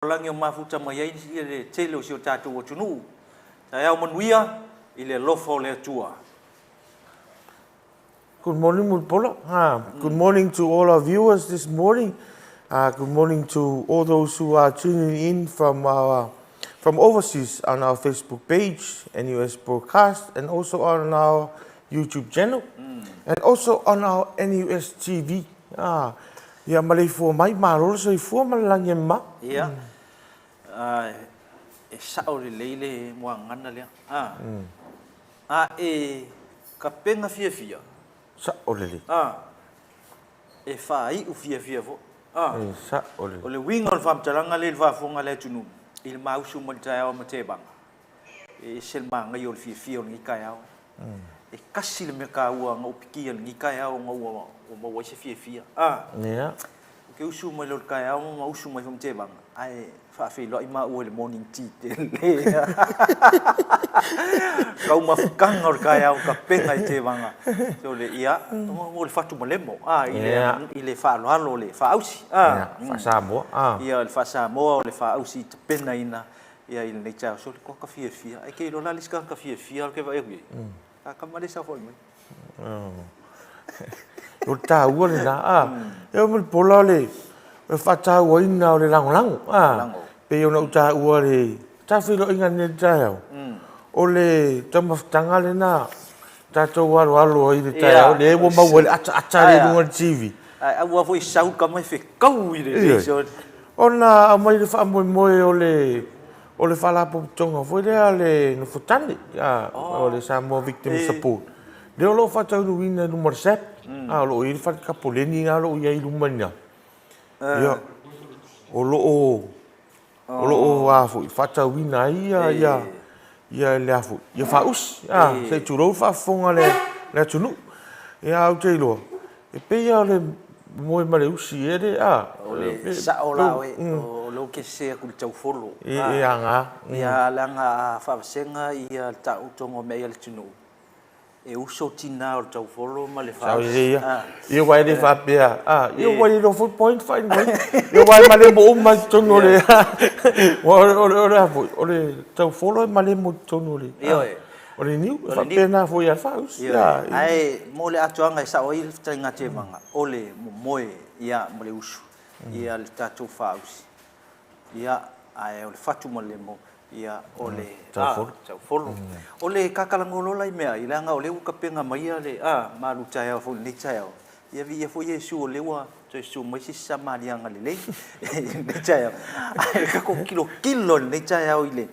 Lagi o mafuta mai ai le tele o si o tatou atunuu. Taeao manuia i le alofa o le Atua. Good morning, Mulipola. Good morning to all our viewers this morning. Good morning to all those who are tuning in from overseas on our Facebook page, NUS Broadcast, and also on our YouTube channel, and also on our NUS TV. Ia maleifua mai, malo le soifua ma le lagi e mama. Ia, e sao lelei le muagana lea. A e kapena fiafia. Sao lelei. E faaiu fiafia foi. E sao lelei. O le uiga o le faamatalaga lea i le faafofoga a le atunuu i le mausu mai le taeao ma Tevaga, e ese le manaia o le fiafia o lenei taeao. E tasi le mea taua na ou pikia i lenei taeao ona ua maua ai se fiafia. Ou te usu mai loa i le taeao ma usu mai foi ma Tevaga, ae faafeiloai maua i le morning tea tele. Taumafataga o le taeao tapena e Tevaga. So le, ia, mo le fatu malemo, i le faaaloalo o le faaausi. Faa-Samoa. Ia, le faa-Samoa o le faaausi tapenaina ia i lenei taeao. So le toaka fiafia. Ae te iloa la le isi tagata fiafia ou te vaai atu i ai. A tama lea e saofai mai. O le taua lena, a. E oo mai i le pola o le faatauaina o le lagolago, a. Pei ona ou taua le tafeiloaiga nei i le taeao, o le taumafataga lena tatou aloalo ai i le taeao, lea ua maua ai le ataata lea i luga o le TV. Ae aua foi sau tama e fetau i le. Ona aumai le faamoemoe o le O le faalapotopotoga foi lea a le Nofotane, o le Samoa Victim Support, lea o lo o faataunuuina i luma o le SAP, o lo o i ai le fale tapoleni lena o lo o i ai i luma i ina. Ia, o lo o, o lo o a foi, faatauina ai ia, ia le a foi, ia faausi, se i tulou le faafofoga a le atunuu. Ia, ae ou te iloa, E pei lava o le moe ma le usi ea le, a? O le sao la oe, o lea ou te sese atu i le taufolo. E aga. Ia, leaga a faavasega le taotoga o mea ia a le atunuu, e uso tina o le taufolo ma le faaosi. Sao lelei lava. Ia aua e le faapea, a, ia ua iloa foi point faainoina. Ia aua e malemo uma i totonu o le, aua o le a foi, o le taufolo e malemo i totonu o le. Ioe. O le niu, e faapena foi ia Fausi. Ioe, ae mo le atoaga e sao ai le fetalaiga a Tevaga, o le momoe ia ma le usu ia le tatou fausi. Ia, ae o le fatu ma le lemo, ia o le taufolo. O le kakalagolo loa la i meaai, leaga o lea ua tapena mai le malu taeao foi i lenei taeao. Ia viia foi Iesu o lea ua toe susu mai se isi Samaliaga lelei i lenei taeao. Ae tatou tilotilo i lenei taeao i le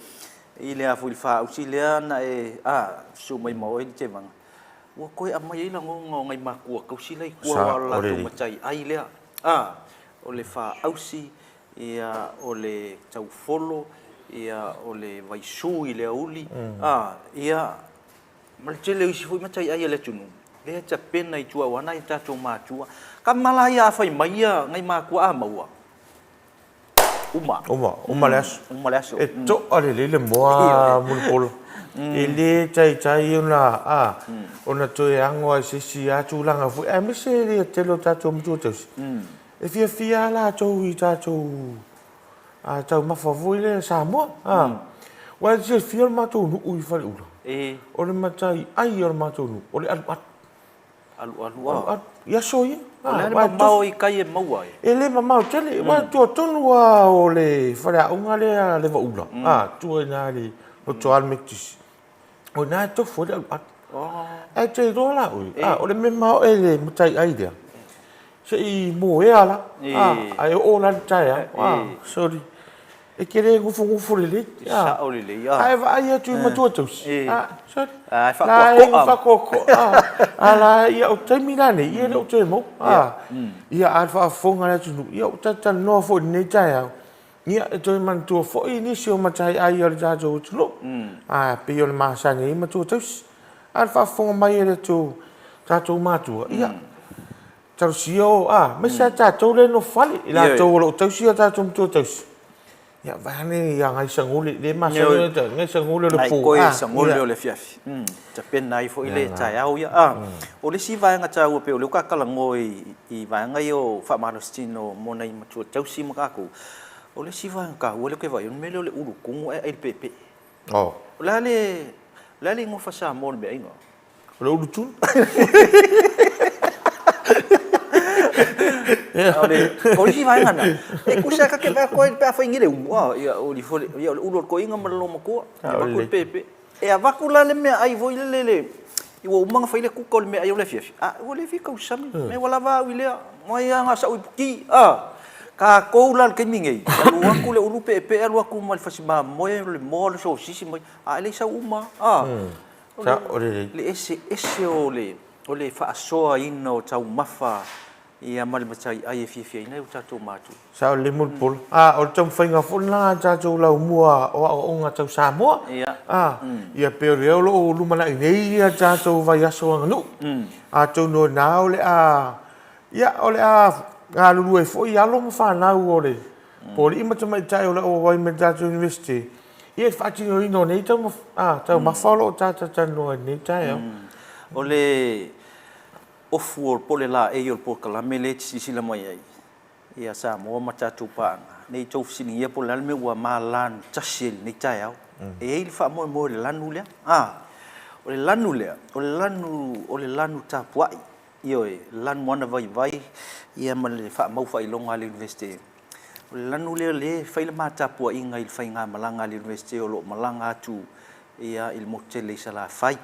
I le a foi le faausi lea na e a susu mai ma oe le Tevaga, ua toe aumai ai lagona o nai matua tausi la i tua aua o le latou matai ai lea. A, o le faausi, ia, o le taufolo, ia, o le vaisu i le aoauli, a, ia, ma le tele o isi foi matai ai a le atunuu, lea e tapena i tua aua nai a tatou matua. Tama la ia a fai mai ia nai matua a maua, Uma. Uma, uma le aso. Uma le aso. E to'a lelei le moa Mulipola. E le taitai ona, a, ona toe ago ai i se isi lava tulaga foi, aemaise le tele o tatou matua tausi, e fiafia lava latou i tatou taumafa foi lea Samoa. Aua e te silafia o le matou nuu i Faleula, o le matai ai o le matou nuu, o le alualu. Alualu a. Alualu. I aso ia. O le a le mamao i tai e maua ai? E le mamao tele. Aua e tua tonu lava o le faleaoga lea a Levaula, a, tua i ina i le lotoa o le Metotisi. O i ina e tofu ai le alualu. Ae te iloa la oe, a, o le mea maoae i le mataiai lea, se i moea la, a, ae oo la i le taeao, a, sorry. E te le nofonofo lelei. E sao lelei, a. Ae vaai atu i matua tausi, a, sorry. A, e faatoatoa. Faatoatoa. A la, ia, o le taimi la nei, ia e le o toe maua. A, ia, a o le faafofoga a le atunuu, ia, ua talatalanoa foi i lenei taeao, ia, e toe manatua foi nisi o mataiai a le tatou atunuu, a, pei ona masani ai matua tausi. A o le faafofoga mai a le tatou matua, ia, Talosia o, a, aemaise lava tatou lea e nofo fale, i latou o lo o tausi a tatou matua tausi, ia vaeane ia gaisagole, lea e masani ona tau, gaisagole o le po. Nai koe sagole o le afiafi. Tapena ai foi le taeao ia. A, o le isi vaega taua pei o lea ua ta talanoa i vaega ia o faamalositino mo nai matua tausi ma tatou, O le isi vaega taua lea ou te vaai, o le mea lea o le ulu tumu ae ai le peepee. O le a le, o le a le igoa faa-Samoa o le meaaiga? O le ulu tunu. O le, o le isi vaega lena, e tusa lava ta te vaai atu ai pe a fai nei le umu, a, ia, o le ia, o le ulu o le toeaina ma le loomatua, e avatu le peepee. E avatu la le meaai foi lele le, ua uma ona fai le kuka o le meaai o le afiafi, a ua le fia tausami, mea ua lava au i lea, mai lava na o sau iputi, a. Tatou la i le taimi nei, e alu atu le ulu peepee alu atu ma le fasi mamoe, o le moa, o le sosisi ma, a e le i sau uma lava, a. O le eseese o le faasoaina o taumafa ia ma le mataiai e fiafiaina ai o tatou matua. Sao lelei Mulipola. A, o le taumafaiga foi lena a tatou laumua o aoaoga tau Samoa. A, ia pei o lea o lo o lumanai nei ia tatou vaiaso aganuu. Atonu o lena o le a, ia o le a galulue ai foi alo ma fanau o le po o alii ma tamaitai o le a auauai mai i le tatou Iunivesite i le faatinoina o nei taumafa o lo o talatalanoa i lenei taeao. O le ofu o po o le laei o le polokalame lea e te silasila mai ai ia Samoa ma tatou paaga, ne i tou fesiligia po o le a le mea ua malanu tasi ai i lenei taeao. E i ai le faamoemoe o le lanu lea. O le lanu lea, o le lanu, o le lanu tapuai, ioe, lanu ma ana vaivai ia ma le faamau faailoga a le Iunivesite. O le lanu lea o lea e fai le ma tapuaiga i le faigamalaga a le Iunivesite o lo o malaga atu ia i le motu tele i Salafai,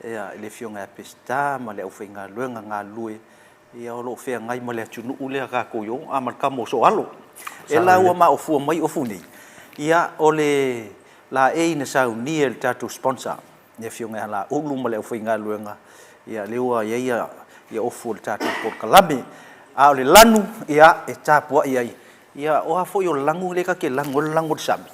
ia i le Afioga ia Peseta ma le aufaigaluega galulue ia o lo o feagai ma le atunuu lea tatou i o, a ma le tama o Sooalo. E la ua maofua mai ofu nei, ia o le laei na saunia e le tatou sponsor, le Afioga ia Laulu ma le aufaigaluega, ia lea ua i ai ia ofu o le tatou polokalame. A o le lanu, ia e tapuai ai, ia o a foi o lanu lea ta te lanu ai o le lanu o le sami,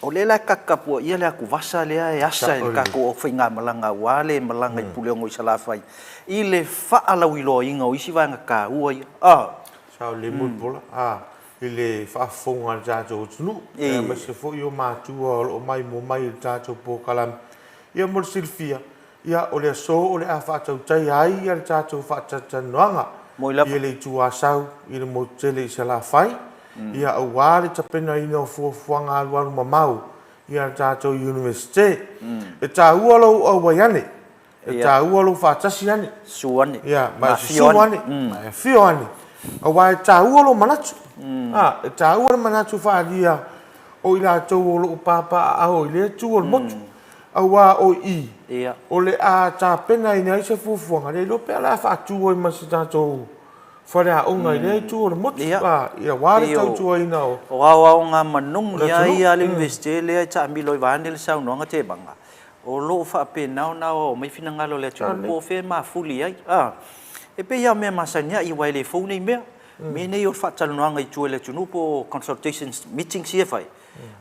O lea la e taputapuaia le atuvasa lea e asa e le tatou aufaigamalaga aua le malaga i Puleono i Salafai i le faalauiloaina o isi vaega taua ia. A. Sao lelei Mulipola, a, i le faafofoga a le tatou atunuu, aemaise foi o matua o lo o maimoa mai i le tatou polokalame. Ia mo le silafia, Ia, o le aso o le a faatautaia ai le tatou faatalatalanoaga i le Itu Asau i le motu tele i Salafai, ia aua le tapenaina o fuafuaga alualu mamao i a tatou Iunivesite. E taua lou auai ane, e taua lou faatasi ane, Susu ane, ia, ma e susu ane, ma e afio ane, aua e taua lou manatu. A, e taua le manatu faaalia o i latou o lo o papaaao i lea itu o le motu. Aua o i, o le a tapenaina ai se fuafuaga, le iloa pe a o le a faatu ai ma se tatou faleaoga i lea itu o le motu, aua le tautuaina o O aoaoga manogi lava ia a le Iunivesite lea e taamilo ai vaeane le saunoaga Tevaga, o lo o faapena ona aoao mai finagalo o le atunuu po o fea e mafuli ai. E pei lava o mea masani ai, aua e le fou nei mea. Mea nei o le faatalanoaga i tua i le atunuu po o consultations meetings ia e fai,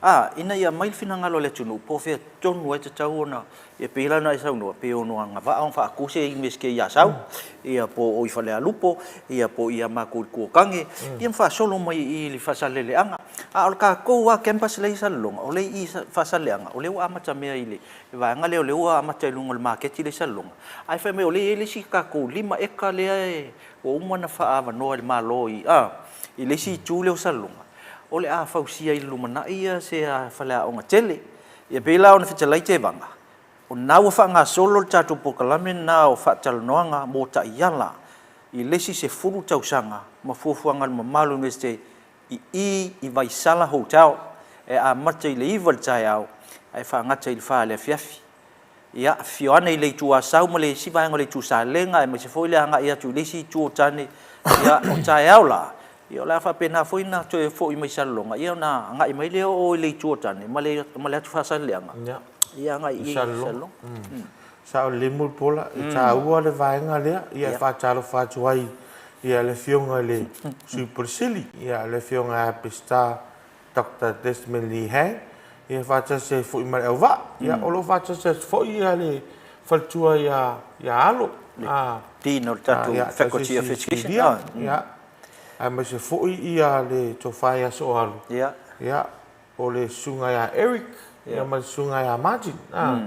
A, ina ia aumai le finagalo o le atunuu, po o fea tonu ai e tatau ona, ia pei la ona e saunoa, pe ono agavaa ona faatu se Iunivesite i Asau, ia po o i Falealupo, ia po o ia matou i Tuatane, ia ma faasolo mai i le Faasaleleaga. A o le tatou lava campus lea i Salelologa, o lea i i Faasaleleaga, o lea ua amata mea i le vaega lea o lea ua amata i luga o le maketi lea i Salelologa, ae fai mai o lea e i ai le isi tatou 5 eka lea e ua uma ona faaavanoa e le Malo i, a, i le isi itu lea o Salelologa. O le a fausia i le lumanai se faleaoga tele. Ia pei la ona fetalai Tevaga, o lena ua faagasolo le tatou polokalame lena o faatalanoaga mo taiala i le isi 10 tausaga ma fuafuaga a le mamalu o le Iunivesite i i i Vaisala Hotel e amata i le 9 i le taeao ae faagata i le 4 i le afiafi. Ia, afifio ane i le Itu Asau ma le isi vaega o le Itu Salega aemaise foi le agai atu i le isi itu o tane. Ia, o taeao la, ia o le a faapena foi ona toe foi mai Salelologa, ia ona agai mai lea o o i le Itu o Tane ma le ma le atu Faasaleleaga, ia agai i Salelologa. Sao lelei Mulipola, e taua le vaega lea, ia e faatalofa atu ai i le Afioga i le Sui Pule Sili, ia le Afioga ia Peseta Doctor Desmond Lee Hang, ia faatasi ai foi ma le auvaa. Ia o lo o faatasi atu foi ia le faletua ia ia Alo, a Dean o le tatou Faculty of Education. Ia, aemaise foi ia le tofa ia Sooalo. Ia. Ia, o le susuga ia Eric, ia ma le susuga ia Martin. A,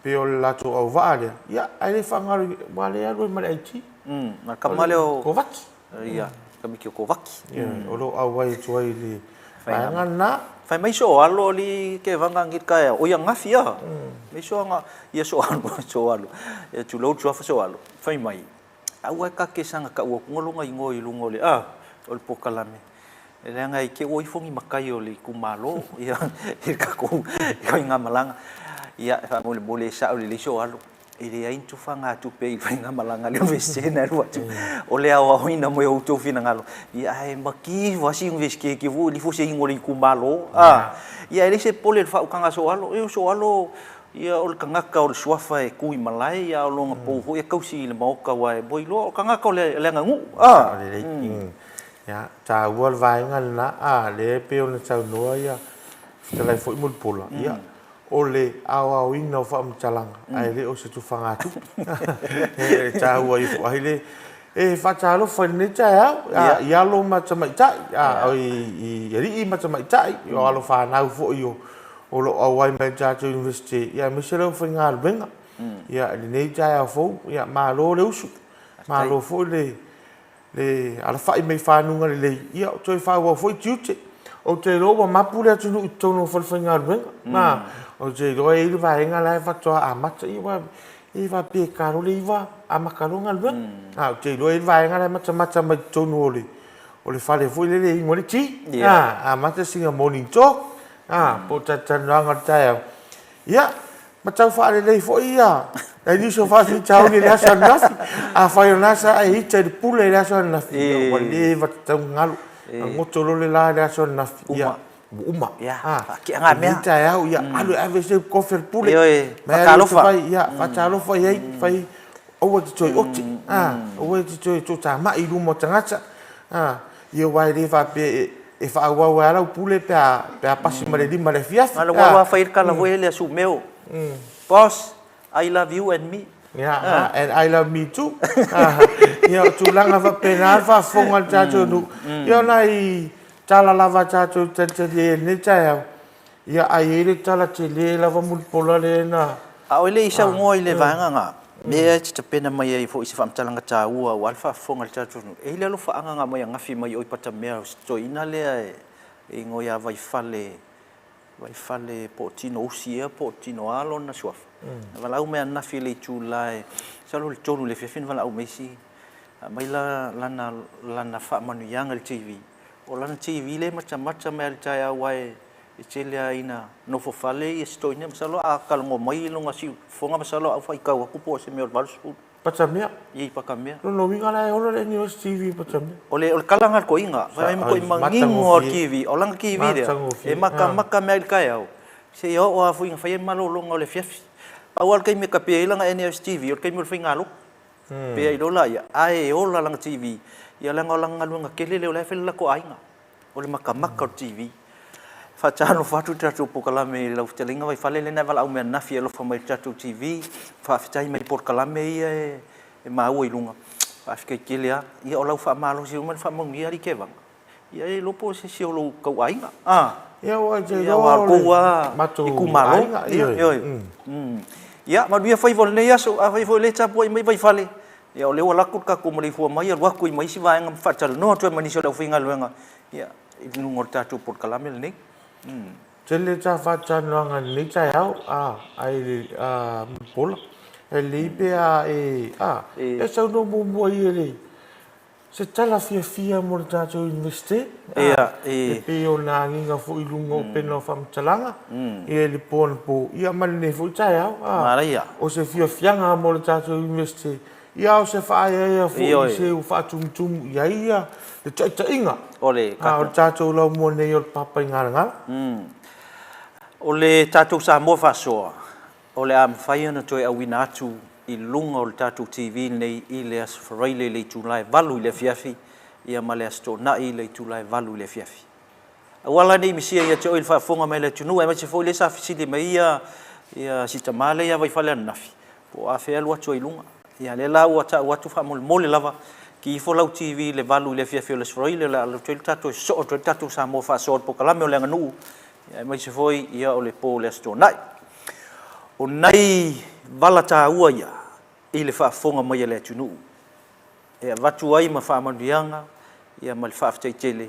pei o le latou auvaa lea. Ia, ae le faagalo, aua o lea e alu ai ma le IT. Ma le tama lea o Kovati. Ia, tamaiti o Kovaki. Ia, o lo o auai atu ai i le Vaega lena. Fai mai so alo ali ke vanga ngi ka o ia ngafi a. Mai so anga ia so alo so alo. Ia tulou suafa so alo. Fai mai aua e ka ke sanga ka ua kunga longa ingoa i lunga o le a o le pokalame. E leaga i te ua ifo ni makai o le itumalo ia i le tatou faigamalaga. Ia e faamolemole e sao lelei so alo. E leai ni tufagatupe i le faigamalaga a le Iunivesite na alu atu. O le aoaoina mai o outou finagalo, ia ae maki ifo lava si Iunivesite e te foi ifo se igoa o le itumalo. A, ia e leai se popole i le faautaga a Sooalo. Ioe, o Sooalo, ia o le tagata o le suafa e tu i malae, ia a o lona pou foi e tausi i le maota aua e ua iloa o le tagata o le aganuu. A. Sao lelei. Ia, taua le vaega lena, a, lea e pei ona saunoa ia Fetalai foi Mulipola, ia, o le aoaoina o faamatalaga ae le o se tufagatupe. E taua ifo ai le e faatalofa i lenei taeao i alo ma tamaitai, i alii ma tamaitai, o alo fanau foi o lo o auai mai i le tatou Iunivesite, aemaise le aufaigaluega i lenei taeao fou. Malo le usu, malo foi le le alafai mai fanuga lelei, ia toe faaauau foi tiute. Ou te iloa ua mapu le atunuu i totonu o falefaigaluega. Ma, ou te iloa e i ai le vaega la e faatoa amata, ia aua e faapea e ta loa le 9 amata loa galuega. A, ou te iloa e i ai le vaega la e matamata mai totonu o le o le fale foi lele e inu ai le ti. A, amata sina morning talk, a, po o talatalanoaga o le taeao. Ia, ma tau faalelei foi ia nai nisi o faafitauli i le aso ananafi. Afai o lena sa e ita i le pule i le aso ananafi, ia ua leva tatau ona galo. Na goto loa le la i le aso ananafi, ia, ua uma. Faatea mea. Taeao, ia, alu e ave se kofi a le pule. Ioe, faatalofa. Ia, faatalofa i ai, fai, aua e te toe ote, aua e te toe toatamai i luma o tagata. Ia aua e le faapea e faaauau ai lava lau pule pe a pe a pasi ma le 5 i le afiafi. Na o lea fai ai le tala foi lea a Sumeo, Boss, I love you and me. Yeah, and I love me too. Ia, o tulaga faapena le faafofoga a le tatou nuu. Ia, o nai tala lava a tatou e talitali ai i lenei taeao. Ia, ae i ai le tala tele lava Mulipola lea na... A o e le i saunoa i le vaega na, mea e te tapena mai ai foi i se faamatalaga taua aua le faafofoga a le tatou atunuu, e i ai le alofaaga na aumai ananafi mai o i Patamea, o si toeaina lea e igoa ia Vaifale, Vaifale po o Tino Usi ea po o Tino a lona suafa. Na valaau mai ananafi i le itula e, masalo o le 3 i le afiafi na valaau mai ai si, aumai la lana, lana faamanuiaga i le TV. O lana TV lea e matamata mai lava i le taeao aua e tele lava ina nofo fale ia si toeaina masalo a talanoa mai lona siufofoga masalo a ou faitau atu po o se mea o le 80. Patamea. Ia i Patamea. Lona uiga la e ola le NUS TV i Patamea. O le tala lena a le toeaina, fai mai matua manino lava o le TV, o lana TV lea e matamata mai lava i le taeao seia oo lava foi ina fai ai le malologa o le afiafi. Pau lava le taimi e tapea ai lana NUS TV o le taimi o le faigalotu. Pea i lola ia, ae ola lana TV, ia leaga o lana galuega tele lea o la e fai le latou aiga, o le matamata o le TV. Faatalofa atu le tatou polokalame i lau fetalaiga Vaifale lea na e valaau mai ananafi e alofa mai i le tatou TV, faafetai mai i polokalame ia e maua i luga, faafetai tele lava. Ia o lau faamalosi uma le faamanuia alii Kevaga. Ia e iloa po o se isi o lou tauaiga. A. Ia ua te iloa o le matou aiga. Ioe. Ia manuia faiva o lenei aso. Afai foi o lea e tapuai mai Vaifale, ia o lea ua lako le tatou maleifua mai alu atu i ma isi vaega ma faatalanoa atu ai ma nisi o le aufaigaluega ia i luga o le tatou polokalame lenei. Tele ta faatalanoaga i lenei taeao, a, ai, a, Mulipola, e lelei pe a e, a, e saunoa muamua ia i le Se tala fiafia mo le tatou Iunivesite, e pei ona agiga foi i luga o upega o faamatalaga i le po anapo ma lenei foi taeao. O se fiafiaga mo le tatou Iunivesite, a o se faaeaea foi i se ua faatumutumu i ai le taitaiga o le tatou laumua nei o le Papaigalagala. O le tatou Samoa faasoa, O le a mafai ona toe auina atu i luga o le tatou TV lenei i le Aso Faraile i le itula e 8 i le afiafi, ia ma le Aso Toonai i le itula e 8 i le afiafi. Aua la ne i misia ia te oe i le faafofoga mai a le atunuu, aemaise foi lea sa fesili mai ia ia si tama lea ia Vaifale ananafi, po o afea e alu atu ai i luga. Ia lea la ua tau atu faamolemole lava, ki ifo lau TV i le 8 i le afiafi o le Aso Faraile, o le a alu atu ai le tatou e sosoo atu ai le tatou Samoa faasoa i le polokalame o le aganuu, aemaise foi ia o le po o le Aso Toonai. O nai vala taua ia i le faafofoga mai a le atunuu e avatu ai ma faamanuiaga ia ma le faafetai tele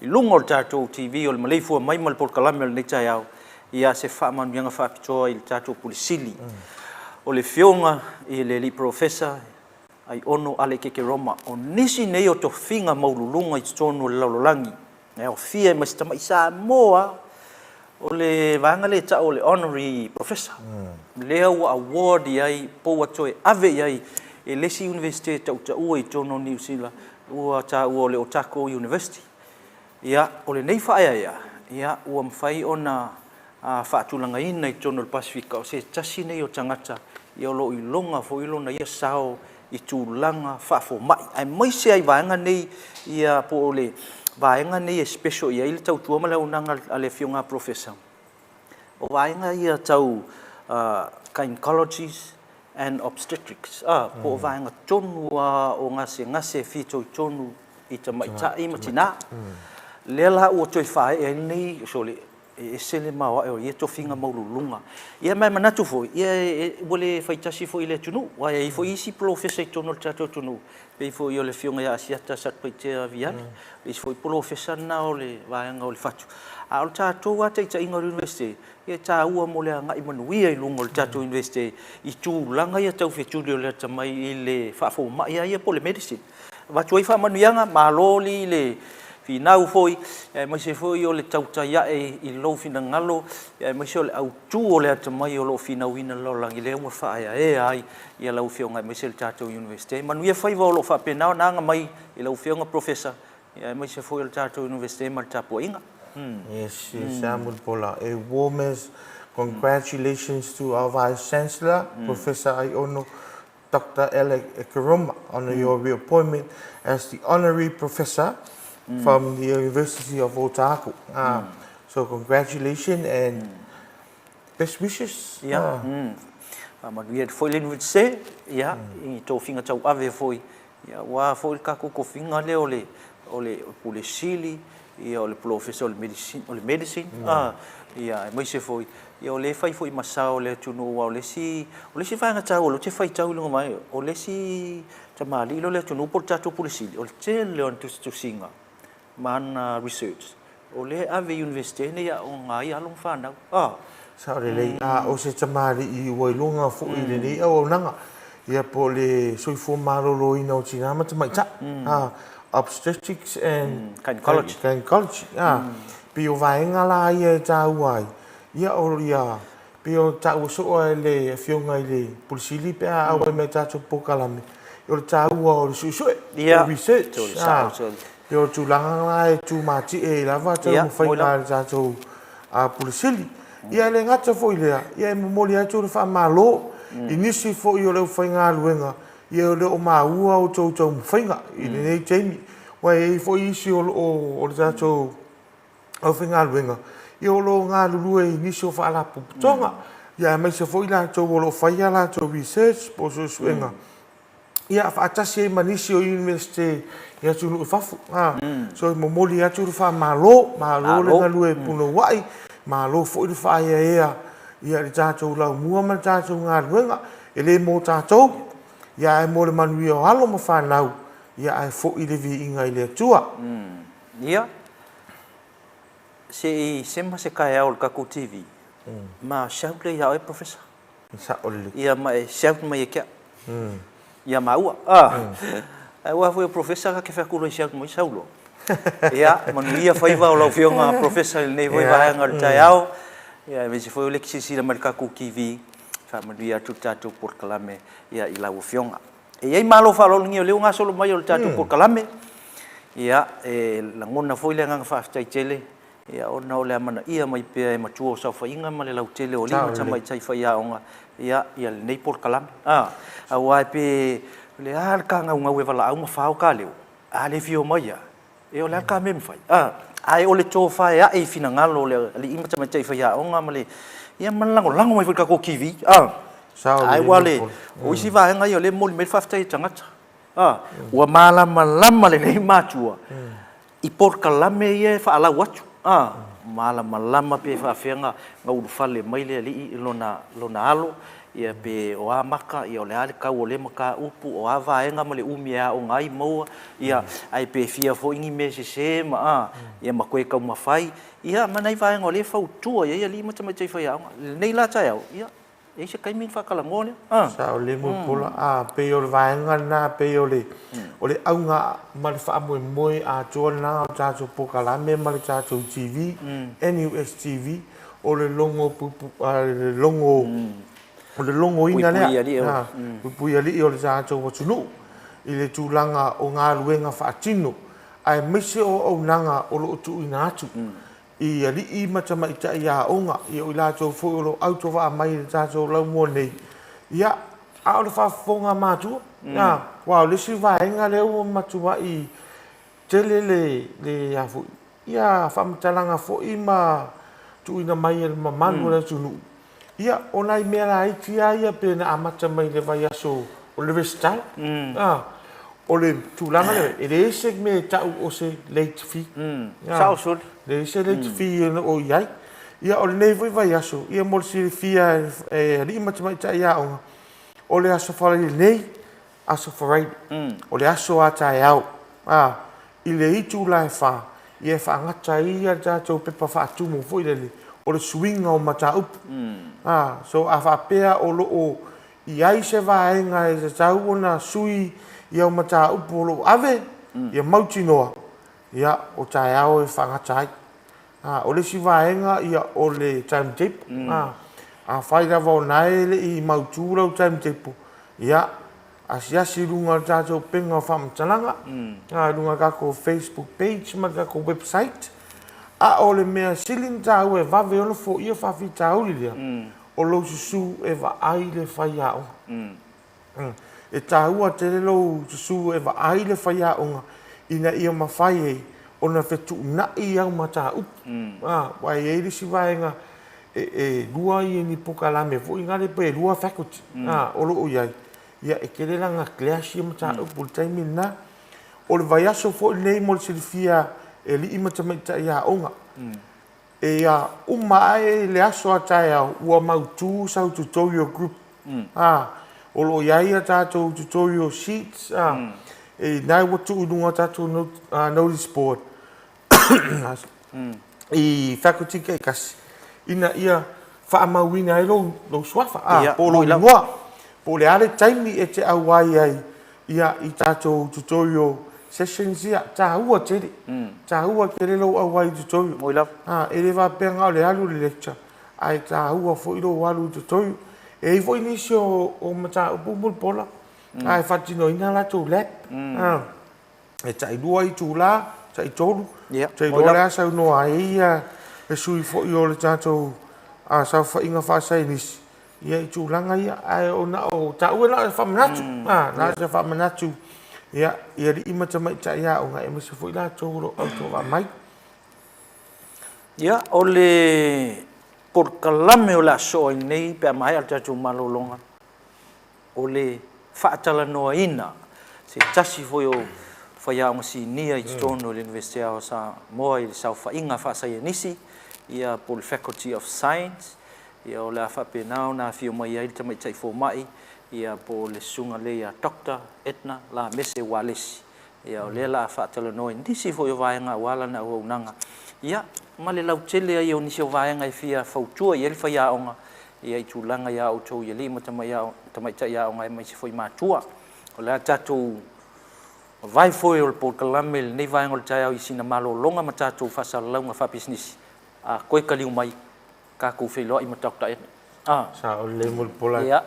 i luga o le tatou TV o le maleifua mai ma le polokalame o lenei taeao, ia se faamanuiaga faapitoa i le tatou Pule Sili, o le Afioga i le Alii Polofesa Aiono Ale Keke Roma. O nisi nei o tofiga maualuluga i totonu o le lalolagi, e aofia ai ma si tamai Samoa lava, o le vaega lea e tau o le Honorary Professor, lea ua award i ai po ua toe ave i ai e le isi Iunivesite e tautaua i totonu o Niu Sila, ua taua o le Otago University. Ia, o lenei faaeaea, ia, ua mafai ona faatulagaina i totonu o le Pasefika, o se tasi nei o tagata ia o lo o iloga foi lona ia sao i tulaga faafomai, aemaise lava i vaega nei ia po o le vaega nei e special i ai le tautua ma le auaunaga a le Afioga a Polofesa, o vaega ia tau Gynaecologies and Obstetrics, po o vaega tonu lava o gasegase e fitoitonu i tamaitai ma tina. Lea la ua toe faaee ai lenei, sole, e ese le maoae o ia tofiga maualuluga. Ia ma e manatu foi, ia ua le faitasi foi i le atunuu, aua e i ai foi isi polofesa i totonu o le tatou atunuu, e pei foi o le Afioga ia Asiata Satupaitea Viali, o le isi foi polofesa lena o le vaega o le fatu. A o le tatou lava taitaiga o le Iunivesite, ia e taua mo le agai manuia i luga o le tatou Iunivesite i tulaga ia tau fetuli o le atamai i le faafomai lava ia po o le medicine. Avatu ai faamanuiaga, malo alii le finau foi, aemaise foi o le tautai ae i lou finagalo, aemaise o le autu o le atamai o lo o finauina i le lalolagi, lea ua faaeaea ai lau Afioga aemaise le tatou Iunivesite. Manuia faiva o lo o faapena ona aga mai i lau Afioga Professor, aemaise foi o le tatou Iunivesite ma le tapuaiga. Yes, yes, Mulipola. A warmest congratulations to our Vice Chancellor, Professor Aiono Dr. Alec Ekeroma, on your reappointment as the honorary professor from the University of Otago. So congratulations and best wishes. Ia, faamanuia atu foi le Iunivesite, ia, i tofiga tauave foi, ia, aua foi le tatou tofiga lea o le, o le Pule Sili, ia, o le Polofesa o le Medicine, o le Medicine, ia, aemaise foi, ia, o lea e fai foi ma sao o le atunuu, aua o le isi, o le isi vaega taua o lea ou te faitau i luga mai, o le isi tamalii lea o le atunuu po o le tatou Pule Sili, o le tele o ana tusitusiga ma ana research, o lea e ave i Iunivesite nei e aooga ai alo ma fanau. Sao lelei, a o se tamalii ua iloga foi i lenei auaunaga, ia po o le soifua maloloina o tina ma tamaitai, obstetrics and gynecology, pei o vaega la ia e taua ai, ia o ia, pei ona taua soo e le Afioga i le Pule Sili pe a auai mai i tatou polokalame, o le taua o le suesue, o research, pei o le tulaga lena e tumatie ai lava taumafaiga a le tatou Pule Sili. Ia e le gata foi i lea, ia e momoli atu le faamalo i nisi foi o le aufaigaluega ia e le o maua a outou taumafaiga i lenei taimi, aua e i ai foi isi o lo o o le tatou aufaigaluega ia o lo o galulue i nisi o faalapotopotoga, ia aemaise foi i latou o lo o fai a latou research po o suesuega ia faatasi ai ma nisi o Iunivesite i atunuu i fafo. So e momoli atu le faamalo, malo le galue punouai, malo foi le faaeaea i le tatou laumua ma le tatou galuega. E le mo tatou, ia ae mo le manuia o alo ma fanau, ia ae foi le viiga i le Atua. Ia, se i sema se taeao o le tatou TV, ma shout lea ia oe Professor. Sao lelei. Ia ma e shout mai e ke au. Ia maua. Ae aua foi o Professor ta te fai atu loa e shout mai sau loa. Ia, manuia faiva o lau Afioga Professor i lenei foi vaega o le taeao. Ia aemaise foi o lea e te silasila mai i le tatou TV, faamanuia atu le tatou polokalame ia i lau Afioga. E i ai malo faaaloalogia o lea ua gasolo mai o le tatou polokalame. Ia, e lagona foi le agaga faafetai tele ia ona o le amanaia mai pea e matua o saofaiga ma le lautele o alii ma tamaitai faiaoga ia ia lenei polokalame. A, aua e pe o le a le kagaugau e valaau ma fao ka leo, a le fia omai a, e o le a le ka mea e mafai. A, ae o le tofa e ae i finagalo o le alii ma tamaitai faiaoga ma le ia ma le lagolago mai foi i le tatou TV. A, ae ua le, o isi vaega ia o lea e momoli mai le faafetai e tagata. A, ua malamalama lelei matua i polokalame ia e faalau atu, a, malamalama pe faafefea na ulufale mai le alii i lona, lona alo, ia pe o a maka, ia o le a le tau o lea mataupu, o a vaega ma le umi e aoga ai maua, ia, ae pe fia foi ni mea sese ma, a, ia ma toe taumafai, ia ma nai vaega o lea e fautua i ai alii ma tamaitai faiaoga. I lenei la taeao, ia, e i ai se taimi ona faatalanoa lea. A. Sao lelei Mulipola. A pei o le vaega lena, pei o le o le auga ma le faamoemoe atoa lena o le tatou polokalame ma le tatou TV, NUSTV, o le logo puipu, le logo, o le logoina lea, puipuialii o le tatou atunuu i le tulaga o galuega faatino, aemaise o auaunaga o lo o tuuina atu i alii ma tamaitai aoga, ia o i latou foi o lo o autovaa mai i le tatou laumua nei, ia, a o le faafofoga a matua, aua o le isi vaega lea ua matuai tele le, le a foi, ia faamatalaga foi ma tuuina mai e le mamalu o le atunuu, ia o nai mea laiti lava ia pei ona amata mai i le vaiaso o le resitala. O le tulaga lea, e leai se mea e tau o se late fee. Sao Suli. Leai se late fee o i ai. Ia o lenei foi vaiaso, ia mo le silafia e alii ma tamaitai aoga, o le Aso Faraile nei, Aso Faraile, o le aso a taeao i le itula e 4, ia e faagata ai le tatou pepa faatumu foi lele o le suiga o mataupu. So a faapea o lo o i ai se vaega e tatau ona sui i au mataupu o lo o ave, ia mautinoa, ia o taeao e faagata ai. O le isi vaega ia o le timetable. Afai lava o na e le i mautu lau timetable, ia asiasi i luga o le tatou upega o faamatalaga, i luga o le tatou Facebook page ma le tatou website. A o le mea sili ona taua e vave ona foia faafitauli lea, o lou susu e vaai le faiaoga. E taua tele lou susu e vaai le faiaoga ina ia mafai ai ona fetuunai au mataupu. Aua e i ai le isi vaega e lua ni polokalame foi nale pe lua faculty o lo o i ai, ia e tele la ina clash ia mataupu i le taimi lena. O le vaiaso foi lenei mo le silafia e alii ma tamaitai aoga, Ia uma ae le aso a taeao ua mautu sau tutorial group. O lo o i ai a tatou tutorial sheets na ua tuu i luga o tatou notice board i faculty taitasi ina ia faamauina ai lou suafa po o lou igoa po o le a le taimi e te auai ai Ia, i tatou tutorial sessions ia, taua tele. Taua tele lou auai i tutorial. Moi lava. A, e le faapea na o le alu i le lecture, ae taua foi lou alu i tutorial. E i ai foi nisi o mataupu Mulipola, ae faatinoina a latou lab. E tailua itula, taitolu, Ia, ou te iloa o le a saunoa ai le sui foi o le tatou saofaiga faasaienisi ia i tulaga ia. Ae na o taua na o se faamanatu, na o se faamanatu ia, i alii ma tamaitai aoga aemaise foi latou o lo o autovaa mai. Ia, o le polokalame o le a sosoo ai nei pe a maea le tatou malologa, o le faatalanoaina se tasi foi o faiaoga sinia i totonu o le Iunivesite o Samoa i le saofaiga faasaienisi, ia po o le Faculty of Science, ia o le a faapena ona afio mai ai le tamaitai fomai, ia po o le susuga lea ia Doctor Edna Lamese Walesi. Ia o lea o le a faatalanoa i nisi foi o vaega aua lana auaunaga, ia ma le lautele ai o nisi o vaega e fia fautua i ai le faiaoga, ia i tulaga ia outou i alii ma tamaitai aoga aemaise foi matua. O le a tatou mavae foi o le polokalame i lenei vaega o le taeao i sina malologa ma tatou faasalalauga faapisinisi, a toe taliu mai tatou feiloai ma Doctor Edna. Ah. Sao lelei Mulipola. Ia.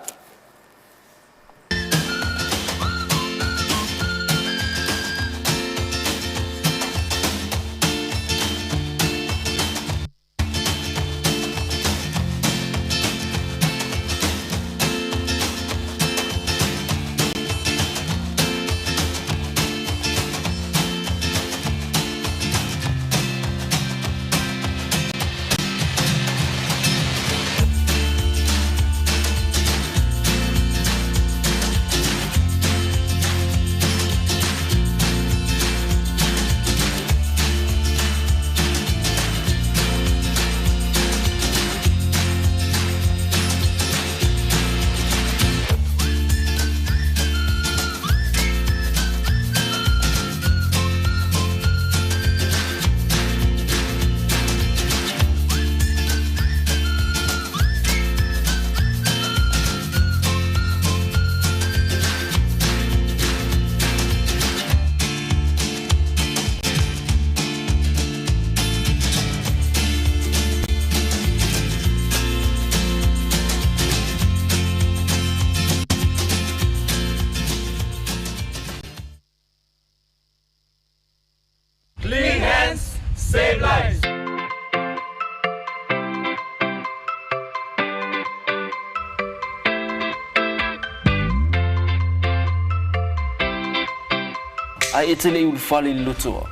Ae e te le i ulufale i le lotoa,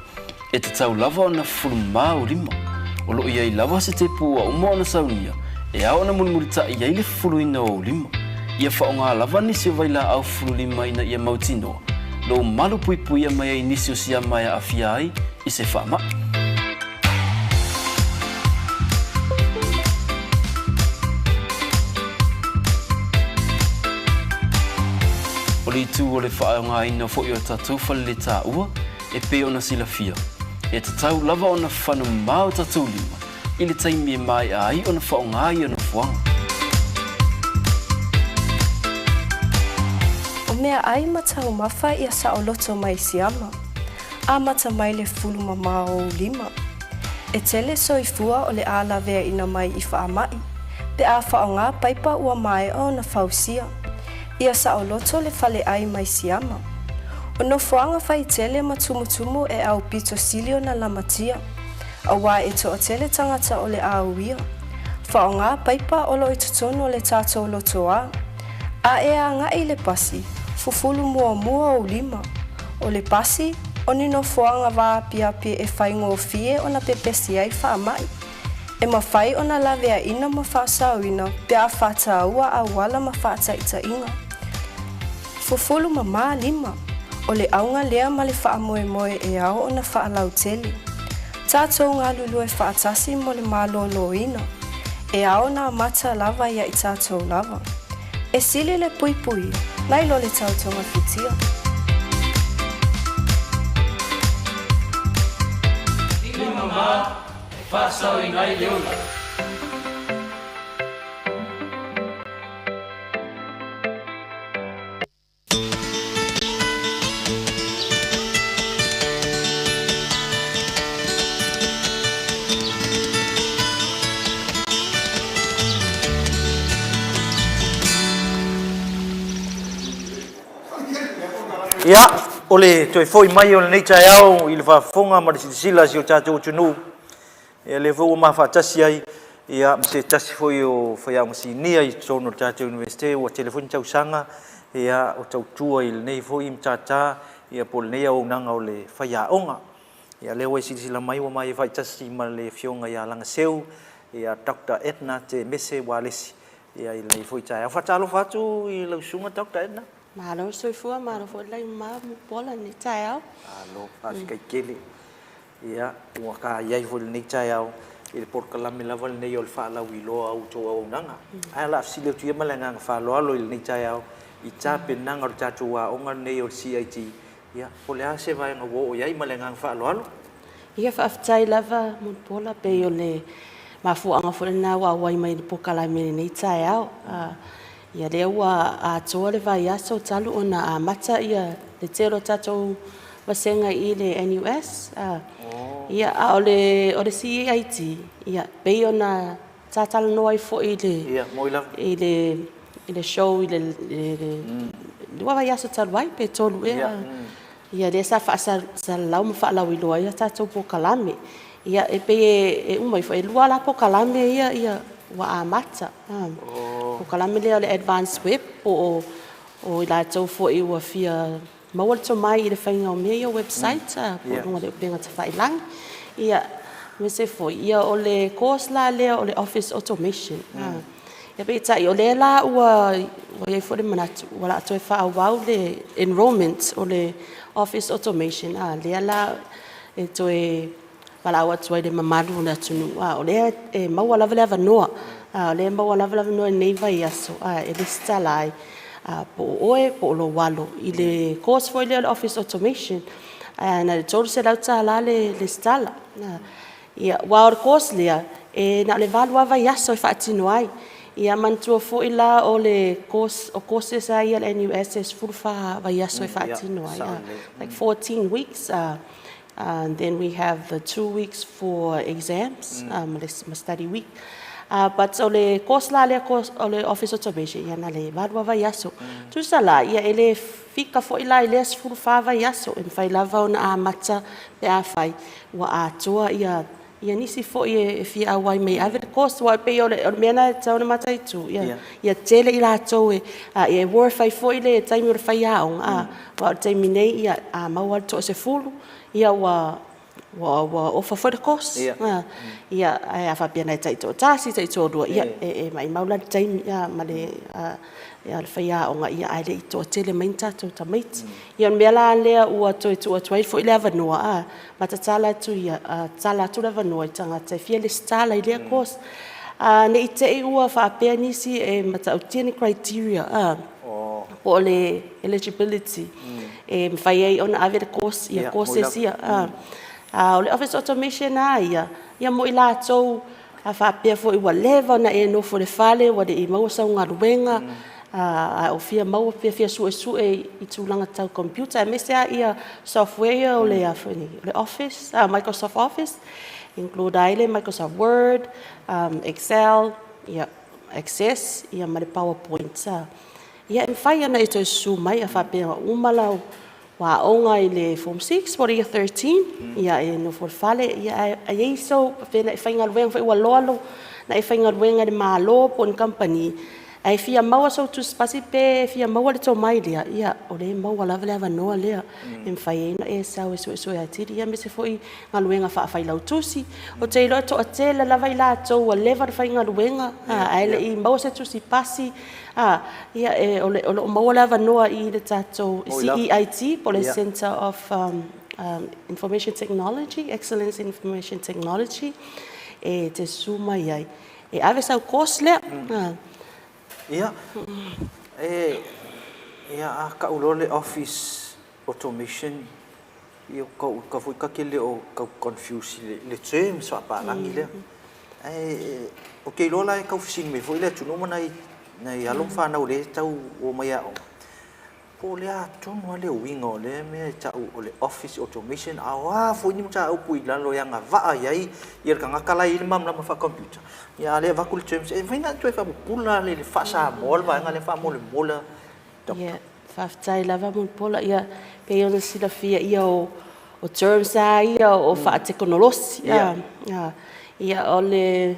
e tatau lava ona fufulu mā ou lima. O lo o i ai lava se tepu ua uma ona saunia e ao ona mulimulitaʻi ai le fufuluina o ou lima. Ia faaaoga lava nisi o vailaau fufulu lima ina ia mautinoa lou malu puipuia mai ai nisi o siama e aafia ai i se faamai. O le itu o le faaaogaina foi o tatou faleletaua e pei ona silafia, e tatau lava ona fano mamao tatou lima i le taimi e maea ai ona faaaoga ia nofoaga. O meaai ma taumafa ia saoloto mai siama. Amata mai le fulu mamao o ou lima. E tele soifua o le a laveaina mai i faamai, pe a faaaoga paipa ua maea ona fausia. Ia saoloto le faleai mai siama. O nofoaga faitele ma tumutumu e aupito sili ona lamatia, auā e toatele tagata o le a uia. Faaaoga paipa o lo o i totonu o le tatou lotoā. A e agai i le pasi, fufulu muamua ou lima. O le pasi, o ni nofoaga vaapiapi e faigofie ona pepesi ai faamai. E mafai ona laveaina ma faasaoina pe a faataua auala ma faataitaiga. Fufulu mamā lima, o le auga lea ma le faamoemoe e ao ona faalautele. Tatou galulue faatasi mo le malōlōina, e ao ona amata lava ia i tatou lava. E sili le puipuia, nai lo le tau togafitia. Lima mamā e faasaoina ai le ola. Ia, o le toe foi mai o lenei taeao i le faafofoga ma le silasila a si o tatou atunuu, ia lea foi ua ma faatasi ai ia ma se tasi foi o faiaoga sinia i totonu o le tatou Iunivesite ua tele foi ni tausaga ia o tautua i lenei foi matata ia po o lenei auaunaga o le faiaoga. Ia lea ua e silasila mai ua maia faatasi ma le Afioga ia Lagaseu ia Doctor Edna Te Mese Ualesi ia i lenei foi taeao. Faatalofa atu i lau susuga Doctor Edna. Malo le soifua, malo foi le laumamao Mulipola i lenei taeao. Malo, faafetai tele. Ia, ua ta i ai foi i lenei taeao i le polokalame lava lenei o le faalauiloa o a outou auaunaga. Ae o le a fesili atu ia ma le agaga faaaloalo i lenei taeao i tapenaga o le tatou aoga lenei o le CIT, ia, po o le a se vaega ua oo i ai ma le agaga faaaloalo. Ia, faafetai lava Mulipola, pei o le mafuaaga foi lena ua auai mai i le polokalame i lenei taeao. Ia lea ua atoa le vaiaso talu ona amata ia le tele o tatou vasega i le NUS. Ia, a o le o le CAIT, ia pei ona sa talanoa ai foi i le Ia, moi lava. i le i le show i le lua vaiaso talu ai pe tolu ea. Ia lea sa faasalalau ma faalauiloa ai a tatou polokalame. Ia e pei e uma ifo, e lua la polokalame ia ia ua amata. O polokalame lea o le Advance Web po o i latou foi ua fia maua le tomai i le faiga o mea ia o website po o luga o le upega tafailagi. Ia, aemaise foi ia o le course la lea o le Office Automation. Ia peitai o lea la ua i ai foi le manatu o le a toe faaauau le enrollment o le Office Automation, lea la e toe valaau atu ai i le mamalu o le atunuu, o lea e maua lava le avanoa, o lea e maua lava le avanoa i lenei vaiaso e resitala ai, po o oe po o lou alo i le course foi lea o le Office Automation. Ae na o le $300 le resitala. Ia, aua o le course lea, e na o le 8 lava vaiaso e faatino ai. Ia manatua foi la o le course, o courses lava ia a le NUS e 14 vaiaso e faatino ai, like 14 weeks. And then we have the 2 weeks for exams ma study week. But o le course la lea course o le Office Automation, ia na le 8 lava vaiaso. Tusa la, ia e le fika foi la i lea 14 vaiaso, e mafai lava ona amata pe afai ua atoa ia ia nisi foi e fia auai mai e ave le course aua e pei o le mea lena e tatau ona mataitu ia ia tele i latou e ia e worth ai foi le taimi o le faiaoga aua o le taimi nei ia a maua lava le toasefulu ia ua ua ua ofa foi le course. Ia ae a faapea na e taitoatasi, taitoalua, ia e maumau la le taimi ma le le faiaoga ae le i toatele mai ni tatou tamaiti. Ia o le mea la lea ua toe tuu atu ai foi le avanoa ma tatala atu ia tatala atu le avanoa i tagata e fia resitala i lea course. Ne i te i ua faapea nisi e matautia ni criteria po o le eligibility e mafai ai ona ave le course ia courses ia. A o le Office Automation lava ia, ia mo i latou a faapea foi ua leva ona e nofo i le fale ua le i maua sau galuega, a ua fia maua pe fia suesue i tulaga tau computer aemaise lava software ia o le Office, Microsoft Office, include ai le Microsoft Word, Excel, ia Access ma le PowerPoint. Ia e mafai ona e toe susu mai a faapea ua uma lau aoga i le Form 6 po o le Year 13, ia e nofo i le fale, ae i ai sou, pe na e faigaluega foi ua loa ona e faigaluega i le Malo po o ni kamupani, ae fia maua sou tusipasi pe fia maua le tomai lea, ia o lea e maua lava le avanoa lea e mafai ai ona e sau e suesue atili, aemaise foi galuega faa-failautusi. Ou te iloa e toatele lava i latou ua leva ona faigaluega ae le i maua se tusipasi, ia o lo o maua le avanoa i le tatou CEIT po o le Centre of Information Technology, Excellence in Information Technology e te susu mai ai e ave sau course lea. Ia, ia a tau loa le Office Automation, ia tau foi ta te le o tau confuse i le terms faapalagi lea. Ae ou te iloa la e tau fesili mai foi le atunuu ma nai alo ma fanau o lea e tau omai e aoga, po o le a tonu lava le uiga o lea mea e tau o le Office Automation, a o a foi ni mataupu i lalo e agavaa i ai le tagata la e i ai le malamalama faa-computer, a o lea e avatu le terms. E mafai ona e toe faapupula le faa-Samoa le vaega lea faamolemole Doctor? Ia, faafetai lava Mulipola. Ia, pei ona silafia ia o terms lava ia o faatekonolosi. Ia, o le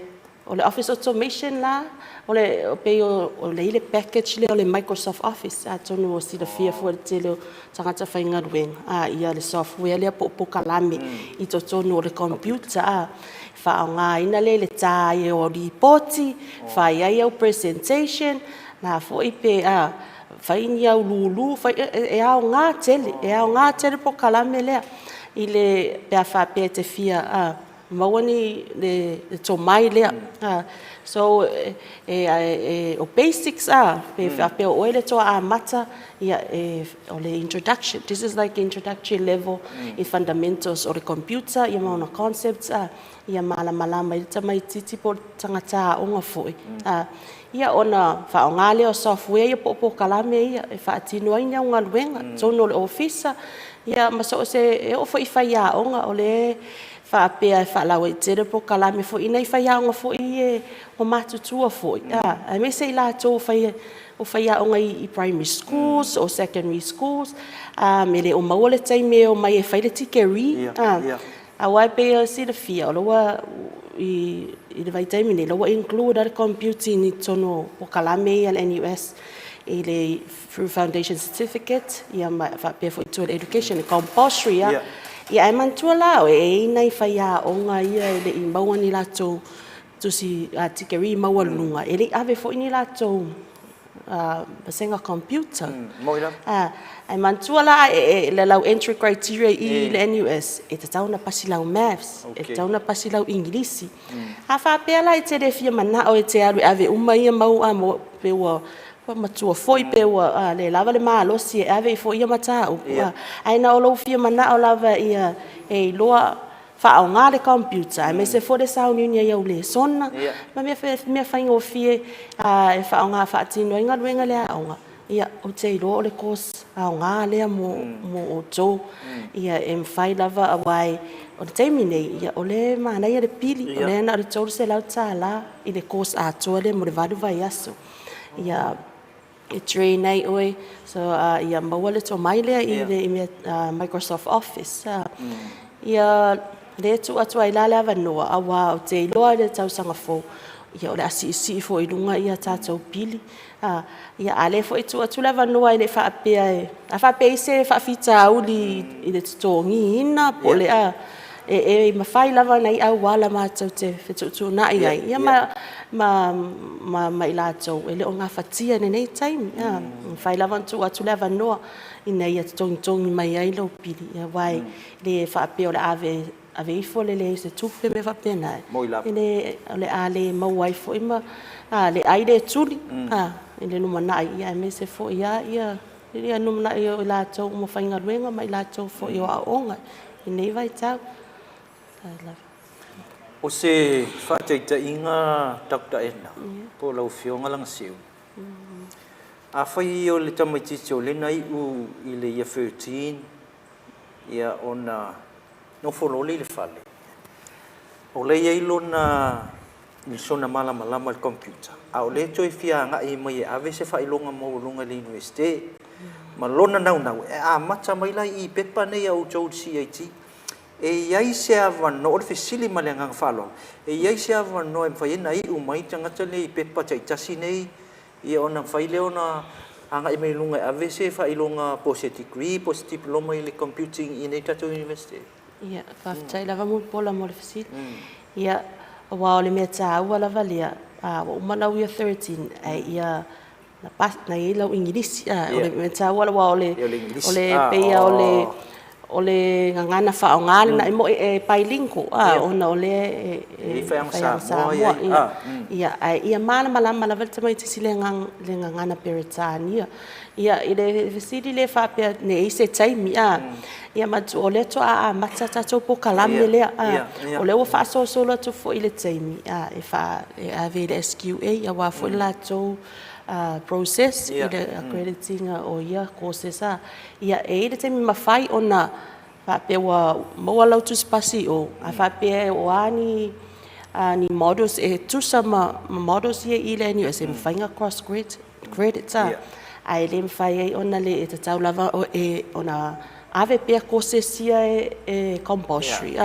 Office Automation la, e pei o lea e i ai le package lea o le Microsoft Office, atonu ua silafia foi e le tele o tagata faigaluega le software lea po o polokalame i totonu o le computer e faaaogaina lea i le ta ai o au lipoti, fai ai au presentation, o le a foi pe a fai ni au lulu, e aoga tele, e aoga tele le polokalame lea pe a faapea e te fia maua le tomai lea. So, o basics pe faapea o oe le toa amata, ia o le introduction, this is like introductory level i fundamentals o le computer ma ona concepts ia malamalama ai le tamaitiiti po o le tagata aoga foi, ia ona faaaoga lea o software ia po o polokalame ia e faatino ai ni au galuega i totonu o le ofisa, ia ma so o se… e oo foi i faiaoga, o lea e faapea e faalauaitele polokalame foi i nai faiaoga foi ia ua matutua foi, aemaise i latou o faiaoga i primary schools o secondary schools, e le o maua le taimi e omai e fai le tikeri. Aua e pei ona silafia, o lea ua i le vaitaimi lenei, o lea ua include lava le computing i totonu o polokalame ia a le NUS i le through foundation certificate ma faapea foi i tua i le education, e compulsory lava. Ia ae manatua la oe, e i ai nai faiaoga ia e le i maua ni latou tusi tikeri maualuluga, e le i ave foi ni latou vasega computer. Ae manatua la lau entry criteria i le NUS, e tatau ona pasi lau Maths, e tatau ona pasi lau Igilisi. A faapea la e te le fia manao e te alu e ave uma ia mau pe ua matua foi pe ua le lava le malosi e ave ai foi ia mataupu, ae na o lou fia manao lava ia e iloa faaaoga le computer aemaise foi le sauniuni ai au lesona ma mea faigofie e faaaoga faatino ai galuega i le aoga. Ia, ou te iloa o le course aoga lea mo outou. Ia e mafai lava aua o le taimi nei, o lea e manaia le pili, o lea na o le $300 i le course atoa lea mo le 8 vaiaso. Ia e train ai oe so ia maua le tomai lea i le mea Microsoft Office. Ia Lea e tuu atu ai la le avanoa aua ou te iloa i le tausaga fou ia o le a siisii foi i luga ia tatou pili. A, ia a o lea foi e tuu atu le avanoa e le faapea e… A faapea e i ai se faafitauli i le totogiina po o le a, e mafai lava ona i ai auala matou te fetuutuunai ai ia ma i latou e le o gafatia i lenei taimi. E mafai lava ona tuu atu le avanoa ina ia togitogi mai ai lou pili, aua e le faapea o le a ave ifo le leai o se tupe ma mea faapena, o le a le maua ai foi ma le ai lea e tuli i le lumanai, aemaise foi lava le lumanai o i latou uma faigaluega ma i latou foi o aooga i lenei vaitau. O se faataitaiga Doctor Edna po o lau Afioga Lagasiu, afai o le tamaitiiti o lea na iu i le Year 13 ia ona nofo loa lea i le fale, o lea e i ai lona sona malamalama i le computer, a o lea e toe fia agai mai e ave se faailoga maualuga i le Iunivesite ma lona naunau e amata mai la i i pepa nei a outou i le CAT. E i ai se avanoa, o le fesili ma le agaga faaaloalo, e i ai se avanoa e mafai ai ona iu mai le tagata lenei i pepa taitasi nei ia ona mafai lea ona agai mai i luga e ave se faailoga po o se degree po o se diploma i le computing i inei i le tatou Iunivesite? Ia, faafetai lava Mulipola mo le fesili. Ia, aua o le mea taua lava lea, ua uma lau Year 13 ae ia na pass, na i ai lau Igilisi. O le mea taua lea aua o le pei lava o le o le gagana faaaoga lena, e moni e bilingual ona o lea e fai Samoa ia, ae ia malamalama lava le tamaitiiti i le gagana Peretania. Ia, i le fesili lea faapea ne i i ai se taimi a, ia manatua o lea faatoa amata le tatou polokalame lea, o lea ua faasolosolo atu foi i le taimi e ave i le SQA aua foi le latou process i le accredit ina o ia courses. Ia, e i ai le taimi e mafai ona faapea ua maua lau tusipasi i o, a faapea o a ni models e tusa ma models ia i le NUS, e mafai ona cross credit, ae le mafai ai ona le… e tatau lava ona ave pea courses ia e compulsory,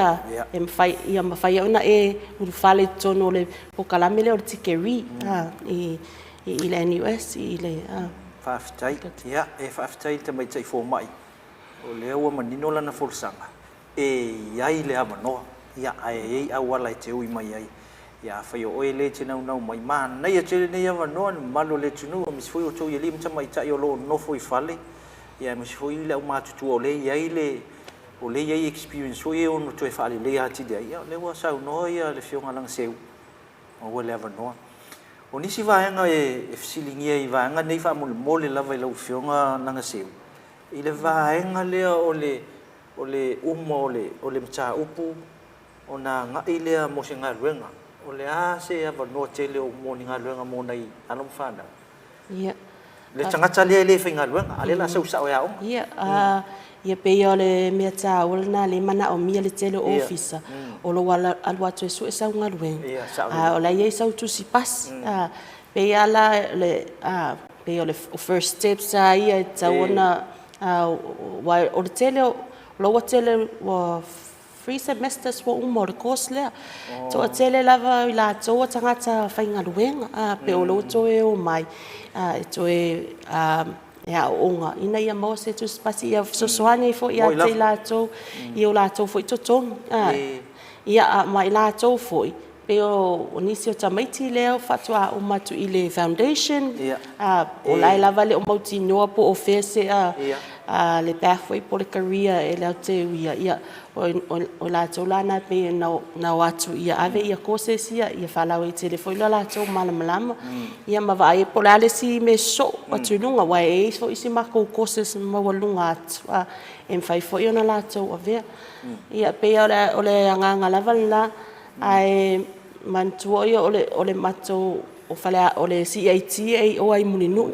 e mafai, ia mafai ai ona e ulufale i totonu o le polokalame lea o le tikeri i le NUS. Faafetai. Ia, e faafetai i le Tamaitai Fomai, o lea ua manino lana folasaga, e i ai le avanoa, ia, ae i ai auala e te ui mai ai. Ia, afai o oe lea e te naunau mai, manaia tele lenei avanoa i le mamalu o le atunuu, aemaise foi outou i alii ma tamaitai o lo o nonofo i fale, ia aemaise foi le aumatutua o lea e i ai le, o lea e i ai experience foi ia e ono toe faaleleia atili ai. Ia o lea ua saunoa le Afioga ia Lagasiu, maua le avanoa. O nisi vaega e fesiligia i vaega nei faamolemole lava i lau Afioga Lagasiu, i le vaega lea o le o le uma o le o le mataupu ona agai lea mo se galuega. O le a se avanoa tele mo ni galuega mo nai alo ma fanau? Ia. Le tagata lea e le faigaluega, a o lea o le a sau sao e aoga. Ia, ia pei o le mea taua lena o lea e manaomia le tele o ofisa, o lou alu atu e sue sau galuega, a o la e i ai sau tusi pasi. E pei lava la o le pei o le first steps lava ia e tatau ona… aua o le tele o la ua tele ua three semesters ua uma o le course lea. E toatele lava i latou o tagata faigaluega, pei o lea ua toe omai e toe aooga ina ia maua se tusi pasi ia fesoasoani ai foi ia te i latou i o latou foi totogi. Ia, ma i latou foi pei o nisi o tamaiti lea faatoa uma atu i le foundation, o la e lava e le o mautinoa po o fea se le pathway po o le career e latou te uia, ia o latou la na pei na o atu ia ave courses ia ia faalauaitele foi lo latou malamalama, ia ma vaai ai po o le a le isi mea sosoo atu i luga, aua e i ai foi isi matou courses maualuluga atu e mafai foi ona latou avea. Ia pei o le agaga lava lena, ae manatua o le matou o le CIT e i o lava i Mulinuu,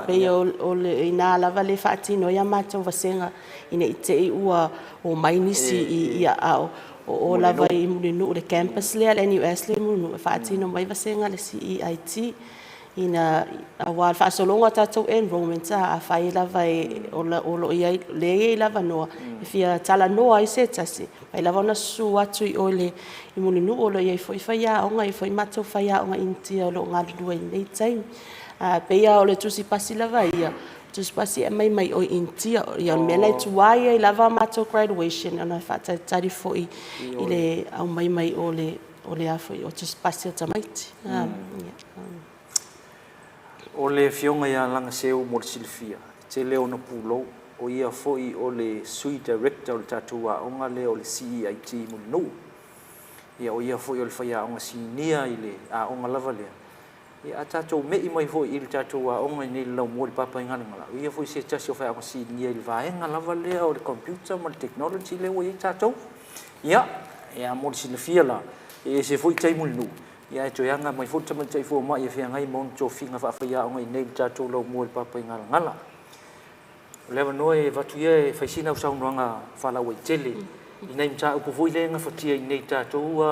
pei o i ina lava lea e faatino ai a matou vasega ina ne i te i ua omai nisi i, a o o lava i Mulinuu i le campus lea a le NUS lea e i Mulinuu e faatino mai ai vasega a le CEIT. Ina, aua o le faasologa o tatou enrolments, afai lava o lo o i ai, o lea e i ai le avanoa e fia talanoa ai se tasi, e mafai lava ona susu atu i o i Mulinuu, o lo o i ai foi faiaoga, e i ai foi matou faiaoga Initia o lo o galulue i lenei taimi. Ae pei lava o le Tusi Pasi lava ia, o le Tusi Pasi e aumai mai o i Initia. O le mea la e tuai ai lava matou graduation, ona e faatalitali foi i le aumai mai o le Tusi Pasi a tamaiti. O le Afioga ia Lagaseu mo le silafia, e tele ona pulou, o ia foi o le Sui Director o le tatou aoga lea o le CEIT i Mulinuu. Ia o ia foi o le faiaoga sinia i le aoga lava lea. Ia a tatou me'i mai foi i le tatou aoga i inei i le Laumua i le Papaigalagala, o ia foi se tasi o faiaoga sinia i le vaega lava lea o le computer ma le technology lea ua i ai tatou. Ia, ia mo le silafia la, e ese foi tai Mulinuu, ia ae toe aga mai foi le tamaitai fomai e feagai ma ona tofiga faafaiaoga i inei i le tatou Laumua i le Papaigalagala. O le avanoa e avatu ia e fai sina au saunoaga faalauaitele i nai mataupu foi lea e gafatia i inei i tatou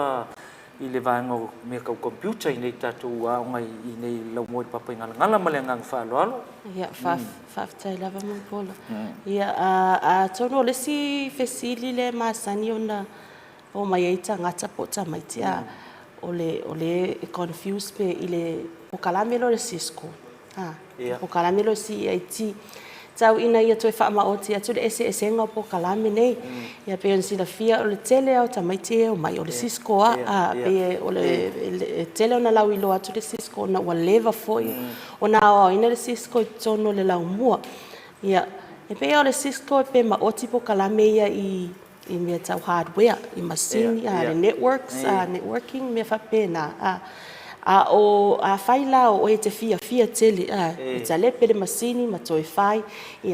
i le vaega o mea tau computer i inei i tatou aoga i inei i Laumua i le Papaigalagala. Ma le agaga faaaloalo. Ia, faafetai lava Mulipola. Ia, atonu o le isi fesili lea e masani ona omai ai tagata po o tamaiti, o le e confuse pe i le polokalame lea o le Cisco, polokalame lea o le CEIT. Tau ina ia toe faamaoti atu le eseesega o polokalame nei. Ia pei ona silafia o le tele lava o tamaiti ia e omai, o le Cisco lava. E pei o le tele ona lauiloa atu le Cisco ona ua leva foi ona aoaoina le Cisco i totonu o le laumua. Ia, e pei lava o le Cisco pe maoti polokalame ia i mea tau hardware, i masini, le networks, networking ma mea faapena. A o afai la o oe e te fiafia tele e talepe le masini ma toe fai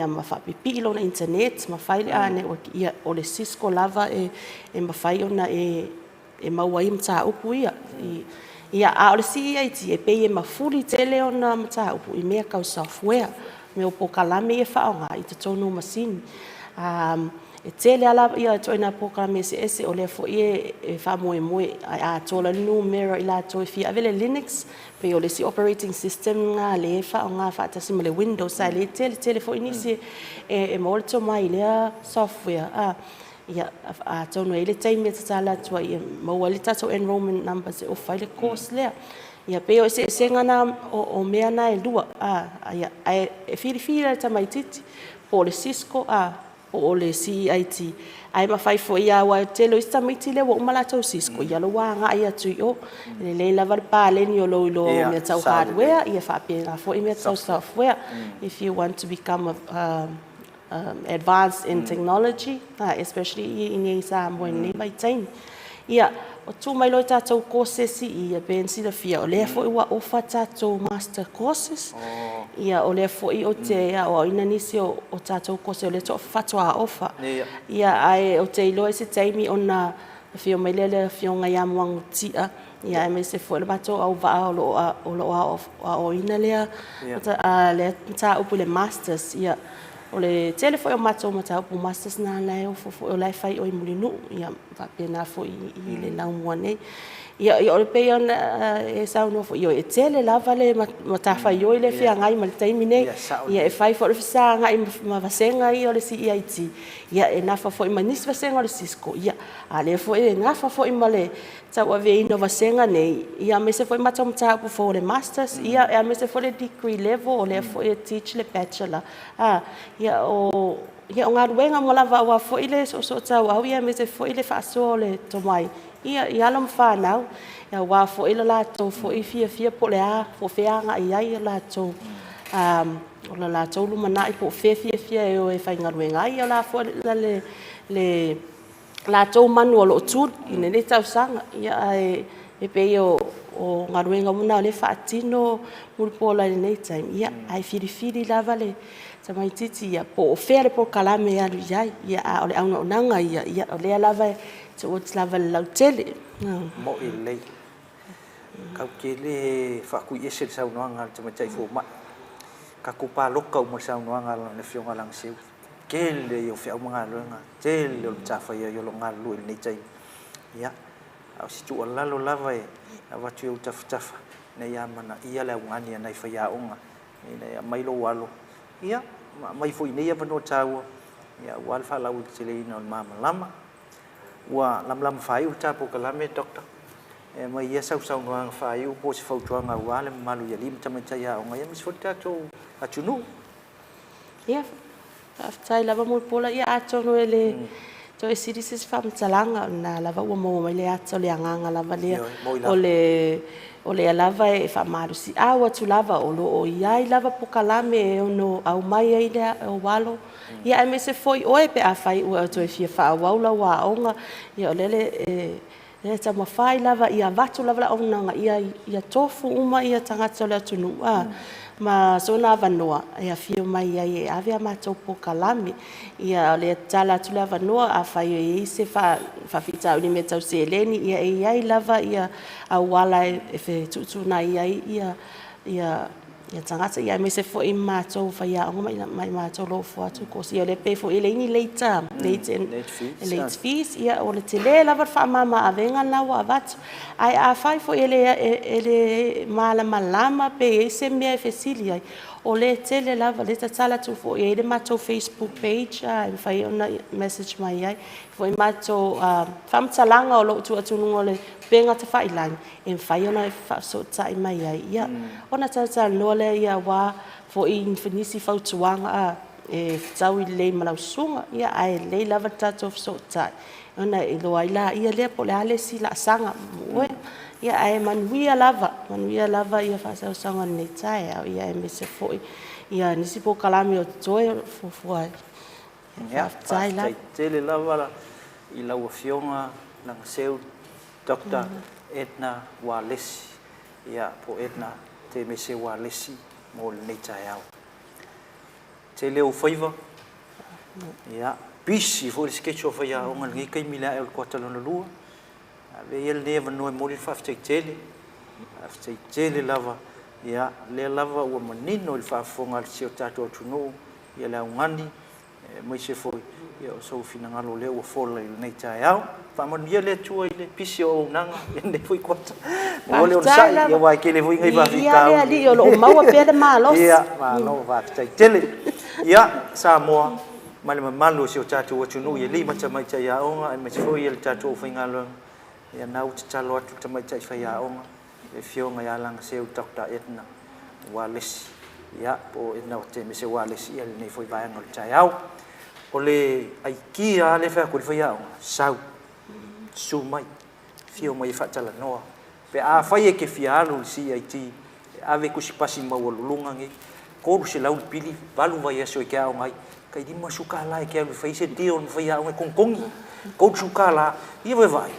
ma faapipii lona internet ma fai le network, ia o le Cisco lava e mafai ona e maua ai mataupu ia. Ia, a o le CEIT, e pei e mafuli tele ona mataupu i mea tau software, mea o polokalame ia e faaaoga i totonu o masini. E tele lava ituaiga polokalame eseese, o lea foi e faamoemoe e atoa loa le numera o i latou e fia ave le Linux, pei o le isi operating system lena o lea e faaaoga faatasi ma le Windows, ae o lea e tele tele foi nisi e maua le tomai i lea software. Ia, atonu e i ai le taimi e tatala atu ai e maua ai le tatou enrollment numbers e ofa ai le course lea. Ia pei o eseesega na o mea na e lua, ae e filifili lava e le tamaitiiti po o le Cisco po o le CEIT, ae mafai foi lava aua o le tele o isi tamaiti lea ua uma latou Cisco, ia lea ua agai atu i o. E lelei lava le paleni o lou iloa o mea tau hardware, ia faapena foi mea tau software. If you want to become a advanced in technology, especially i inei i Samoa i lenei vaitaimi. Ia, tuu mai loa i tatou courses ia, pei ona silafia, o lea foi ua ofa tatou master courses. Ia, o lea foi ou te aoaoina nisi o tatou courses o lea faatoa ofa. Ia, ae ou te iloa i se taimi ona afio mai lea o le Afioga ia Muagututia, ia aemaise foi o le matou auvaa o lo o aoaoina lea mataupu i le Masters. Ia, o le tele foi o matou mataupu Masters na la e ofo foi, o la e fai i o i Mulinuu, ia faapena foi i le Laumua nei. Ia, e pei ona e saunoa foi, ioe, e tele lava le matafaioi lea e feagai ma le taimi nei. Ia, e fai foi o le fesagai ma vasega ia o le CEIT, ia e nafa foi ma nisi vasega o le Cisco, ia, a o lea foi e nafa foi ma le tauaveina o vasega nei, ia aemaise foi matou mataupu fou o le Masters, ia aemaise foi le degree level, o lea foi e teach le Bachelor. Ia o galuega uma lava aua foi le soosootauau, aemaise foi le faasoa o le tomai i alo ma fanau, aua foi le latou foi fiafia po o le a, po o fea e agai i ai o le latou lumanai, po o fea e fiafia e o e faigaluega ai. Ia o le a foi le latou manu o lo o tuli i lenei tausaga. Ia, ae pei o galuega uma na o lea e faatino Mulipola i lenei taimi, ia, ae filifili lava le tamaitiiti ia po o fea le polokalame e alu i ai. Ia, a o le auaunaga ia, o lea lava e towards lava i le lautele. Mo'i lelei. Tatou te le faatuiese i le saunoaga a le tamaitai fomai. Tatou palota uma i le saunoaga a le Afioga ia Lagaseu. Tele ia o feau ma galuega, tele o le matafaioi o lo o galulue i lenei taimi. Ia, a o se tuualalo lava e avatu i ou tafatafa, ina ia amanaia le augani a nai faiaoga ina ia aumai lou alo, ia, ma aumai foi i nei avanoa taua, ia, aua le faalauaiteleina o le malamalama. Ua lamalama faaiu le ta polokalame Doctor, e aumai ia sau saunoaga faaiu po o se fautuaga aua le mamalu i alii ma tamaitai aoga, ia aemaise foi le tatou atunuu. Ia, faafetai lava Mulipola. Ia atonu e le toe sili se isi faamatalaga, o lena lava ua maua mai le ata o le agaga lava lea o le o lea lava e faamalosiau atu lava o lo o i ai lava polokalame e ono aumai ai ou alo, ia aemaise foi oe pe afai ua e toe fia faaauau lau aoga. Ia o lea e taumafai lava ia avatu lava le auaunaga ia tofu uma tagata o le atunuu ma soona avanoa e afio mai ai e ave a matou polokalame. Ia o lea e tatala atu le avanoa, afai o i ai se faafitauli i mea tau seleni, ia e i ai lava auala e fetuutuunai ai tagata, aemaise foi matou o faiaoga ma i matou o lo o ofo atu course. Ia o lea e pei foi e leai ni late fees, ia o le tele lava o le faamama-avega lena ua avatu. Ae afai foi e le malamalama pe i ai se mea e fesili ai, o lea e tele lava, o lea e tatala atu foi e i ai le matou facebook page e mafai ona message mai ai foi matou faamatalaga o lo o tuu atu i luga o le upega tafailagi e mafai ona faafesootai mai ai, ia ona talatalanoa lea aua foi nisi fautuaga e fetaui lelei ma lau susuga, ia ae lelei lava le tatou fesootai ona e iloa ai lea po o le a le isi laasaga mo oe. Ia ae manuia lava, manuia lava faasausauga o lenei taeao, aemaise foi nisi polokalame o totoe o lo o fuafua ai. Ia, Faafetai lava. faafetai tele lava i lau Afioga Lagaseu Doctor Edna Ualesi, ia, po o Edna Temese Ualesi mo lenei taeao. Tele ou faiva, ia, busy foi le schedule a faiaoga i lenei taimi i le ae o le kuata lona lua. Avea ia lenei avanoa e momoli le faafetai tele, faafetai tele lava, ia, lea lava ua manino i le faafofoga a si o tatou atunuu le augani aemaise foi o sou finagalo o lea ua fola i lenei taeao. Faamanuia le Atua i le pisi o auaunaga i lenei foi kuata. Maua le Faafetai onosai, lava. aua e tele foi nai Viia le faafitauli. Alii o lo o maua pea le malosi. Ia, malo faafetai tele. Ia, Samoa ma le mamalu o si o tatou atunuu i alii ma tamaitai aoga aemaise foi le tatou aufaigaluega, ia na ua tatalo atu le tamaitai faiaoga, le Afioga ia Lagaseu Doctor Edna Ualesi, ia, po o Edna Temese Ualesi i lenei foi vaega o le taeao. O le aikia lava lea e fai atu ai le faiaoga, sau, susu mai, afio mai e faatalanoa. Pe afai e te fia alu i le CIT, e ave tusipasi maualuluga nei, 300 le pili, 8 vaiaso e te aoga ai, tai $50 e te alu e fai ai se deal ma faiaoga e togitogi, $30, ia vaai,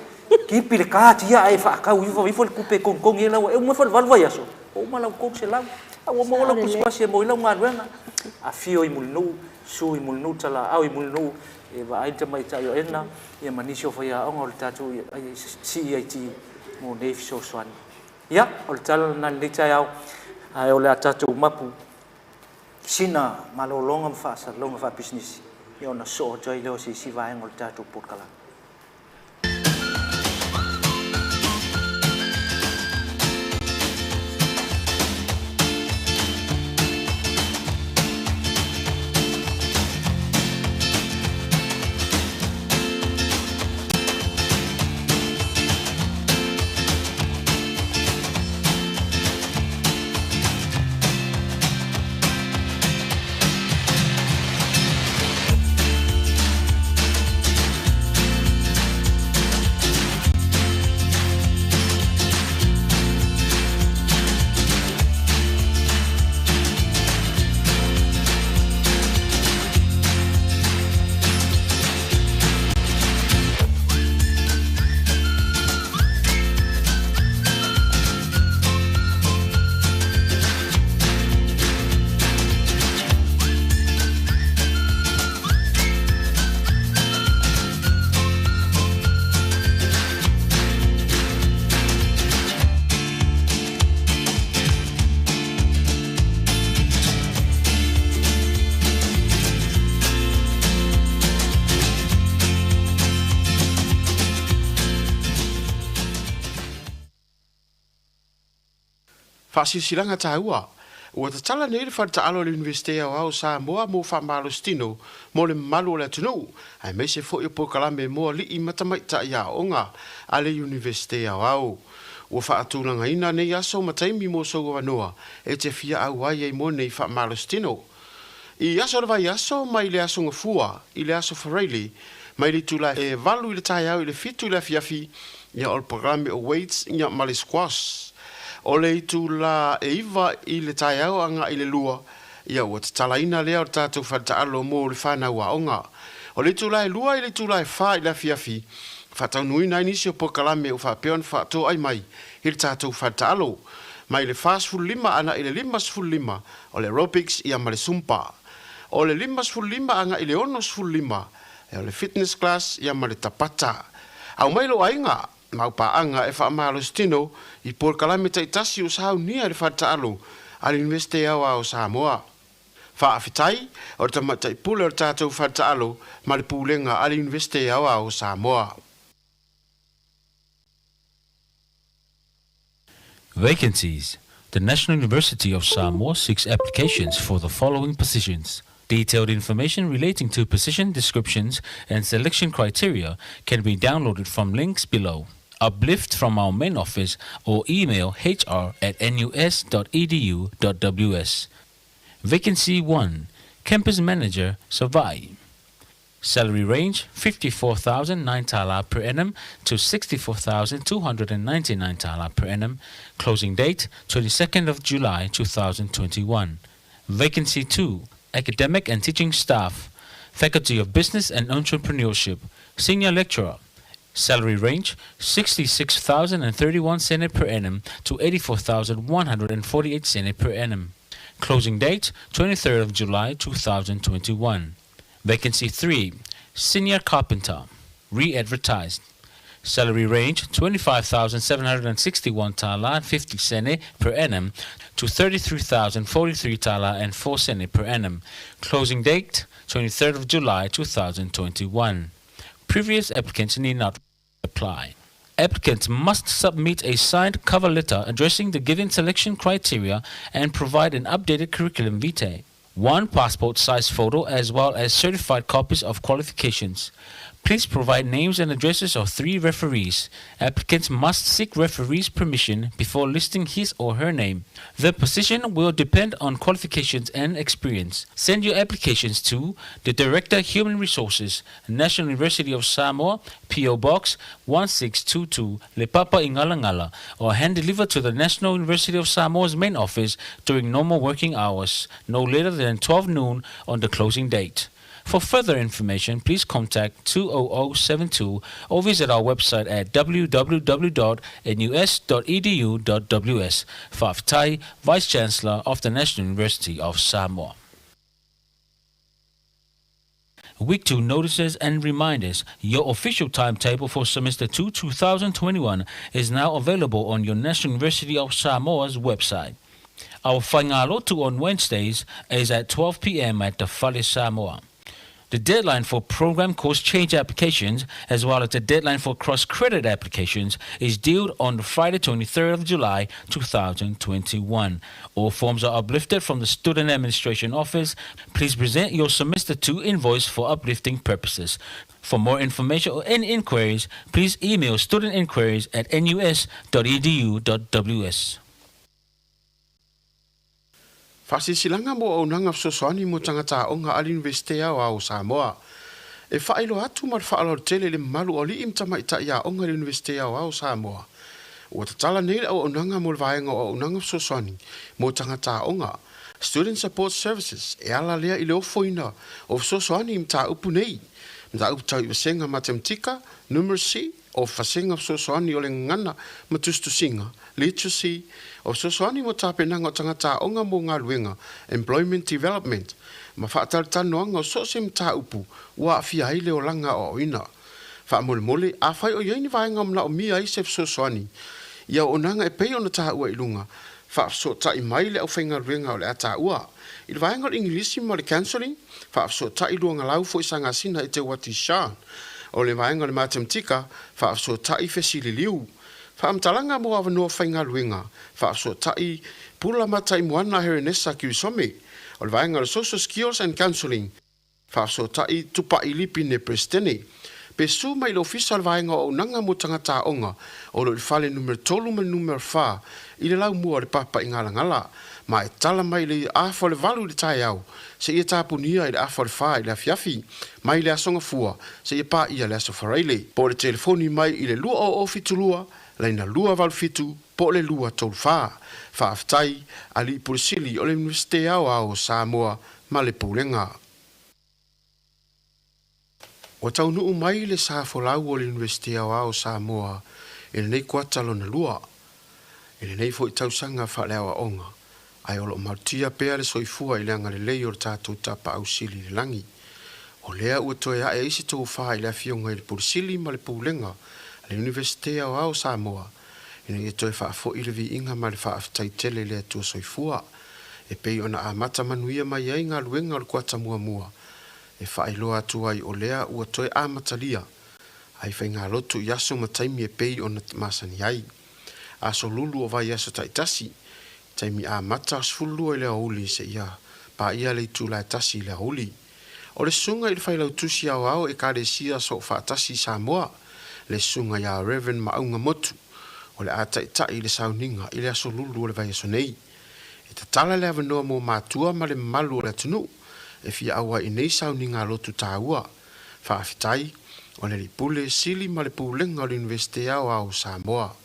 kipi le card ia ae faatau ifo ifo le tupe e togitogi ai lau, e uma ifo le 8 vaiaso, ua uma lau 300, a ua maua lau tusipasi e maua ai lau galuega. Afio i Mulinuu, susu i Mulinuu, talaau i Mulinuu, e vaai le tamaitai o Edna ia ma nisi o faiaoga o le tatou CEIT mo nei fesoasoani. Ia, o le tala lena i lenei taeao, ae o le a tatou mapu sina malologa ma faasalalauga faapisinisi, ia ona sosoo atu ai lea o se isi vaega o le tatou polokalame. Faasilasilaga taua, Ua tatala nei le fale taalo a le Iunivesite Aoao o Samoa mo faamalositino mo le mamalu o le atunuu, aemaise foi o polokalame mo alii ma tamaitai aooga a le Iunivesite Aoao. Ua faatulagaina nei aso ma taimi mo sou avanoa e te fia auai ai mo nei faamalositino. I aso o le vaiaso, mai le Aso Gafua i le Aso Faraile, mai le itula e 8 i le taeao i le 7 i le afiafi, ia o le polokalame o weights ia ma le squash. O le itula e 9 i le taeao agai i le 2, ia ua tatalaina lea o le tatou fale taalo mo le fanau aoga. O le itula e 2 i le itula e 4 i le afiafi, faataunuuina ai nisi o polokalame ua faapea ona faatoai mai i le tatou fale taalo. Mai le 45 agai i le 55, o le aerobics ia ma le zumba. O le 55 agai i le 65, o le fitness class ia ma le tabata. Aumai lou aiga ma au paaga e faamalositino i polokalame taitasi ua saunia i le fale taalo a le Iunivesite Aoao o Samoa. Faafetai o le tamaitai pule o le tatou fale taalo ma le Pulega a le Iunivesite Aoao o Samoa. Vacancies The National University of Samoa seeks applications for the following positions. Detailed information relating to position descriptions and selection criteria can be downloaded from links below. Uplift from our main office or email hr at nus.edu.ws. Vacancy 1 Campus Manager, Savaii. Salary range 54,009 tala per annum to 64,299 tala per annum. Closing date 22nd of July 2021. Vacancy 2 Academic and Teaching Staff, Faculty of Business and Entrepreneurship, Senior Lecturer. Salary range 66,031 sene per annum to 84,148 sene per annum. Closing date 23rd of July 2021. Vacancy 3 Senior Carpenter, re-advertised. Salary range 25,761 tala and 50 sene per annum to 33,043 tala and 4 sene per annum. Closing date 23rd of July 2021. Previous applicants need not apply. Applicants must submit a signed cover letter addressing the given selection criteria and provide an updated curriculum vitae, one passport size photo, as well as certified copies of qualifications. Please provide names and addresses of 3 referees. Applicants must seek referees' permission before listing his or her name. The position will depend on qualifications and experience. Send your applications to the Director, Human Resources, National University of Samoa, P.O. Box 1622, Lepapa Ngalangala, or hand deliver to the National University of Samoa's main office during normal working hours, no later than 12 noon on the closing date. For further information, please contact 20072 or visit our website at www.nus.edu.ws. Faafetai, Vice Chancellor of the National University of Samoa. Week 2 notices and reminders. Your official timetable for semester 2 2021 is now available on your National University of Samoa's website. Our Faigalotu on Wednesdays is at 12 p.m. at the Fale Samoa. The deadline for program course change applications, as well as the deadline for cross-credit applications, is due on Friday, 23rd of July, 2021. All forms are uplifted from the Student Administration Office. Please present your semester 2 invoice for uplifting purposes. For more information or any inquiries, please email studentinquiries@nus.edu.ws. Faasilasilaga mo auaunaga fesoasoani mo tagata aoga a le Iunivesite Aoao o Samoa. E faailoa atu ma le faaaloalo tele i le mamalu o alii ma tamaitai aoga i le Iunivesite Aoao o Samoa. Ua tatala nei le auaunaga mo le vaega o auaunaga fesoasoani mo tagata aoga, Student Support Services, e ala lea i le ofoina o fesoasoani i mataupu nei, mataupu tau i vasega matematika, numeracy, o vasega fesoasoani o le gagana ma tusitusiga, literacy, o fesoasoani mo tapenaga o tagata aoga mo galuega, employment development, ma faatalatalanoaga o so o se mataupu ua aafia ai le olaga aoaoina. Faamolemole, afai o i ai ni vaega o manaomia ai se fesoasoani i auaunaga e pei ona taua i luga, faafesootai mai le aufaigaluega o le a taua. I le vaega o le Igilisi ma le counselling, faafesootai Luagalau Foisagasina i Teuati Sean. O le vaega o le Matematika, faafesootai Fesililiu. Faamatalaga mo avanoa faigaluega, faafesootai Pula Mataimoana Herenesa Kirisome, o le Vaega o le Social Skills and Counselling, Faafesootai Tupai Lipine Peresetene, pe su mai i le Ofisa o le Vaega o Auaunaga mo Tagata Aoga o lo o i le fale numera 3 ma le numera 4 i le laumua o le papa i Galagala, ma e tala mai i le afa o le 8 i le taeao seia tapunia i le afa o le 4 i le afiafi, mai le Aso Gafua seia paia le Aso Faraile. Po o le telefoni mai i le 2072 laina 287 po o le 234. Faafetai, Alii Pule Sili o le Iunivesite Aoao o Samoa ma le Pulega. Ua taunuu mai le sa folau o le Iunivesite Aoao o Samoa i lenei kuata lona lua, i lenei foi tausaga faaleaoaoga, ae o lo o malutia pea le soifua i le agalelei o le tatou Tapaau Sili i le lagi. O lea ua toe ae ai se tofa i le Afioga i le Pule Sili ma le Pulega a le Iunivesite Aoao o Samoa ina ia toe faafoi le viiga ma le faafetai tele i le Atua Soifua e pei ona amata manuia mai ai galuega o le kuata muamua e faailoa atu ai o lea ua toe amatalia ai faigalotu i aso ma taimi e pei ona masani ai. Aso lulu o vaiaso taitasi, taimi amata 12 i le aoauli seia paia le itula e tasi i le aoauli. O le susuga i le Failautusi Aoao Ekalesia Soofaatasi i Samoa, le susuga ia Rev. Maauga Motu, o le a taitai i le sauniga i le aso lulu o le vaiaso nei. E tatala le avanoa mo matua ma le mamalu o le atunuu e fia auai i nei sauniga lotu taua. Faafetai, o le Alii Pule Sili ma le Pulega o le Iunivesite Aoao o Samoa.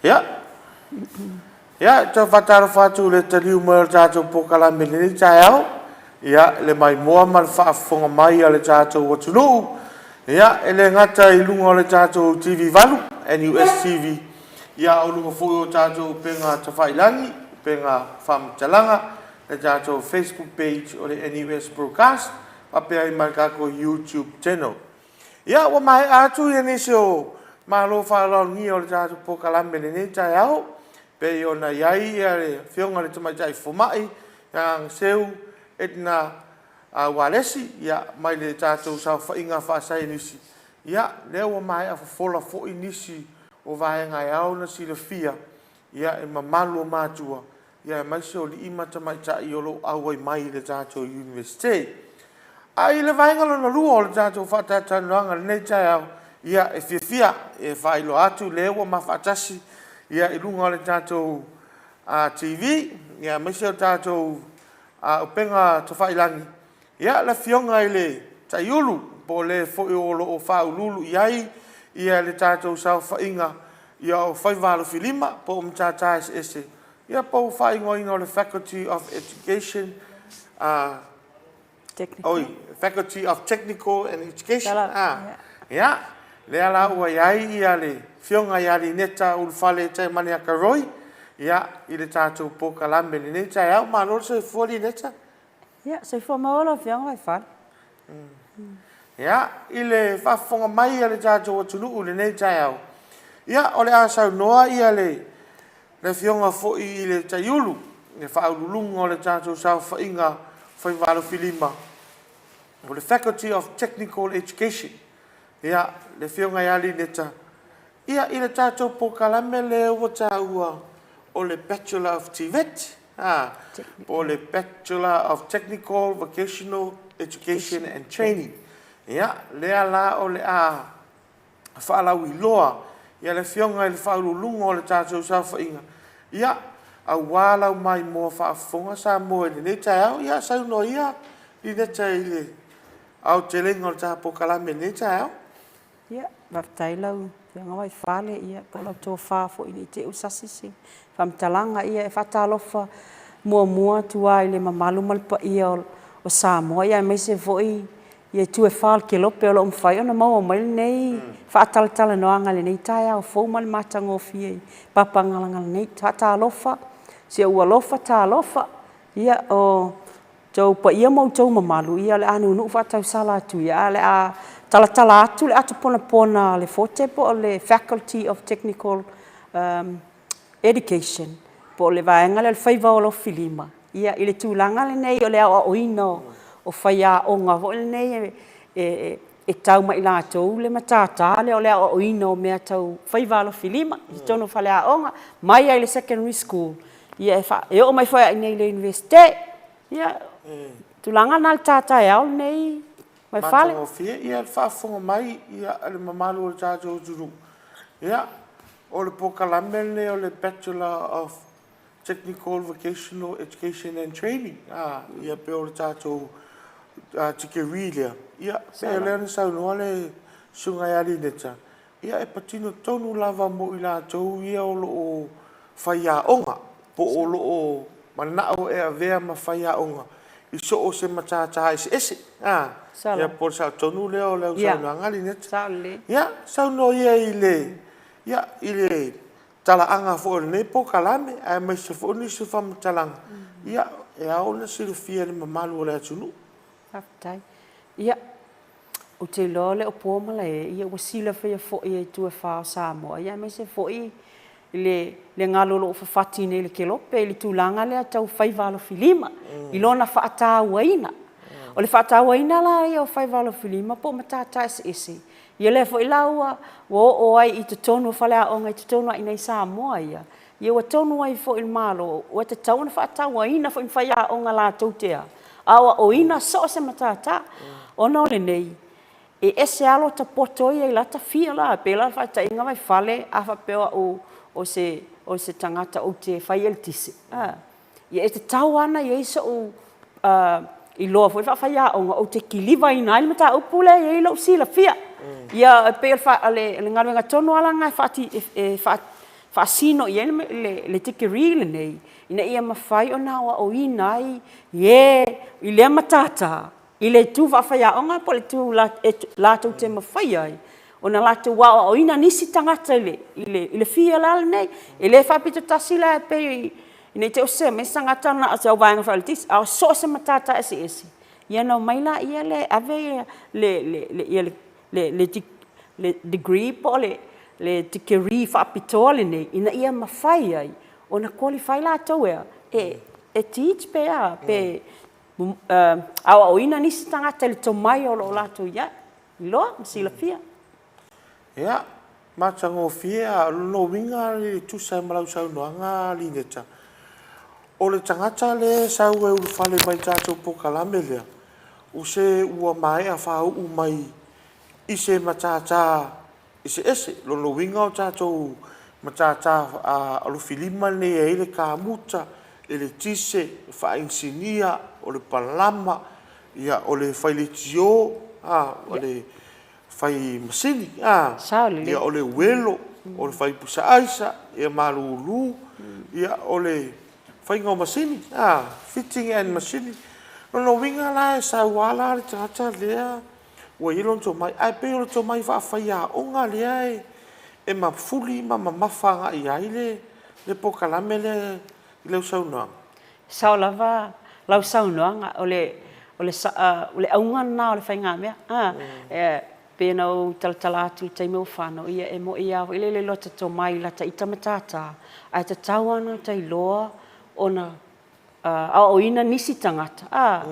Ia. Ia, tau faatalofa atu i le taliu mai o le tatou polokalame i lenei taeao. Ia, le maimoa ma le faafofoga mai a le tatou atunuu. Ia, e le gata i luga o le tatou TV 8, NUS TV, ia, a o luga foi o tatou upega tafailagi, upega faamatalaga, le tatou Facebook page o le NUS Broadcast, faapea ai ma le tatou YouTube channel. Ia, ua maea atu ia nisi o malo faaaloalogia o le tatou polokalame i lenei taeao, pei ona i ai ia le Afioga i le Tamaitai Fomai ia Agaseu Edna Ualesi, ia, mai le tatou saofaiga faasaienisi, ia, lea ua maea fofola foi nisi o vaega e ao ona silafia, ia, e mamalu o matua, ia aemaise o alii ma tamaitai o lo o auai mai i le tatou Iunivesite. A i le vaega lona lua o le tatou faatalatalanoaga i lenei taeao, ia e fiafia e faailoa atu lea ua ma faatasi ia i luga o le tatou TV, ia aemaise o le tatou upega tafailagi, ia le Afioga i le Taiulu, po o le foi o lo o faauluulu i ai ia le tatou saofaiga ia o Faiva Alofilima po o Matata Eseese, ia po o faaigoaina o le Faculty of Education, oi, Faculty of Technical and Education, ia, lea la ua i ai ia le Afioga ia Lineta Ulufale Taimaneaka Roy, ia, i le tatou polokalame i lenei taeao. Malo le soifua Lineta. Ia, soifua maua lau Afioga Vaifale. Ia, i le faafofoga mai a le tatou atunuu i lenei taeao, ia, o le a saunoa ia le Afioga foi i le Taiulu, le Faauluuluga o le tatou saofaiga Faiva Alofilima, o le Faculty of Technical Education, ia, le Afioga ia Lineta, ia, i le tatou polokalame lea ua taua o le Bachelor of TVET, a, po o le Bachelor of Technical Vocational Education and Training. Ia, lea la o le a faalauiloa ia le Afioga i le Faauluuluga o le tatou saofaiga, ia, aua lau maimoa faafofoga Samoa i lenei taeao. Ia, saunoa ia Lineta i le aotelega o le ta polokalame i lenei taeao. Ia, faafetai lau Afioga Vaifale, ia, po o lau tofa foi ne i te i ua sasi se faamatalaga. Ia, e faatalofa muamua atu lava i le mamalu ma le paia o Samoa, ia aemaise foi itu e fa o le kelope o lo o mafai ona maua mai lenei faatalatalanoaga i lenei taeao fou ma le matagofie i Papagalagala nei. Faatalofa. Si ou alofa talofa, ia, o outou paia ma outou mamalu, ia, o le a nuunuu faatausala atu ia, ae o le a talatala atu le ato ponapona a le FOTE po o le Faculty of Technical Education, po o le vaega lea o le faiva o alofilima, ia, i le tulaga lenei o le aoaoina o faiaoga foi lenei e tau ma i latou le matata lea o le aoaoina o mea tau faiva alofilima i totonu o faleaoga, mai lava i le secondary school, ia e oo mai foi lava i inei i le Iunivesite. Ia, o le tulaga lena i le ta taeao lenei Vaifale. Matagofie ia le faafofoga mai a le mamalu o le tatou atunuu. Ia, o le polokalame lenei o le Bachelor of Technical Vocational Education and Training, a, ia pei o le tatou tikeri lea, ia pei o lea na saunoa le Susuga ia Lineta, ia e patino tonu lava mo i latou ia o lo o faiaoga, po o lo o manao e avea ma faiaoga i so o se matata eseese, a, ia po o le sao tonu lea o lau saunoaga Lineta. Ia, saunoa ia i le, ia, i le talaaga foi o lenei polokalame aemaise foi o nisi o faamatalaga ia e ao ona silafia e le mamalu o le atunuu. Faafetai. Ia, ou te iloa e le o po malae, ia ua silafia foi e itu e fa o Samoa, ia aemaise foi le galu o lo o fafati nei e le Kelope i le tulaga lea tau faiva alofilima i lona faatauaina. O le faatauaina la ia o faiva alofilima po o matata eseese, Ia lea foi la ua oo ai i totonu o faleaoga i totonu lava i inei i Samoa ia, ia ua tonu ai foi le Malo, ua tatau ona faatauaina foi ma faiaoga latou te aoaoina so o se matata. Ona o lenei, e ese lava lota poto ia i lata fia la, pei la o le faataitaiga Vaifale, a faapea o au o se tagata ou te fai eletise, a. Ia e tatau lava ona i ai sou iloa foi faafaiaoga ou te kilivaina ai le mataupu lea e i ai lou silafia. Ia e pei o le galuega tonu lava lena e faasino i ai le tikeri lenei, ina ia mafai ona aoaoina ai e i lea matata i le itu faafaiaoga po o le itu latou te mafaia ai ona latou aoaoina nisi tagata i le field la lenei. E le faapito tasi la e pei ne i te i ua sese mai se tagata na o se au vaega fai eletise, a o so o se matata eseese, ia ona omai laia lea e ave le degree po o le tikeri faapitoa lenei ina ia mafai ai ona qualify latou e teach pe a, pe aoaoina nisi tagata i le tomai o lo o latou i ai, iloa ma silafia. Ia, matagofie, a o lona uiga e tusa ai ma lau saunoaga Lineta, o le tagata lea e sau e ulufale mai i le tatou polokalame lea, o se ua maea faauu mai i se matata eseese. O lona uiga o tatou matata alofilima lenei e i ai le kamuta, eletise, faainisinia, o le palama, o le fai leitio, o le fai masini, ia o le uelo, o le fai pusa aisa, ia malulu, ia o le faiga o masini, fitting and machining. O lona uiga la e sau lava la le tagata lea ua i ai lona tomai, ae pei o le tomai faafaiaoga lea e mafuli ma mamafa agai i ai le polokalame lea i lau saunoaga. E sao lava lau saunoaga, o le auga lena o le faigamea. E pei ona ou talatala atu i le taimi ua fano, ia e moni lava foi lele i lota tomai i lata ita matata, ae tatau lava ona ota iloa ona aoaoina nisi tagata,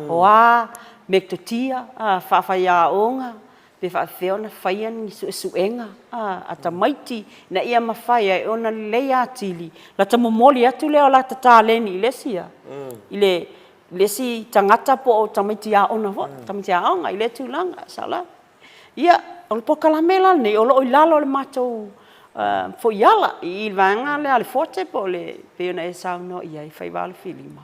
o a metotia faafaiaoga, pe faapefea ona faia ni suesuega a tamaiti ina ia mafai ai ona lelei atili lata momoli atu lea o lata taleni i le isi a, i le isi tagata po o tamaiti aoga foi, tamaiti aoga i lea tulaga, sao lava. Ia, o le polokalame la lenei o lo o i lalo o le matou foi ala i le vaega lea a le FOTE po o le, pei ona e saunoa i ai Faiva Alofilima.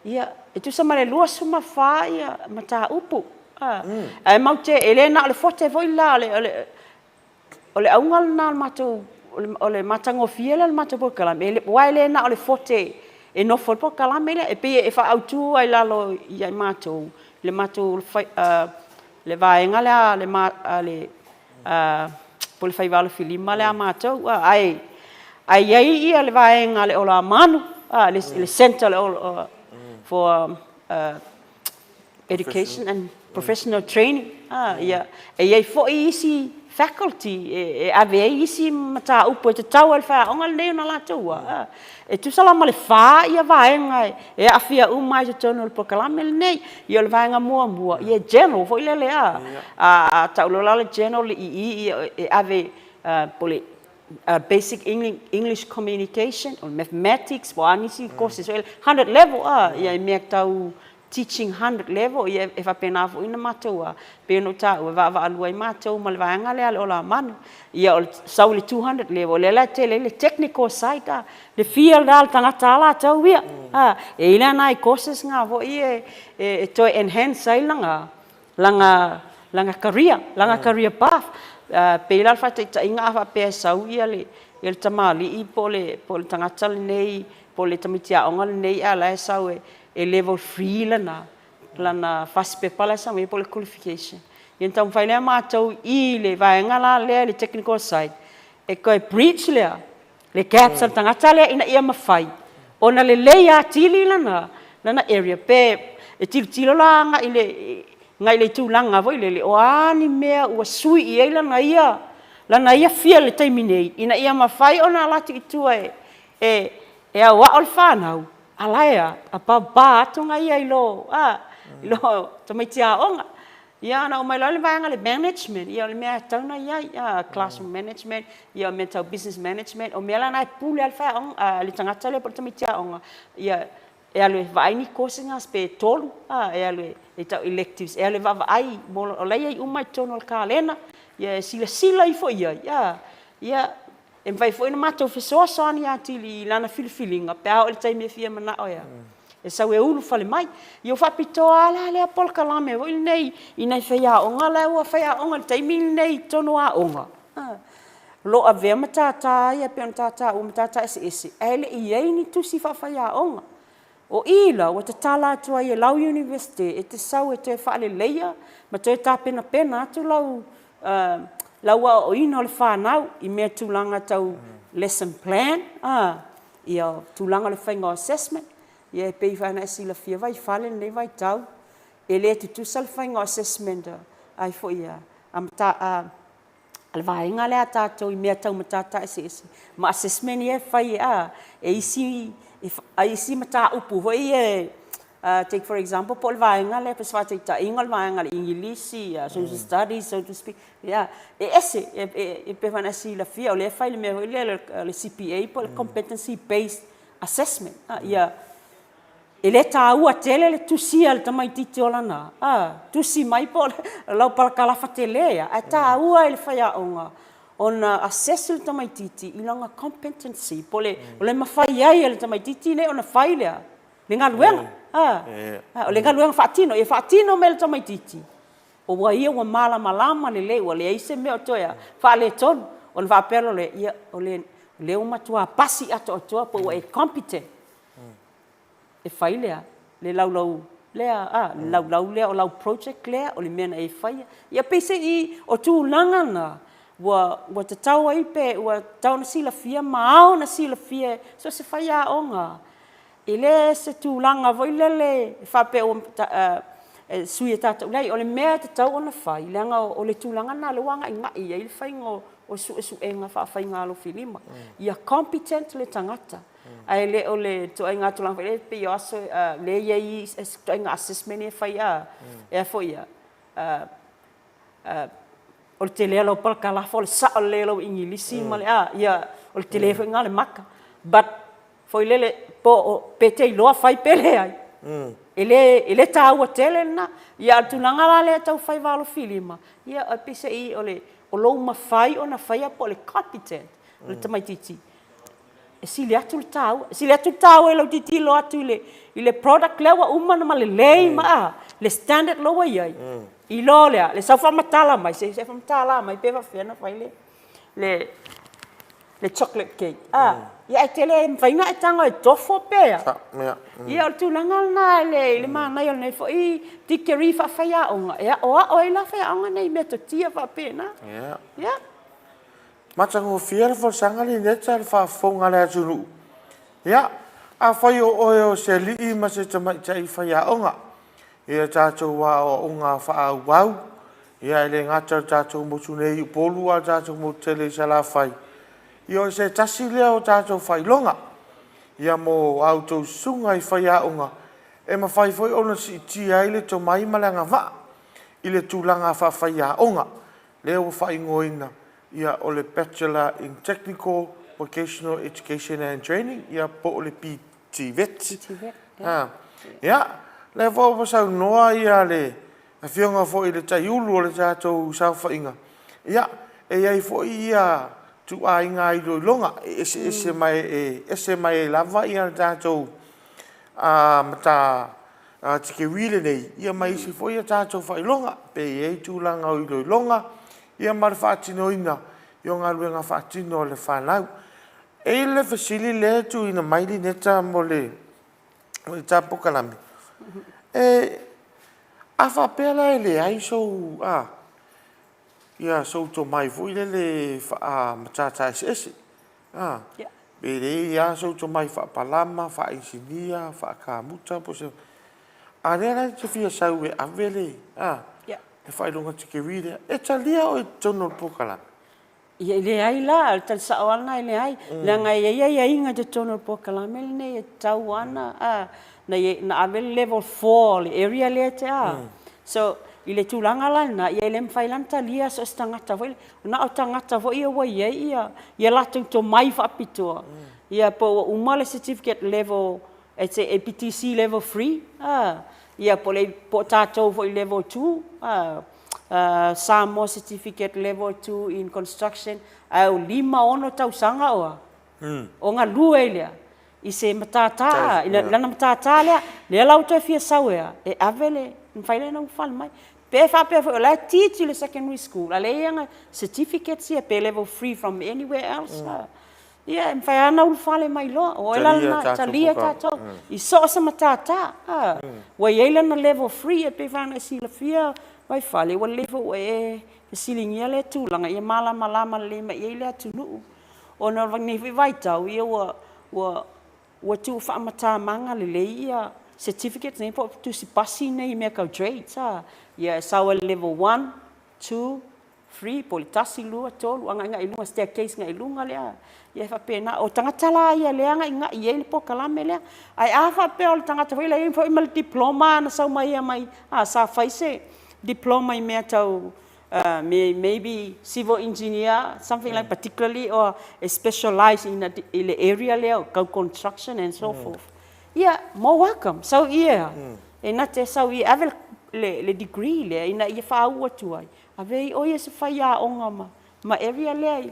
Ia, e tusa ma le 24 mataupu, ae matou te, e le na o le FOTE foi la, o le auga lena o le matou, o le matagofie lea o le matou polokalame, aua e le na o le FOTE e nofo ai le polokalame lea. E pei e faaautu lava i lalo ia i matou, le matou, le vaega lea a le Pule Faiva Alofilima lea a matou, ae i ai le vaega a le Ola Manu. a, le centre for education and professional training, a, ia, e i ai foi isi faculty e ave ai isi mataupu e tatau lava i le faiaoga lenei ona latou a, e tusa la ma le 4 vaega e aafia uma ai i totonu o le polokalame lenei. Ia o le vaega muamua, ia e general foi lele a, a tau loa la le general i i, ia e ave po o le basic English communication, o le mathematics po o a nisi courses foi lele, 100 level a, ia i mea tau teaching 100 level, ia e faapena foi ona matou a, pei ona ou taua, e vaavaalua ai matou ma le vaega lea a le Olamanu. Ia o le sau i le 200 level, lea la e tele ai le technical side a, le field lava a le tagata lava latou ia, a. E i ai la nai courses na foi e toe enhance ai lana, lana, lana career, lana career path. E pei la o le faataitaiga a faapea e sau le tamalii po o le tagata lenei po o le tamaiti aoga lenei a o la e sau e level 3 lana, lana fasipepa la e sau mai ai po o le qualification. Ia ona taumafai lea matou i le vaega la lea i le technical side e toe bridge lea, le gaps a le tagata lea ina ia mafai ona lelei atili lana, lana area pe e tilotilo la agai i le, agai i le tulaga foi lele, o a ni mea ua sui i ai lana ia, lana ia field i le taimi nei ina ia mafai ona alu atu i tua e, e aoao le fanau, a la e a, above bar atu ia i lo, a, i lo tamaiti aoga. Ia ona oo mai loa lea i le vaega o le management, ia o le mea e tatau ona i ai, a, classroom management, ia o mea tau business management, o mea la na e pule lava le faiaoga, le tagata lea po o le tamaiti aoga, ia e alu e vaai ni courses na pe 3, a, e alu e tau electives, e alu e vaavaai, o la e i ai uma i totonu o le kalena, ia e silasila ifo i ai, a, ia E mafai foi ona matou fesoasoani atili i lana filifiliga pe a oo i le taimi e fia manao e a, e sau e ulufale mai. Ia ua faapitoa lava la lea polokalame foi lenei i nai faiaoga la ua faiaoga i le taimi lenei i totonu o aoga, o lo o avea matata ia pei ona ta taua, matata eseese, ae le i i ai ni tusi faafaiaoga. O i la ua tatala atu ai e lau Iunivesite e te sau e toe faaleleia ma toe tapenapena atu lau lau aoaoina o le fanau i mea tulaga tau lesson plan, ia tulaga o le faiga o assessment. Ia e pei foi ona e silafia Vaifale i lenei vaitau, e le tutusa le faiga o assessment a foi a le vaega lea a tatou i mea tau matata eseese ma assessment ia e fai e isi a isi mataupu foi ia, take for example po o le vaega lea po o se faataitaiga o le vaega a le Igilisi, Social Studies, Social Speak, ia e ese. E pei foi ona e silafia o lea e fai i le mea foi lea o le CPA po o le Competency Based Assessment. Ia E le taua tele le tusia e le tamaitiiti o lana tusi mai po o lau palakalafa tele ia, ae taua i le faiaoga ona assess le tamaitiiti i lana competency, po o le mafai ai e le tamaitiiti lenei ona fai le galuega, o le galuega faatino, ia faatino mai e le tamaitiiti, o ua ia ua malamalama lelei, ua leai se mea o toe faaletonu, ona faapea loa lea, ia o lea ua matua pasi atoatoa po ua e competent. E fai lea, le laulau lea, a, le laulau lea o lau project lea, o le mea na e faia. Ia peiseai o tulaga na, ua, ua tatau ai pe ua tatau ona silafia ma ao ona silafia e so o se faiaoga. E le o se tulaga foi lele e faapea ua, e sui e tatou, leai, o le mea e tatau ona fai, leaga o le tulaga lena o lea ua agaigai i ai le faiga o suesuega faafaigalofi-lima. Ia competent le tagata. Ae le o le ituaiga tulaga foi lea pei o aso lea e i ai ituaiga assessment ia e fai a, e a foi a, o le tele o lau parakalafa o le sao lelei o lau Igilisi ma le a, ia o le tele foi lena o le maka. But foi lele po o pe te iloa fai pe leai, e le e le taua tele lena. Ia a o le tulaga la lea tau fai valofilima, ia peiseai o le o lou mafai ona faia po o le competent o le tamaitiiti e sili atu le taua. E sili atu le taua i lau tilotilo atu i le, i le product lea ua uma ona ma lelei ma a, le standard la ua i ai, i lo lea, le sau faamatala mai, se se faamatala mai pe faapefea ona fai le, le, le chocolate cake, a. Ia ae te le mafai ona e tago e tofo pe a. Ia o le tulaga lena i le, i le manaia o lenei foi dikeri faafaiaoga, e aoao ai la faiaoga nei i metotia faapena. Ia. Matagofie le folasaga Lynette a le faafofoga a le atunuu. Ia, Afai o oe o se alii ma se tamaitai faiaoga i a tatou aoaoga faaauau, ia e le gata i le tatou motu nei i Upolu a o le tatou motu tele i Salafai, ia o se tasi lea o tatou faailoga ia mo a outou susuga i faiaoga e mafai foi ona siitia ai le tomai ma le agavaa i le tulaga faafaiaoga lea ua faaigoaina ia o le Bachelor in Technical Vocational Education and Training ia po o le BTVET. Ah, ia, lea foi ua saunoa ia le afioga foi i le Taiulu o le tatou saofaiga, ia, e i ai foi ia ituaiga iloiloga e eseese mai, e ese mai ai lava ia le tatou mata tikeri lenei ia ma isi foi a tatou faailoga, pe i ai tulaga o iloiloga ia ma le faatinoina o galuega faatino a le fanau. E i ai le fesili lea e tuuina mai Lineta mo le ta polokalame, a faapea la e leai sou sou tomai foi lele faa-matata eseese, pe leai lava sou tomai faapalama, faainisinia, faakamuta po o se… A o lea la e te fia sau e ave le faailoga tikeri lea, e talia oe i totonu o le polokalame? Ia, e leai la, o le tali sao lava lena e leai. Leaga e i ai aiaiga i totonu o le polokalame lenei e tatau lava ona ave le level 4 o le area lea e te a. So, i le tulaga la lena, e le mafai la ona talia so o se tagata foi lele, na o tagata foi ia ua i ai ia latou tomai faapitoa, ia po ua uma le certificate level APTC level 3, ia po o tatou foi level 2, Samoa Certificate Level 2 in Construction, ae ua 5, 6 tausaga o galue ai lea i se matata, i lana matata lea. Lea la ua toe fia sau e a? E ave le… ona mafai lea ona ulufale mai. Pe faapea foi o la e teach i le secondary school a o lea e i ai ana certificates ia pe level 3 from anywhere else, ia e mafai lava ona ulufale mai loa. O ai la lena e talia tatou i so o se matata ua i ai lana level 3. E pei foi ona e silafia Vaifale, ua lelei foi ua e fesiligia lea tulaga ia malamalama lelei mai i ai le atunuu, ona o lenei foi vaitau ua tuu faamatamaga lelei ia certificates nei po o tusi pasi nei i mea tau trades. Ia e sau lava i le level 1, 2, 3 po o le 1, 2, 3 agaigai i luga, staircase agai i luga lea. Ia e faapena. O tagata la ia o lea e agaigai i ai le polokalame lea. Ae a faapea o le tagata foi lea e i ai foi ma le diploma na sau mai sa fai se diploma i mea tau maybe civil engineer something like particularly or e specialize i le area lea tau construction and so forth, ia, more welcome. Sau i i e na te sau i e ave le degree lea ina ia faauu atu ai, ave ai o ia se faiaoga ma area lea i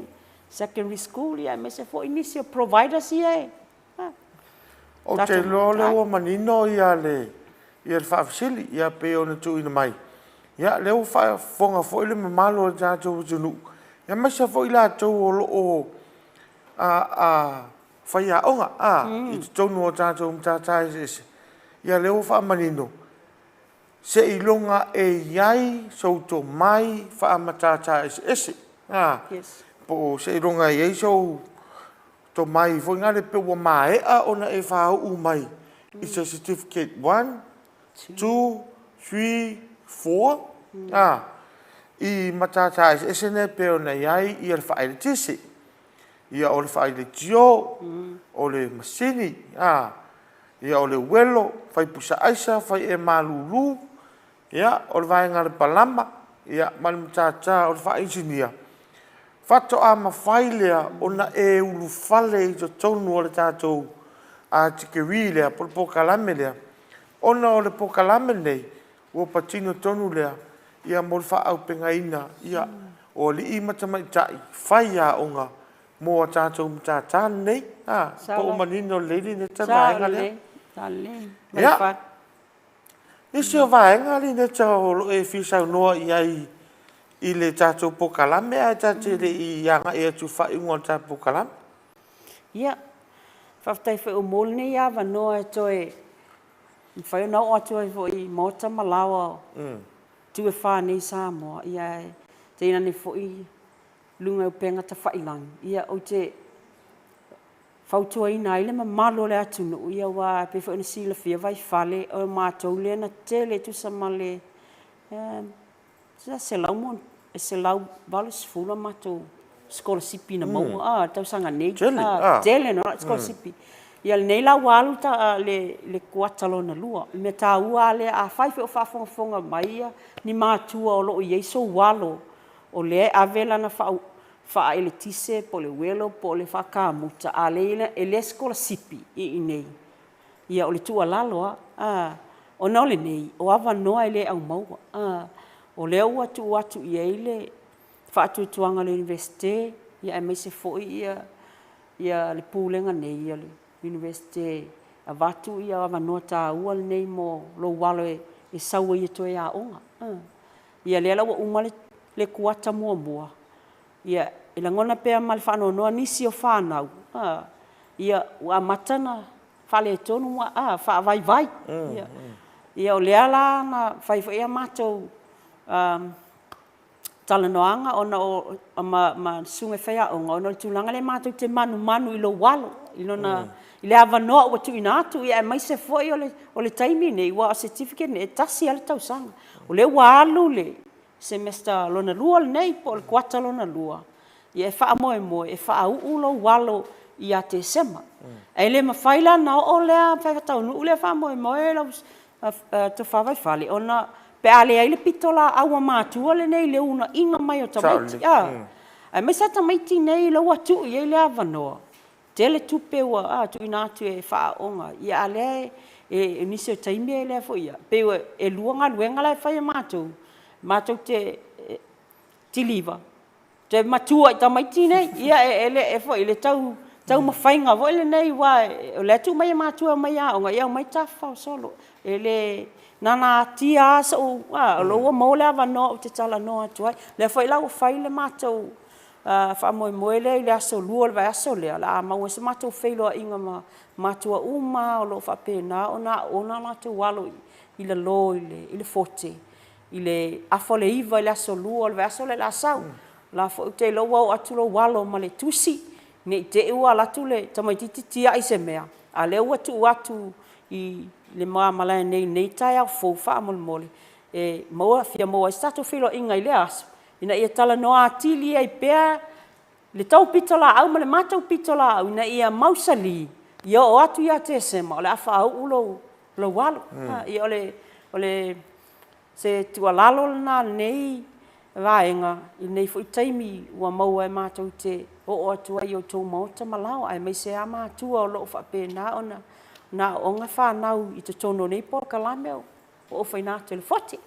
secondary school aemaise foi nisi o providers ia e Ou te iloa o lea ua manino le faafesili pei ona tuuina mai. Ia, o lea ua faafofoga foi le mamalu o le tatou atunuu, aemaise foi i latou o lo o faiaoga i totonu o tatou matata eseese, ia o lea ua faamanino, seiloga e i ai sou tomai faamatata eseese, po o seiloga e i ai sou tomai foi lea pe ua maea ona e faauu mai i se Certificate 1, 2, 3, 4 i matata eseese nei pei ona i ai le faaeletise, ia o le faaleitio, o le masini, ia o le uelo, fai pusa aisa, fai ea malulu, ia o le vaega a le palama, ia ma le matata o le faainisinia, faatoa mafai lea ona e ulufale i totonu o le tatou tikeri lea po o le polokalame lea, ona o le polokalame lenei ua patino tonu lea ia mo le faaaupegaina o alii ma tamaitai faiaoga mo a tatou matata lenei. Po ua manino lelei Lineta le vaega lea? Sao lelei. Ia, nisi o vaega Lineta o lo o e fia saunoa i ai i le tatou polokalame ae ta te le i agai atu i le faaiuga o le tatou polokalame. Ia, faafetai foi mo lenei avanoa e toe mafai ona oo atu ai foi i maota ma laoa o itu e fa nei i Samoa, ae tainane foi luga o upega tafailagi. Ia, ou te. fautuaina ai le mamalu o le atunuu, ia aua e pei foi ona silafia Vaifale, o matou lea na tele e tusa ma le 180 a matou sikolasipi na maua a le tausaga nei. Tele nauna sikolasipi. Ia lenei la ua alu le kuata lona lua. O le mea taua lava lea, afai foi o faafogafoga mai ni matua o lo o i ai sou alo o lea e ave lana faaeletise po o le uelo po o le faakamuta, a o lea e le sikolasipi i inei, ia o le tuualalo lava, ona o lenei, o avanoa e le au maua. O lea ua tuu atu i ai le faatuatuaga o le Iunivesite aemaise foi le Pulega nei a le Iunivesite e avatu avanoa taua nei mo lou alo e sau ai e toe aoga. Ia lea la ua uma le kuata muamua, ia e lagona pea ma le faanoanoa nisi o fanau, ia ua amata ona faaletonu, faavaivai. Ia o lea la na fai foi a matou talanoaga ona o ma le susuga i le faiaoga, ona o le tulaga lea matou te manumanu i lou alo, i lona, i le avanoa ua tuuina atu, aemaise foi o le taimi lenei, aua o certificate nei, e tasi lava le tausaga. O lea ua alu le semester lona lua lenei po o le kuata lona lua, ia e faamoemoe e faauu lou alo ia Tesema. Ae le mafai la ona oo lea faataunuu lea faamoemoe lau Tofa Vaifale, ona pe a leai le pitolaau a matua lenei i le uunaiga mai o tamaiti, aemaise lava tamaiti nei lea ua tuu i ai le avanoa, tele tupe ua tuuina atu e faaaooga ai, a o lea o nisi o taimi e lea foi e pei e lua galuega la e fai e matou, matou te kiliva, toe matua i tamaiti nei. Ia e foi le taumafaiga foi lenei aua o la e tuu mai e matua e omai e aoga, ia omai tafafao solo. E le na ona atia lava sou, o lea ua maua le avanoa ou te talanoa atu ai. O lea foi la ua fai le matou faamoemoe lea i le aso Lua o le vaiaso lea, o le a maua ai se matou feiloaiga ma matua uma lava o lo o faapena ona aoona o latou alo i lalo i le Forte i le 8:30 i le aso Lua o le vaiaso lea o le a sau. O la foi ou te iloa ua oo atu lou alo ma le tusi, ne i te i ua alu atu le tamaitiiti tiai i se mea, a o lea ua tuu atu i le muamalae nei i lenei taeao fou faamolemole e fia maua ai se tatou feiloaiga i lea aso, ina ia talanoa atili ai pea le tou pitolaau ma le matou pitolaau ina ia mausali, ia oo atu ia Tesema o le a faauu lou alo. Ia o le se tuualalo lena a lenei vaega i lenei foi taimi ua maua e matou te oo atu ai i outou maota ma laoa, aemaise lava matua o lo o faapena ona aooga fanau i totonu o nei polokalame ua ofaina atu e le FOTI.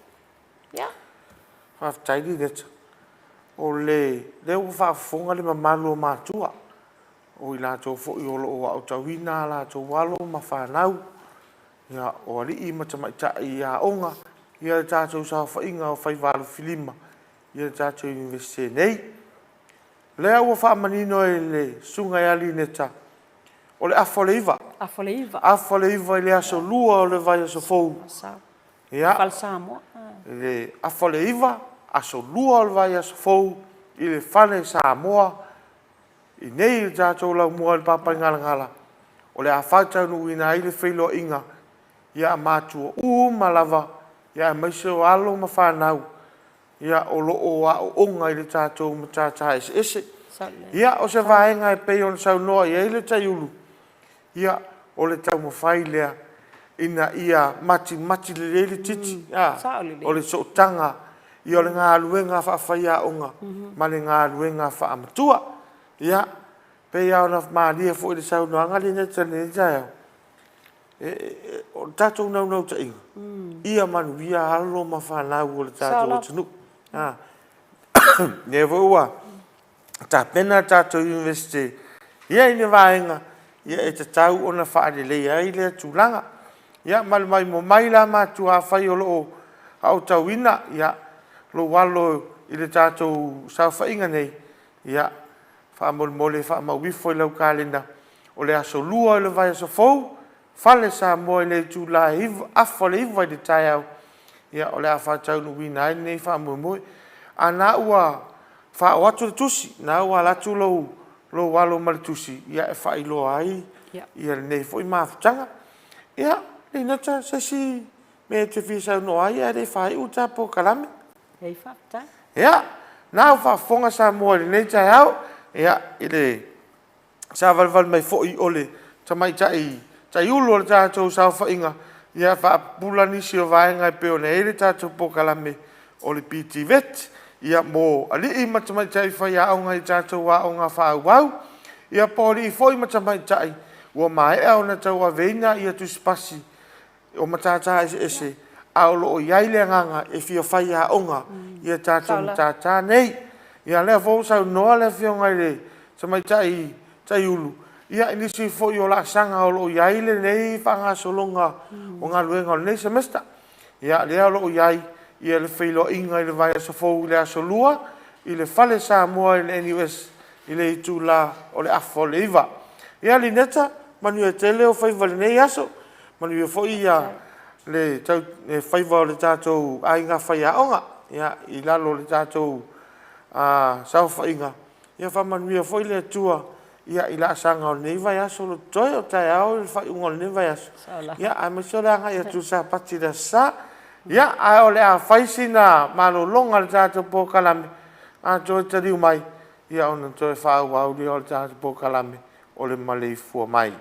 Ia. Faafetai Lileta. O lea ua faafofoga le mamalu o matua, o i latou foi o lo o aotauina a latou alo ma fanau, ia, o alii ma tamaitai aoga, ia le tatou saofaiga o faiva alofilima i le tatou Iunivesite nei. O lea ua faamanino e le Susuga ia Lineta, o le afa o le iva. Afa o le iva. Afa o le iva i le aso Lua o le vaiaso fou. Ia. Fale Samoa. I le afa o le iva, aso Lua o le vaiaso fou i le Fale Samoa, i nei i le tatou laumua i le Papaigalagala, o le a faataunuuina ai le feiloaiga ia matua uma lava, ia aemaise o alo ma fanau ia o lo o aooga i le tatou matata eseese. Ia o se vaega e pei ona saunoa i ai le Taiulu, ia o le taumafai lea ina ia matimati lelei le titi, a, o le sootaga ia o le galuega faafaiaoga ma le galuega faamatua. Ia, pei lava ona malie foi i le saunoaga a Lineta i lenei taeao, o le tatou naunautaiga, ia manuia alo ma fanau a le tatou atunuu. O lea foi ua tapena le tatou Iunivesite i ni vaega e tatau ona faaleleia ai lea tulaga. Ia ma le maimoa mai la matua, afai o lo o aotauina lou alo i le tatou saofaiga nei, ia, faamolemole faamau ifo i lau kalena, o le aso Lua o le vaiaso fou, Fale Samoa i le itula e 8:30 i le taeao, ia o le a faataunuuina ai lenei faamoemoe. A o lena ua faaoo atu le tusi, o lena ua alu atu lou lou alo ma le tusi ia e faailoa ai ia lenei foi mafutaga. Ia, Lynette, se isi mea e te fia saunoa ai ae le i faaiu le ta polokalame? Leai, faafetai. Ia, na ua faafofoga Samoa i lenei taeao, ia, i le savalivali mai foi o le tamaitai taiulu o le tatou saofaiga, ia faapupula nisi o vaega e pei ona i ai le tatou polokalame o le PTVET, ia mo alii ma tamaitai faiaoga i tatou aoga faaauau, ia po o alii foi ma tamaitai ua maea ona tauaveina ia tusipasi o matata eseese a o lo o i ai le agaga e fia faiaoga i a tatou matata nei. Ia o lea foi ua saunoa le Afioga i le Tamaitai Taiulu i nisi foi o laasaga o lo o i ai lenei faagasologa o galuega o lenei Semester. Ia lea o lo o i ai le feiloaiga i le vaiaso fou i le aso Lua i le Fale Samoa i le NUS i le itula o le 8:30. Ia Lynette, manuia tele ou faiva i lenei aso, manuia foi le faiva o le tatou aiga faiaoga i lalo o le tatou saofaiga. Ia faamanuia foi le Atua i laasaga o lenei vaiaso o totoe, o taeao le faaiuga o lenei vaiaso, aemaise o le agai atu i le Sapati i le Aso Sa. Ia, ae o le a fai sina malologa i le tatou polokalame, a toe taliu mai, ona toe faaauau lea o le tatou polokalame o le maleifua mai.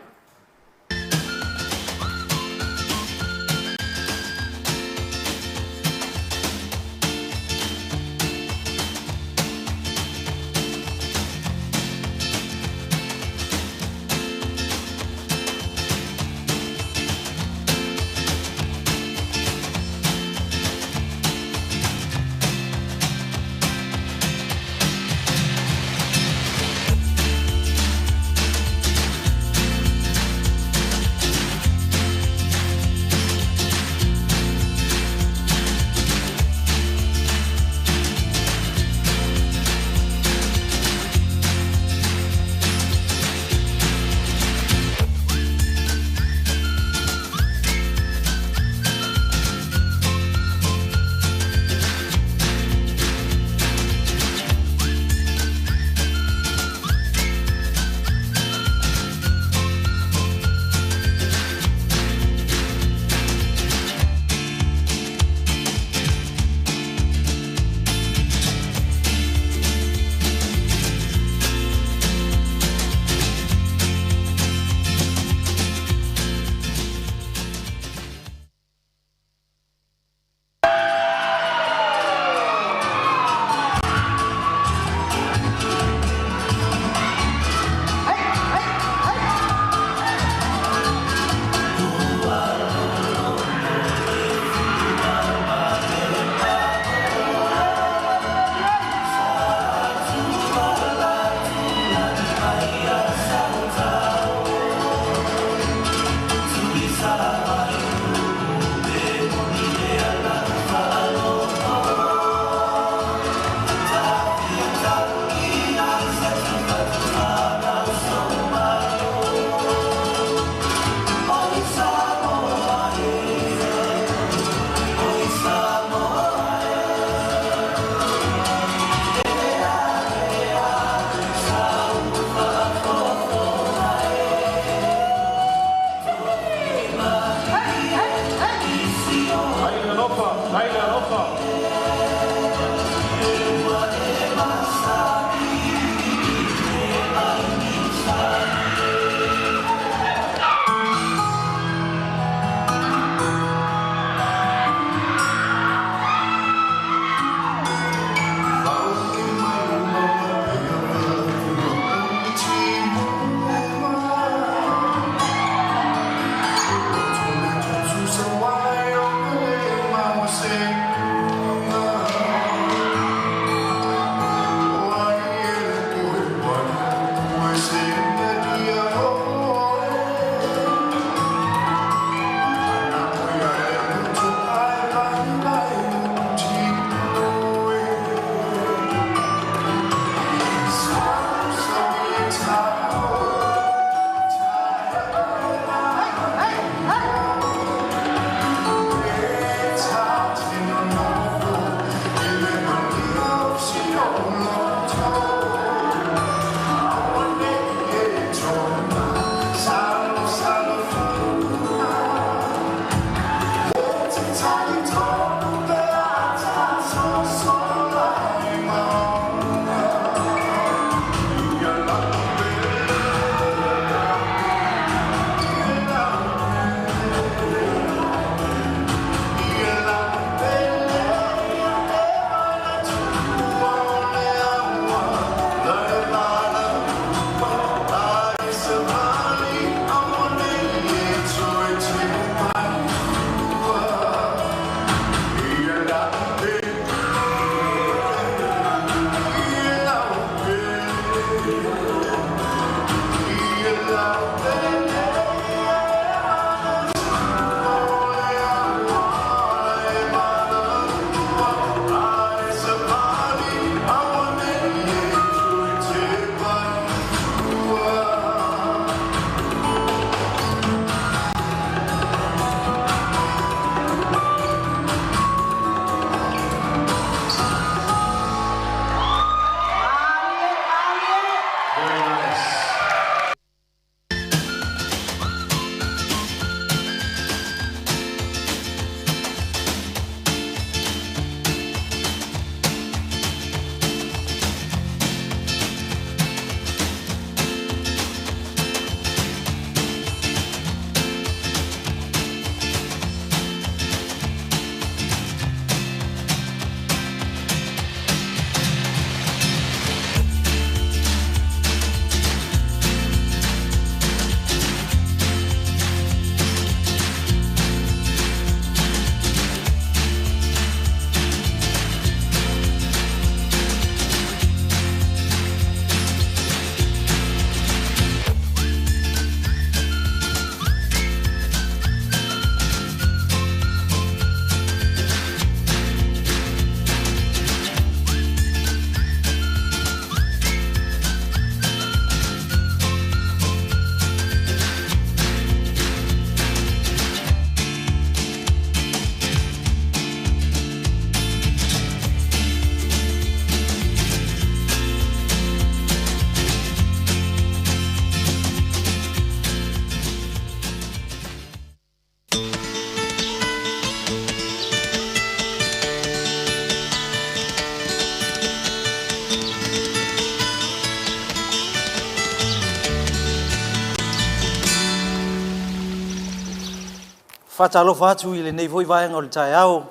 Faatalofa atu i lenei foi vaega o le taeao,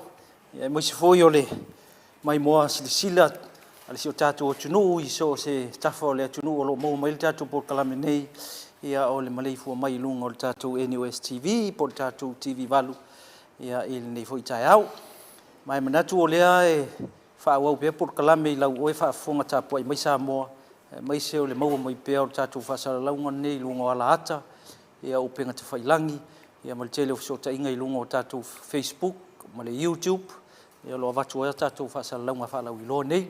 aemaise foi o le maimoa silasila a le si o tatou atunuu i so o se tafa o le atunuu o lo o maua mai ai le tatou polokalame nei, ia o le maleifua mai i luga o le tatou NUS TV po o le tatou TV 8 ia i lenei foi taeao. Ma e manatu o lea e faaauau pea polokalame i lau oe faafofoga tapuai mai Samoa, aemaise o le maua mai pea o le tatou faasalalauga lenei i luga o ala ata, ia o upega tafailagi, ia ma le tele o fesootaiga i luga o tatou Facebook ma le YouTube, ia o lo o avatu ai a tatou faasalalauga faalauiloa nei.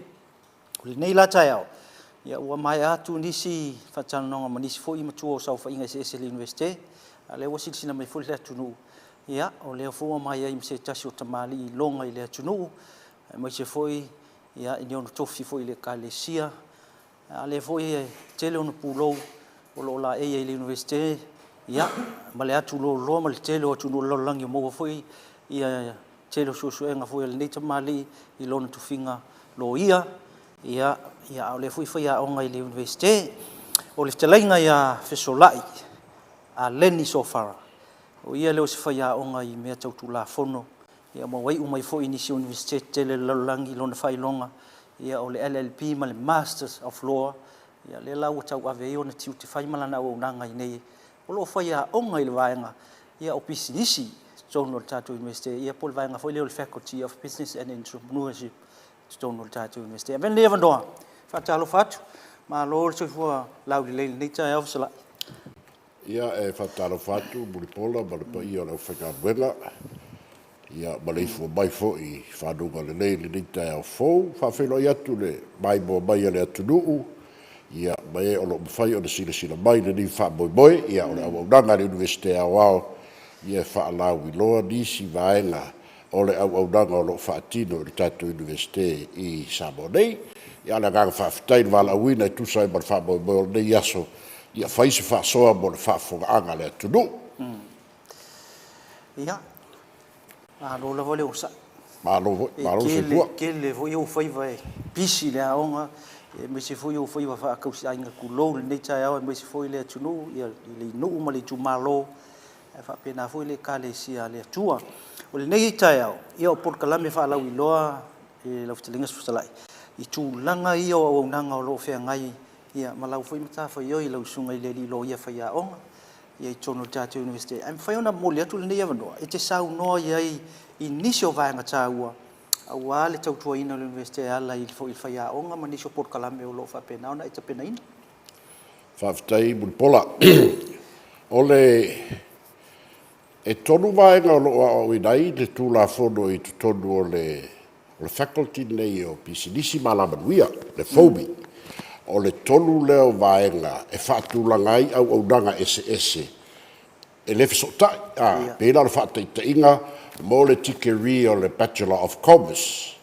O lenei la taeao, ia ua maea atu nisi faatalanoaga ma nisi foi matua o saofaiga eseese i le Iunivesite, a o lea ua silasila mai foi le atunuu, ia o lea foi ua maea ai ma se tasi o tamalii iloga i le atunuu, aemaise foi ia i ni ona tofi foi i le Ekalesia, A lea foi e tele ona pulou o lo o laei ai i le Iunivesite, ia, ma le atu loaloa ma le tele o atunuu o le lalolagi o maua foi ia tele o suesuega foi a lenei tamalii i lona tofiga loia, ia, ia a o lea foi e faiaoga i le Iunivesite. O le fetalaiga ia Fesolai a Lenny Sofara, o ia lea o se faiaoga i mea tau Tulafono, ia ma ua iu mai foi i nisi o Iunivesite tetele o le lalolagi lona faailoga, ia o le LLB ma le Masters of Law, ia lea la ua tauave ai ona tiute fai ma lana auaunaga i inei, o lo o faiaoga i le vaega ia o pisinisi i totonu o le tatou Iunivesite, ia po o le vaega foi lea o le Faculty of Business and Entrepreneurship i totonu o le tatou Iunivesite. Avea lenei avanoa e faatalofa atu, malo le soifua laulelei i lenei taeao fesolai. Ia, e faatalofa atu Mulipola ma le paia o le aufaigaluega, ia maleifua mai foi i fanuga lelei i lenei taeao fou. E faafeiloai atu i le maimoa mai a le atunuu, ia, ma e o lo o mafai ona silasila mai i lenei faamoemoe. Ia, o le auaunaga a le Iunivesite Aoao, ia e faalauiloa nisi vaega o le auaunaga o lo o faatino e le tatou Iunivesite i Samoa nei. Ia, a o le agaga faafetai i le valaauina e tusa ai ma le faamoemoe o lenei aso, ia fai se faasoa mo le faafofogaaga a le atunuu. Ia, malo lava le onosai. Malo foi, malo le soifua. E tele foi ou faiva e pisi i le aoga, aemaise foi ou faiva faatausiaiga, tulou lenei taeao aemaise foi le atunuu, i le nuu ma le itumalo, ae faapena foi le Ekalesia a le Atua. O lenei taeao, ia o polokalame faalauiloa i lau Fetalaiga Fesolai, i tulaga ia o auaunaga o lo o feagai ia, ma lau foi matafaioi lau Susuga i le Alii Loia Faiaoga ia i totonu o le tatou Iunivesite. Ae mafai ona momoli atu lenei avanoa e te saunoa i ai i nisi o vaega taua aua le tautuaina o le Iunivesite e ala i foi i le faiaoga ma nisi o polokalame o lo o faapena ona e tapenaina. Faafetai Mulipola. O le, e tolu vaega o lo o aoaoina ai le Tulafono i totonu o le o le faculty lenei o Pisinisi ma Alamanuia, le FOMI. O le tolu lea o vaega e faatulaga ai auaunaga eseese e le fesootai. E pei la o le faataitaiga mo le tikeri o le Bachelor of Commerce,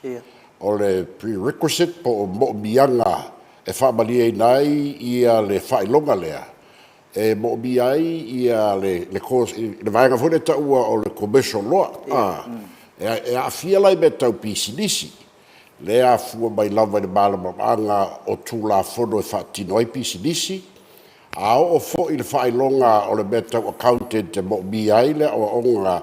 o le prerequisite po o moomiaga e faamalieina ai ia le faailoga lea, e moomia ai ia le course le vaega foi lea e taua o le commercial law a e aafia la i mea tau pisinisi lea e afua mai lava i le malamalamaaga o Tulafono e faatino ai pisinisi, a oo foi i le faailoga o le mea tau accountant e moomia ai le aoaoga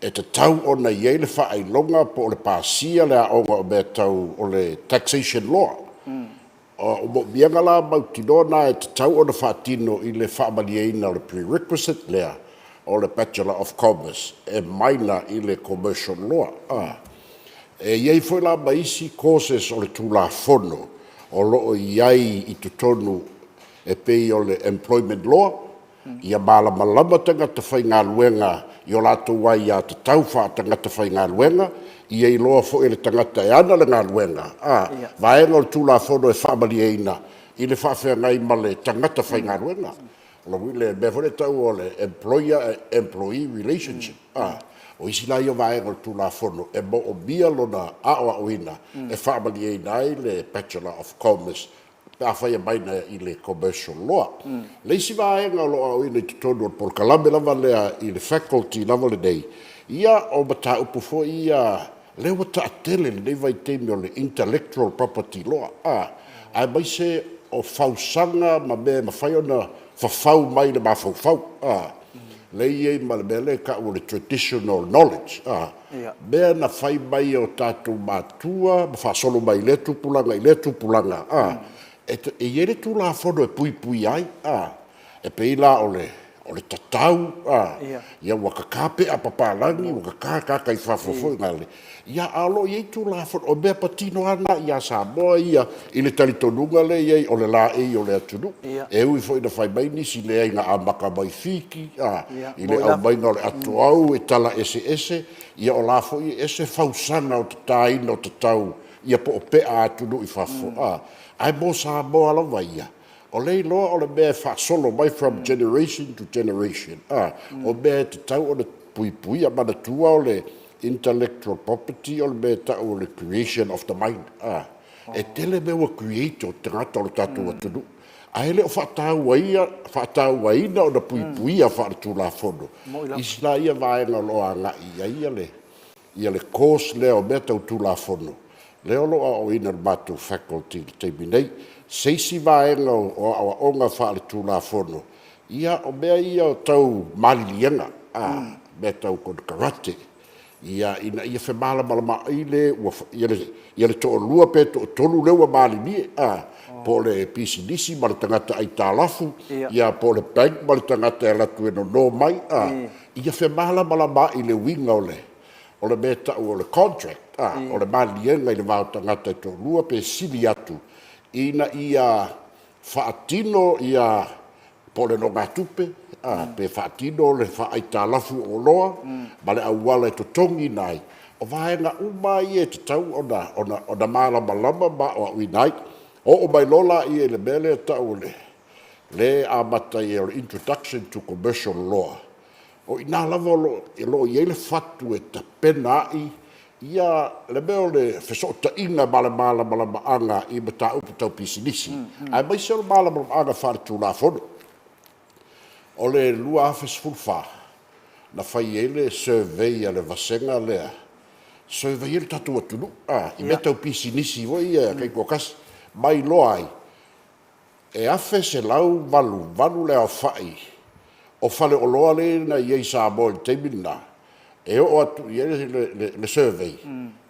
e tatau ona i ai le faailoga po o le pasia le aoga o mea tau o le taxation law. O moomia la mautinoa na e tatau ona faatino i le faamalieina o le prerequisite lea o le Bachelor of Commerce e minor i le Commercial Law. E i ai foi la ma isi courses o le Tulafono o lo o i ai i totonu e pei o le Employment Law, Ia malamalama tagata faigaluega i o latou aiatatau faatagata faigaluega, ia iloa foi e le tagata e ana le galuega, a, vaega o le Tulafono e faamalieina i le faafeagai ma le tagata faigaluega. O lona uiga, le mea foi lea e taua o le employer employee relationship, a, o isi la ia o vaega o le Tulafono e moomia lona aoaoina e faamalieina ai le Bachelor of Commerce pe afai e minor i le Commercial Law. Le isi vaega o lo o aoaoina i totonu o le polokalame lava lea i le Faculty lava lenei, ia o mataupu foi ia lea ua taatele i lenei vaitaimi o le Intellectual Property Law, aemaise o fausaga ma mea e mafai ona fafau mai le mafaufau. Lea e i ai ma le mea lea e tau o le traditional knowledge, a, mea na fai mai e o tatou matua ma faasolo mai i lea tupulaga i lea tupulaga, a, e i ai le Tulafono e puipuia ai, a. E pei la o le o le tatau, a, ia ua kaka pea papalagi, ua kaka tagata i fafo foi na le, ia a o lo o i ai Tulafono, o mea patino lava na ia Samoa ia i le talitonuga lea e i ai o le laei o le atunuu. E ui foi ina fai mai nisi, leai na amata mai Fiti, a, i le aumaiga o le atoau e tala eseese, ia o la foi e ese fausaga o tataina o tatau ia po o pea a atunuu i fafo, a, ae mo Samoa lava ia, O le iloa o le mea e faasolo mai from generation to generation, a, o mea e tatau ona puipuia. Manatua o le intellectual property o le mea e tau o le creation of the mind, a. E tele mea ua create o tagata o le tatou atunuu, ae le o faatauaina ona puipuia faale-Tulafono isi la ia vaega o lo o agai i ai le ia le course lea o mea tau Tulafono, lea o lo o aoaoina e le matou faculty i le taimi nei. Se isi vaega o aoaoga faale-Tulafono, ia o mea ia o tau maliliega, a, mea tau konekarate, ia, ina ia femalamalamaai le ua, ia le toalua pe toatolu lea ua malilie, a, po o le pisinisi ma le tagata aitalafu, ia po o le bank ma le tagata e alu atu e nono mai, a, ia femalamalamaai i le uiga o le o le mea e tau o le contract, a, o le maliliega i le va o tagata e toalua pe sili atu ina ia faatino ia po o le nogatupe, a, pe faatino le faaaitalafu o oloa ma le auala e totogiina ai. O vaega uma lava ia e tatau ona, ona, ona malamalama ma aoaoina ai. Oo mai loa laia i le mea lea e tau o le lea e amata ai o le Introduction to Commercial Law, o i ina lava o lo o i ai le fatu e tapena ai ia le mea o le fesootaiga ma le malamalamaaga i mataupu tau pisinisi, aemaise o le malamalamaaga faale-Tulafono. O le 2014, na fai ai le survey a le vasega lea, survey ai le tatou atunuu i mea tau pisinisi foi ia taitoatasi, ma iloa ai E 1188 le aofai o faleoloa lea na i ai i Samoa i le taimi lena, e oo atu i ai le survey,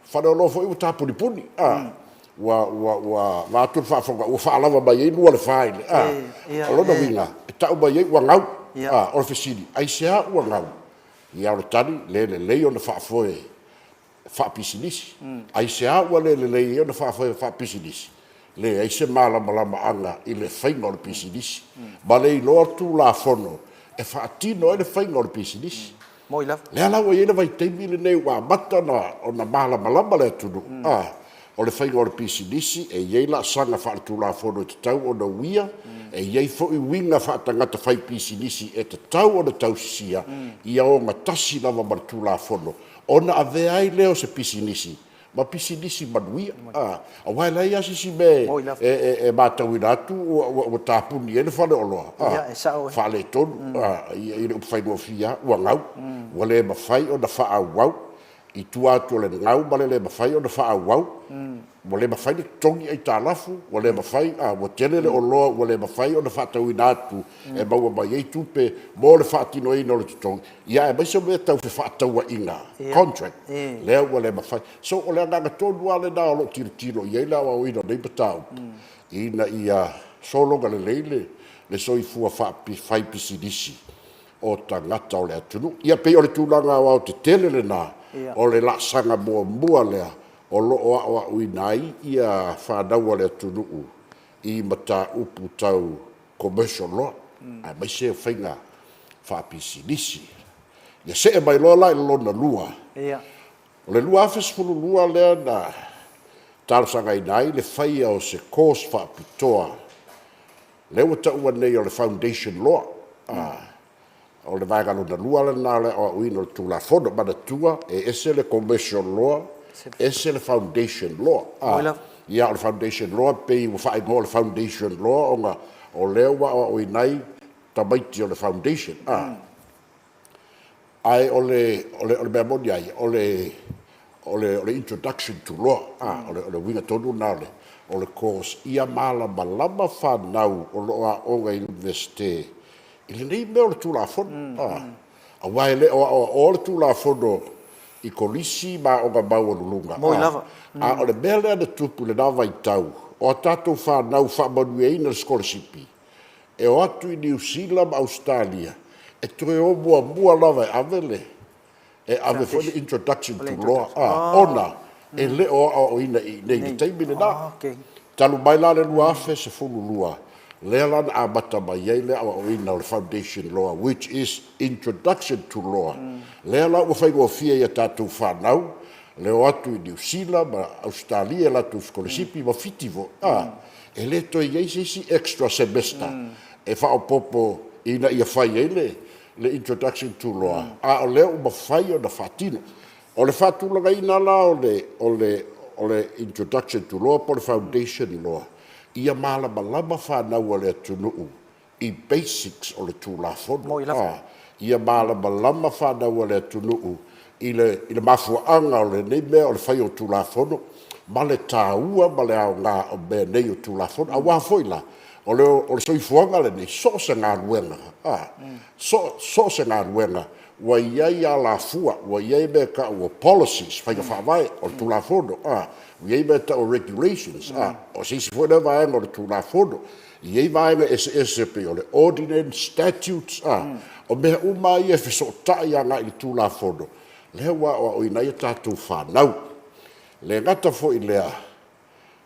faleoloa foi ua tapunipuni, a, ua, ua, ua, vaeatu le faafofoga, ua faalava mai ai lua le fa i le, a. O lona uiga, e tau mai ai ua gau. A, o le fesili, aisea ua gau? Ia o le tali, le lelei ona faafoe faapisinisi. Aisea ua le lelei ai ona faafoe faapisinisi? Leai se malamalamaaga i le faiga o le pisinisi, ma le iloa Tulafono e faatino ai le faiga o le pisinisi. Lea la ua i ai le vaitaimi lenei ua amata ona malamalama le atunuu, a, o le faiga o le pisinisi, e i ai laasaga faaletulafono e tatau ona uia, e i ai foi uiga faatagata faipisinisi e tatau ona tausisia, ia ogatasi lava ma le Tulafono Ona avea ai lea o se pisinisi ma pisinisi manuia, aua e leai lava se isi mea e matauina atu ua tapuni ai le faleoloa, faaletonu, i le upu faigofie lava, ua gau, ua le mafai ona faaauau. I tua atu o le gau ma le le mafai ona faaauau, ua le mafai ona totogi aitalafu, ua le mafai, ua tele le oloa ua le mafai ona faatauina atu e maua mai ai tupe mo le faatinoina o le totogi, ia aemaise o mea tau fefaatauaiga, contract, lea ua le mafai. So, o le agaga tonu lava lena o lo o tilotilo i ai le aoaoina o nei mataupu, ina ia sologa lelei le soifua faipisinisi o tagata o le atunuu. Ia pei o le tulaga aoaotetele lena o le laasaga muamua lea o lo o aoaoina ai ia fanau a le atunuu i mataupu tau commercial law, aemaise o faiga faapisinisi. Ia see mai loa la i le lona lua, o le 2012 lea na talosagaina ai le faia o se course faapitoa, lea ua taua nei o le Foundation Law, O le vaega lona lua lena o le aoaoina o le Tulafono. Manatua, e ese le Commercial Law, ese le Foundation Law. Ia, o le Foundation Law e pei ua faaigoa o le Foundation Law ona o lea ua aoaoina ai tamaiti o le Foundation. Ae o le mea moni lava ia, o le Introduction to Law, o le uiga tonu lena o le course, ia malamalama fanau o lo o aooga i le Iunivesite i lenei mea o le Tulafono. Aua e le o aoaoa le Tulafono i Kolisi ma aoga maualuluga, Moi lava. A o le mea lea na tupu i lena vaitau, o a tatou fanau faamanuiaina i le sikolasipi, e o atu i Niu Sila ma Ausetalia e toe o muamua lava e ave le e ave foi le introduction to law ona e le o aoaoina i inei i le taimi lena. Talu mai la le 2012, lea la na amata mai ai le aoaoina o le foundation law which is introduction to law. Lea la ua faigofie i a tatou fanau le o atu i Niu Sila ma Ausetalia i a latou sikolasipi ma Fiti foi, e le toe i ai se isi extra semester e faaopoopo ina ia fai ai le le introduction to law, a o lea ua mafai ona faatino. O le faatulagaina la o le, o le, o le introduction to law po o le foundation law, ia malamalama fanau a le atunuu i basics o le Tulafono. Moi lava. Ia malamalama fanau a le atunuu i le, i le mafuaaga o lenei mea o le fai o Tulafono ma le taua ma le aoga o mea nei o Tulafono. Aua foi la, o le, o le soifuaga lenei, so o se galuega, a, so, so o se galuega ua i ai alafua, ua i ai mea e tau o policies, faiga faavae o le Tulafono, a, ua i ai mea e tau o regulations, a, o se isi foi lea vaega o le Tulafono. E i ai vaega eseese e pei o le Ordinance, Statutes, a, o mea uma lava ia e fesootai agai i le Tulafono, lea ua aoaoina ai a tatou fanau. E le gata foi i lea,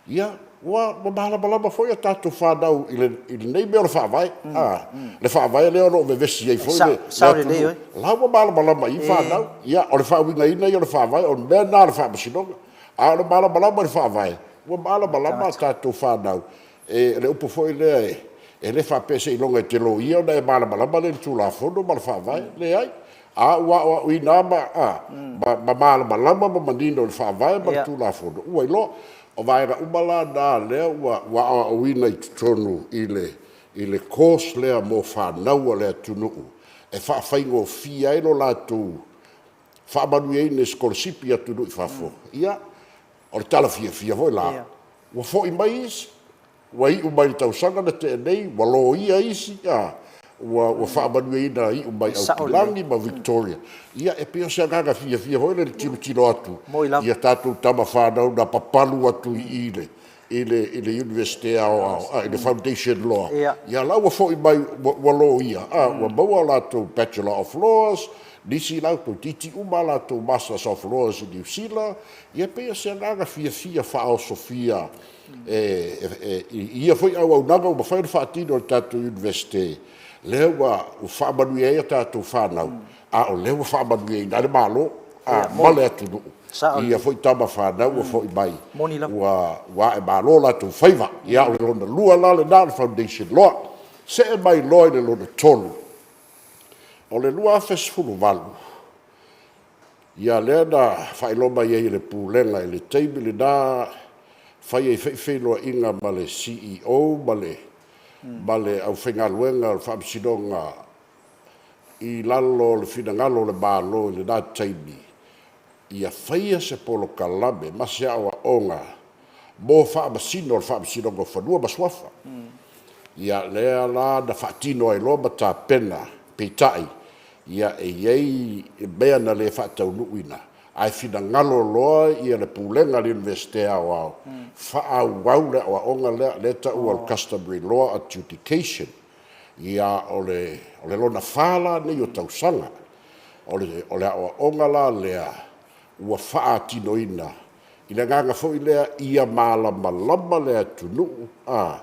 ia, ua malamalama foi a tatou fanau i lenei mea o le Faavae, a, le Faavae lea o lo o vevesi ai foi le atunuu, o la ua malamalama i ai fanau. Ia, o le faauigaina ia o le Faavae, o le mea lena a le Faamasinoga. A o le malamalama i le Faavae, ua malamalama a tatou fanau. O le upu foi lea, e le faapea seiloga e te loia ona e malamalama lea i le Tulafono ma le Faavae. Leai. A ua aoaoina lava ma malamalama ma manino i le Faavae ma le Tulafono, ua iloa. O vaega uma la na lea ua aoaoina i totonu i le course lea mo fanau a le atunuu e faafaigofie ai lo latou faamanuiaina i sikolasipi i atunuu i fafo. Ia, o le tala fiafia foi la, ua foi mai isi, ua iu mai i le tausaga na tea nei, ua loia isi, a, ua faamanuiaina iu mai Aukilani ma Victoria. Ia, e pei o se agaga fiafia foi lea i le tilotilo atu i a tatou tama fanau na papalu atu i i i le Iunivesite Aoao, i le Foundation Law, ia la ua foi mai ua loia, ua maua a latou Bachelor of Laws, nisi la toeitiiti uma a latou Masters of Laws i Niu Sila. Ia e pei o se agaga fiafia faaosofia i ia foi auaunaga ua mafai ona faatino e le tatou Iunivesite, lea ua faamanuia ai a tatou fanau, a o lea ua faamanuiaina ai le Malo ma le atunuu i ia foi tama fanau ua foi mai ua ae malo latou faiva. Ia, o le lona lua la lena o le Foundation Law. See mai loa i le lona tolu, o le 2018, ia lea na faailoa mai ai e le Pulega i le taimi lena fai ai foi feiloaiga ma le CEO ma le aufaigaluega o le Faamasinoga i lalo o le finagalo o le Malo i lena taimi, ia faia se polokalame ma se aoaoga mo Faamasino o le Faamasinoga o Fanua ma Suafa. Ia, lea la na faatino ai loa ma tapena, peitai, ia, e i ai mea na le faataunuuina, ae finagalo loa ia le Pulega a le Iunivesite Aoao, faaauau le aoaoga lea, lea e taua o le Customary Law Adjudication. Ia, o le, o le lona fa la nei o tausaga, o le, o le aoaoga la lea ua faatinoina i le agaga foi lea ia malamalama le atunuu, a,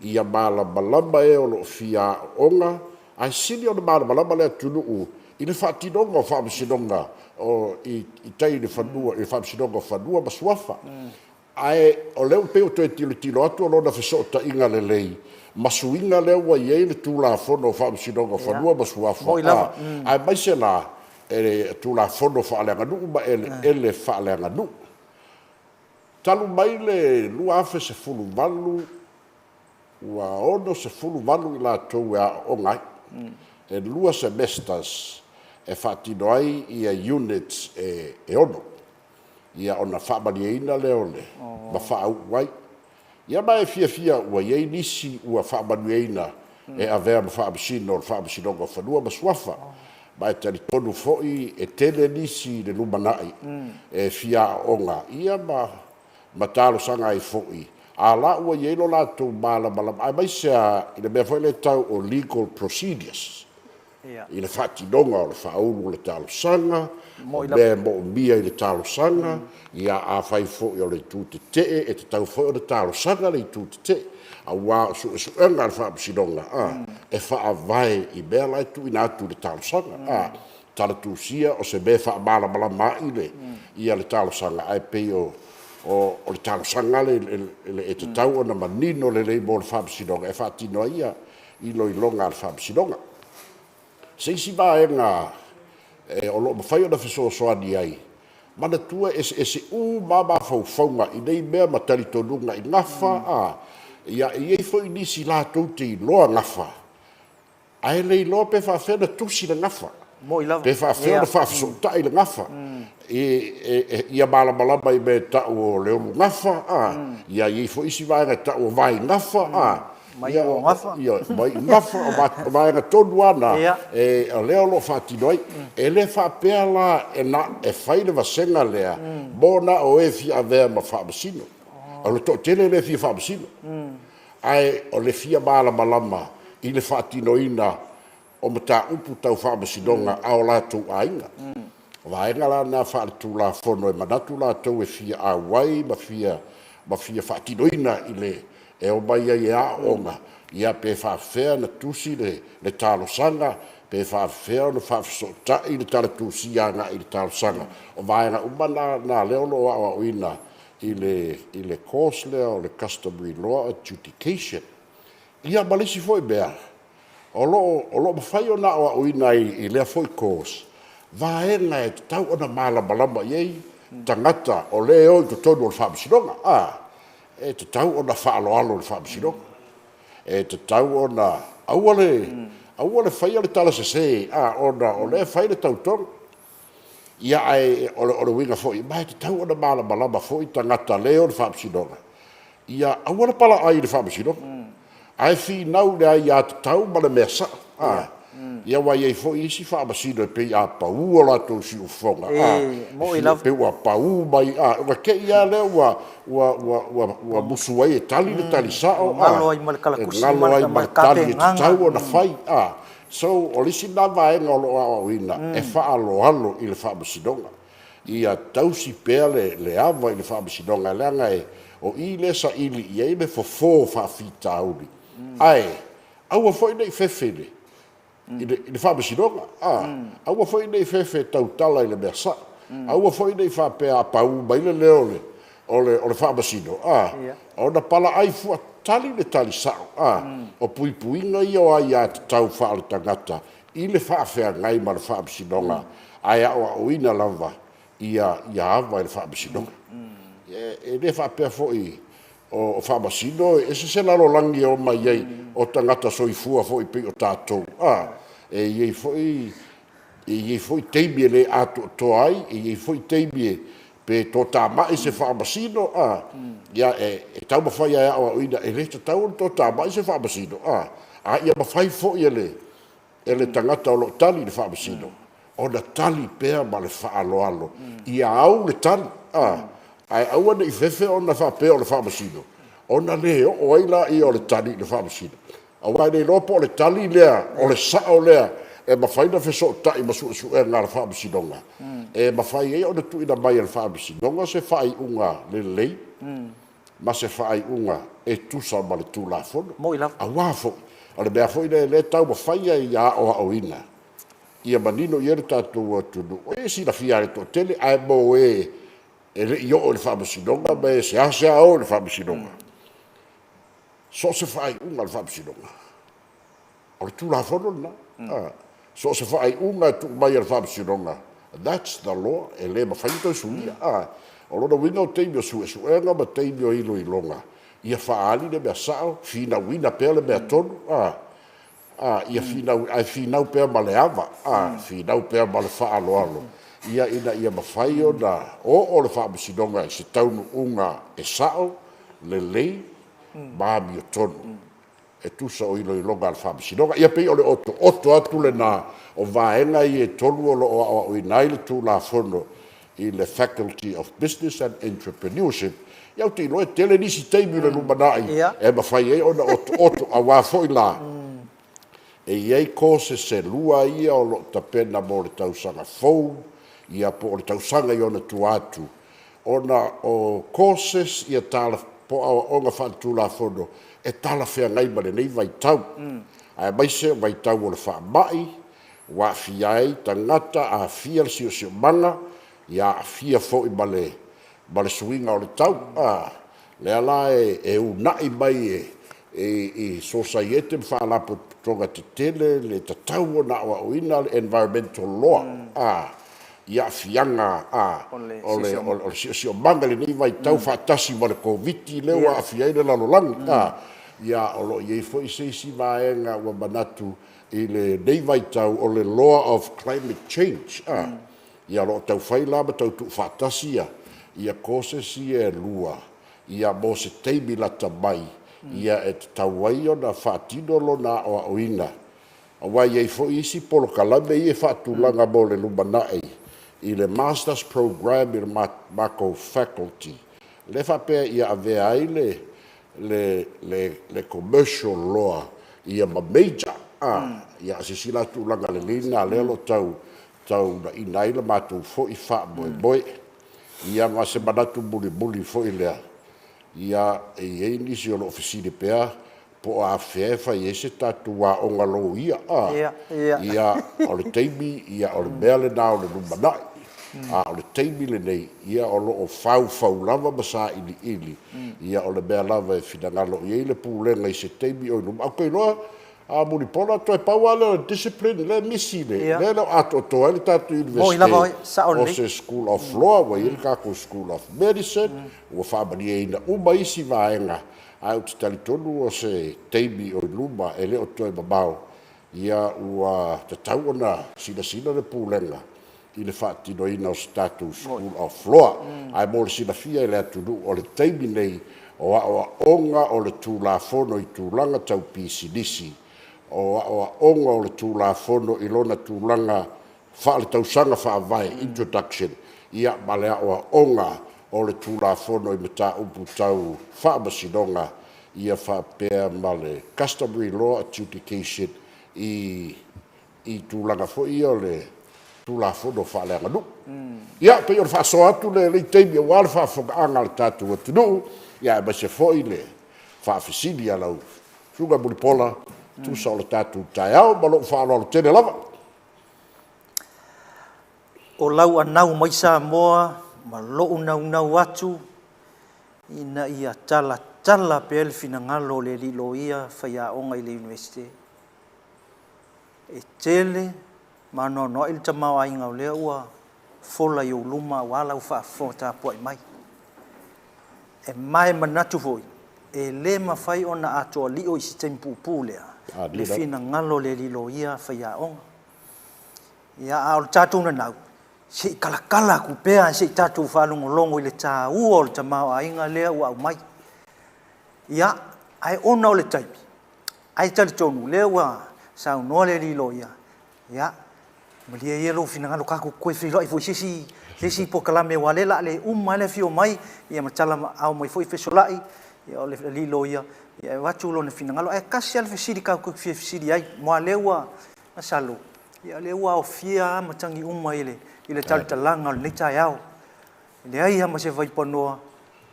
ia malamalama e o lo o fia aooga, ae sili ona malamalama le atunuu i le faatinoga o faamasinoga o, i, i tai i le fanua, i le Faamasinoga o Fanua ma Suafa. Ae o lea ua pei ua toe tilotilo atu o lona fesootaiga lelei ma suiga lea ua i ai le Tulafono o Faamasinoga o Fanua ma Suafa, a, aemaise la e Tulafono faaleaganuu ma eleele faaleaganuu. Talu mai le 2018, ua 68 i latou e aooga ai. E lua semesters e faatino ai ia units e 6. Ia ona faamalieina lea o le ma faauu ai. Ia ma e fiafia ua i ai nisi ua faamanuiaina e avea ma Faamasino o le Faamasinoga o Fanua ma Suafa. Ma e talitonu foi e tele nisi i le lumanai e fia aooga ia ma ma talosaga ai foi, a la ua i ai lo latou malamalama, aemaise lava i le mea foi lea e tau o legal procedures, i le faatinoga o le faaulu o le talosaga, o mea e moomia i le talosaga, ia afai foi o le itu tetee, e tatau foi ona talosaga le itu tetee, aua o suesuega a le Faamasinoga e faavae i mea la e tuuina atu i le talosaga. Tala tusia o se mea e faamalamalama ai le ia le talosaga, ae pei o o le talosaga le e tatau ona manino lelei mo le Faamasinoga e faatino ai ia iloiloga a le Faamasinoga. Se isi vaega o lo o mafai ona fesoasoani ai, manatua e eseese uma lava mafaufauga i nei mea ma talitonuga i gafa, a, ia, e i ai foi nisi latou te iloa gafa, ae le iloa pe faapefea ona tusi le gafa, pe faapefea ona faafesootai le gafa, ia malamalama i mea e tau o le ulu gafa, a, ia e i ai foi isi vaega e tau o vai gafa, a, Ioe, maiu gafa, o vaega tonu lava na, o lea o lo o faatino ai. E le faapea la e fai le vasega lea mo na o e fia avea ma faamasino. O le toatele e le fia faamasino, ae o le fia malamalama i le faatinoina o mataupu tau faamasinoga a o latou aiga. O vaega la na faaletulafono e manatu latou e fia auai ma fia ma fia faatinoina i le e omai ai e aooga, ia pe faafefea ona tusi le le talosaga, pe faafefea ona faafesootai le tala tusia agai i le talosaga. O vaega uma na na lea o lo o aoaoina i le i le course lea o le Customary Law Adjudication. Ia ma le isi foi mea, O lo o lo o mafai ona aoaoina ai i lea foi course vaega e tatau ona malamalama i ai tagata o lea e o i totonu o le Faamasinoga. A, e tatau ona faaaloalo i le Faamasinoga. E tatau ona aua le aua le faia le tala sese, a, ona o lea e fai le tautoga. Ia ae o le uiga foi, ma e tatau ona malamalama foi tagata le o le Faamasinoga, ia aua le palaai i le Faamasinoga, ae finau i le aiatatau ma le mea sao. A, ia aua e i ai foi isi Faamasino e pei a pau o latou siufofoga, a, e pei ua pau mai, a, ona te i lava lea ua, ua, ua, ua, ua musu ai e tali le tali sao, a, e galo ai ma le tali e tatau ona fai, a. So, o le isi lena vaega o lo o aoaoina e faaaloalo i le Faamasinoga, ia tausi pea le ava i le Faamasinoga, leaga o i lea e saili i ai le fofo o faafitauli, ae aua foi ne i fefe i le Faamasinoga, aua foi ne i fefe e tautala i le mea sao, aua foi ne i faapea a pau mai le leo o le Faamasino, ona palaai fua, tali le tali sao, o puipuiga ia o aiatatau faale-tagata i le faafeagai ma le Faamasinoga, ae aoaoina lava ia ava i le Faamasinoga. E le faapea foi o Faamasino e ese se lalolagi e omai ai o tagata soifua foi pei o tatou, e i ai foi E i ai foi taimi e le atoatoa ai, e i ai foi taimi e pe toatamai se faamasino, a, ia e taumafai lava e aoaoina, e le tatau ona toatamai se faamasino, a, a ia mafai foi e le e le tagata o lo o tali i le faamasino ona tali pea ma le faaaloalo ia au le tali, a, ae aua ne i fefe ona faapea o le faamasino ona le oo ai lea o le tali i le faamasino. Aua e le iloa po o le tali lea, o le sao lea e mafai ona fesootai ma suesuega a le Faamasinoga, e mafai ai ona tuuina mai e le Faamasinoga se faaiuga lelei ma se faaiuga e tusa ma le Tulafono. Aua foi, o le mea foi lea o lea e taumafai ai ia aoaoina ia manino i ai le tatou atunuu. E silafia lava e le toatele, ae mo e e le i oo i le Faamasinoga ma e seasea o i le Faamasinoga, So o se faaiuga a le Faamasinoga, o le Tulafono lena. So o se faaiuga e tuu mai e le Faamasinoga, that's the law, e le mafai ona toe suia. O lona uiga o taimi o suesuega ma taimi o iloiloga, ia faaali le mea sao, finauina pea le mea tonu, ia finau, ae finau pea ma le ava, finau pea ma le faaaloalo, ia ina ia mafai ona oo le Faamasinoga i se taunuuga e sao, lelei ma amiotonu. E tusa o iloiloga a le Faamasinoga. Ia pei o le otooto atu lena o vaega ia e tolu o lo o aoaoina ai le Tulafono i le Faculty of Business and Entrepreneurship. Ia ou te iloa e tele nisi taimi i le lumanai e mafai ai ona otooto aua foi la e i ai courses e lua ia o lo o tapena mo le tausaga fou ia po o le tausaga i ona tua atu ona o courses ia tala po o aoaoga faaletulafono e talafeagai ma lenei vaitau, aemaise o vaitau o le faamai ua aafia ai tagata, aafia le siosiomaga, ia aafia foi ma le ma le suiga o le tau. A, lea la e uunai mai i sosaiete ma faalapotopotoga tetele le tatau ona aoaoina le environmental law, a, i aafiaga o le siosiomaga i lenei vaitau faatasi ma le Koviti lea ua aafia ai le lalolagi. Ia, o lo o i ai foi se isi vaega ua manatu i lenei vaitau o le Law of Climate Change. Ia, o lo o taufai la ma tau tuufaatasi ia courses ia e lua ia mo se taimi lata mai ia e tatau ai ona faatino lona aoaoina Aua e i ai foi isi polokalame ia e faatulaga mo le lumanai i le Masters Programme i le matou Faculty, lea e faapea ia avea ai le le le le Commercial Law ia ma Major, a, ia silasila atu tulaga lelei lena lea o lo o tau taunaina ai le matou foi faamoemoe. Ia ma se manatu mulimuli foi lea, ia e i ai nisi o lo o fesili pea Po o afea e fai ai se tatou aoga loia, a? Ia, o le taimi, ia, o le mea lena o le lumanai. A o le taimi lenei, ia, o lo o faufau lava ma sailiili, ia, o le mea lava e finagalo i ai le Pulega i se taimi o i luma. Ae ou te iloa, a Mulipola, toe pau lava lea o le discipline lea e misi, lea e le o atoatoa ai le tatou Iunivesite o se School of Law, ua i ai le tatou School of Medicine, ua faamalieina uma isi vaega Ae ou te talitonu o se taimi o i luma e le o toe mamao, ia ua tatau ona silasila le Pulega i le faatinoina o se tatou School of Law. Ae mo le silafia e le atunuu, o le taimi nei o aoaoga o le Tulafono i tulaga tau pisinisi, o aoaoga o le Tulafono i lona tulaga faaletausaga faavae, introduction, ia ma le aoaoga o le Tulafono i mataupu tau faamasinoga, ia faapea ma le Customary Law Adjudication i i tulaga foi ia o le Tulafono faaleaganuu. Ia, pei o le faasoa atu lea i lenei taimi aua le faafofogaaga a le tatou atunuu, ia aemaise foi le faafesili a lau Susuga Mulipola, tusa o le tatou taeao. Ma lou faaaloalo tele lava. O lau anau mai Samoa ma lou naunau atu ina ia talatala pea le finagalo o le alii loia faiaoga i le Iunivesite. E tele ma anoanoai le tamaoaiga o lea ua fola i ou luma aua lau faafofoga tapuai mai. E ma e manatu foi, e le mafai ona atoa lio i se taimi puupuu lea, le finagalo o le alii loia faiaoga. Ia, a o le tatou nanau, se i talatala atu pea se i tatou faalogologo i le taua o le tamaoaiga lea ua aumai. Ia, ae ona o le taimi, ae talitonu, lea ua saunoa le alii loia, Ia, malie ia lou finagalo tatou toe feiloai foi i se isi, se isi polokalame aua o lea o le a le uma ai le afio mai, ia ma tala ao mai foi Fesolai, ia o le alii loia, ia e avatu lona finagalo. Ae tasi lava le fesili tatou te fia fesili ai, aua o lea ua, masalo, ia o lea ua aofia lava matagi uma i le, i le talatalaga o lenei taeao. E leai lava ma se vaipanoa,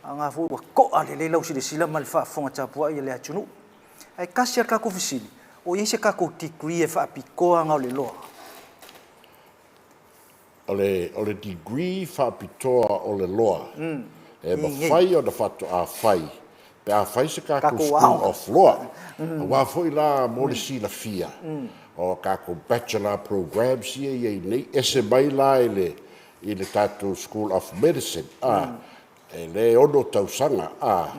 a o lena foi ua to'a lelei lau silasila ma le faafofoga tapuai a le atunuu. Ae tasi lava le tatou fesili, o i ai se tatou degree e faapitoa na o le loa? O le, o le degree faapitoa o le loa, e mafai ona faatoa fai pe a fai se tatou School of Law. Aua foi la mo le silafia, o tatou Bachelor programs ia e i ai nei, ese mai la i le, i le tatou School of Medicine, a, E le ono tausaga, a,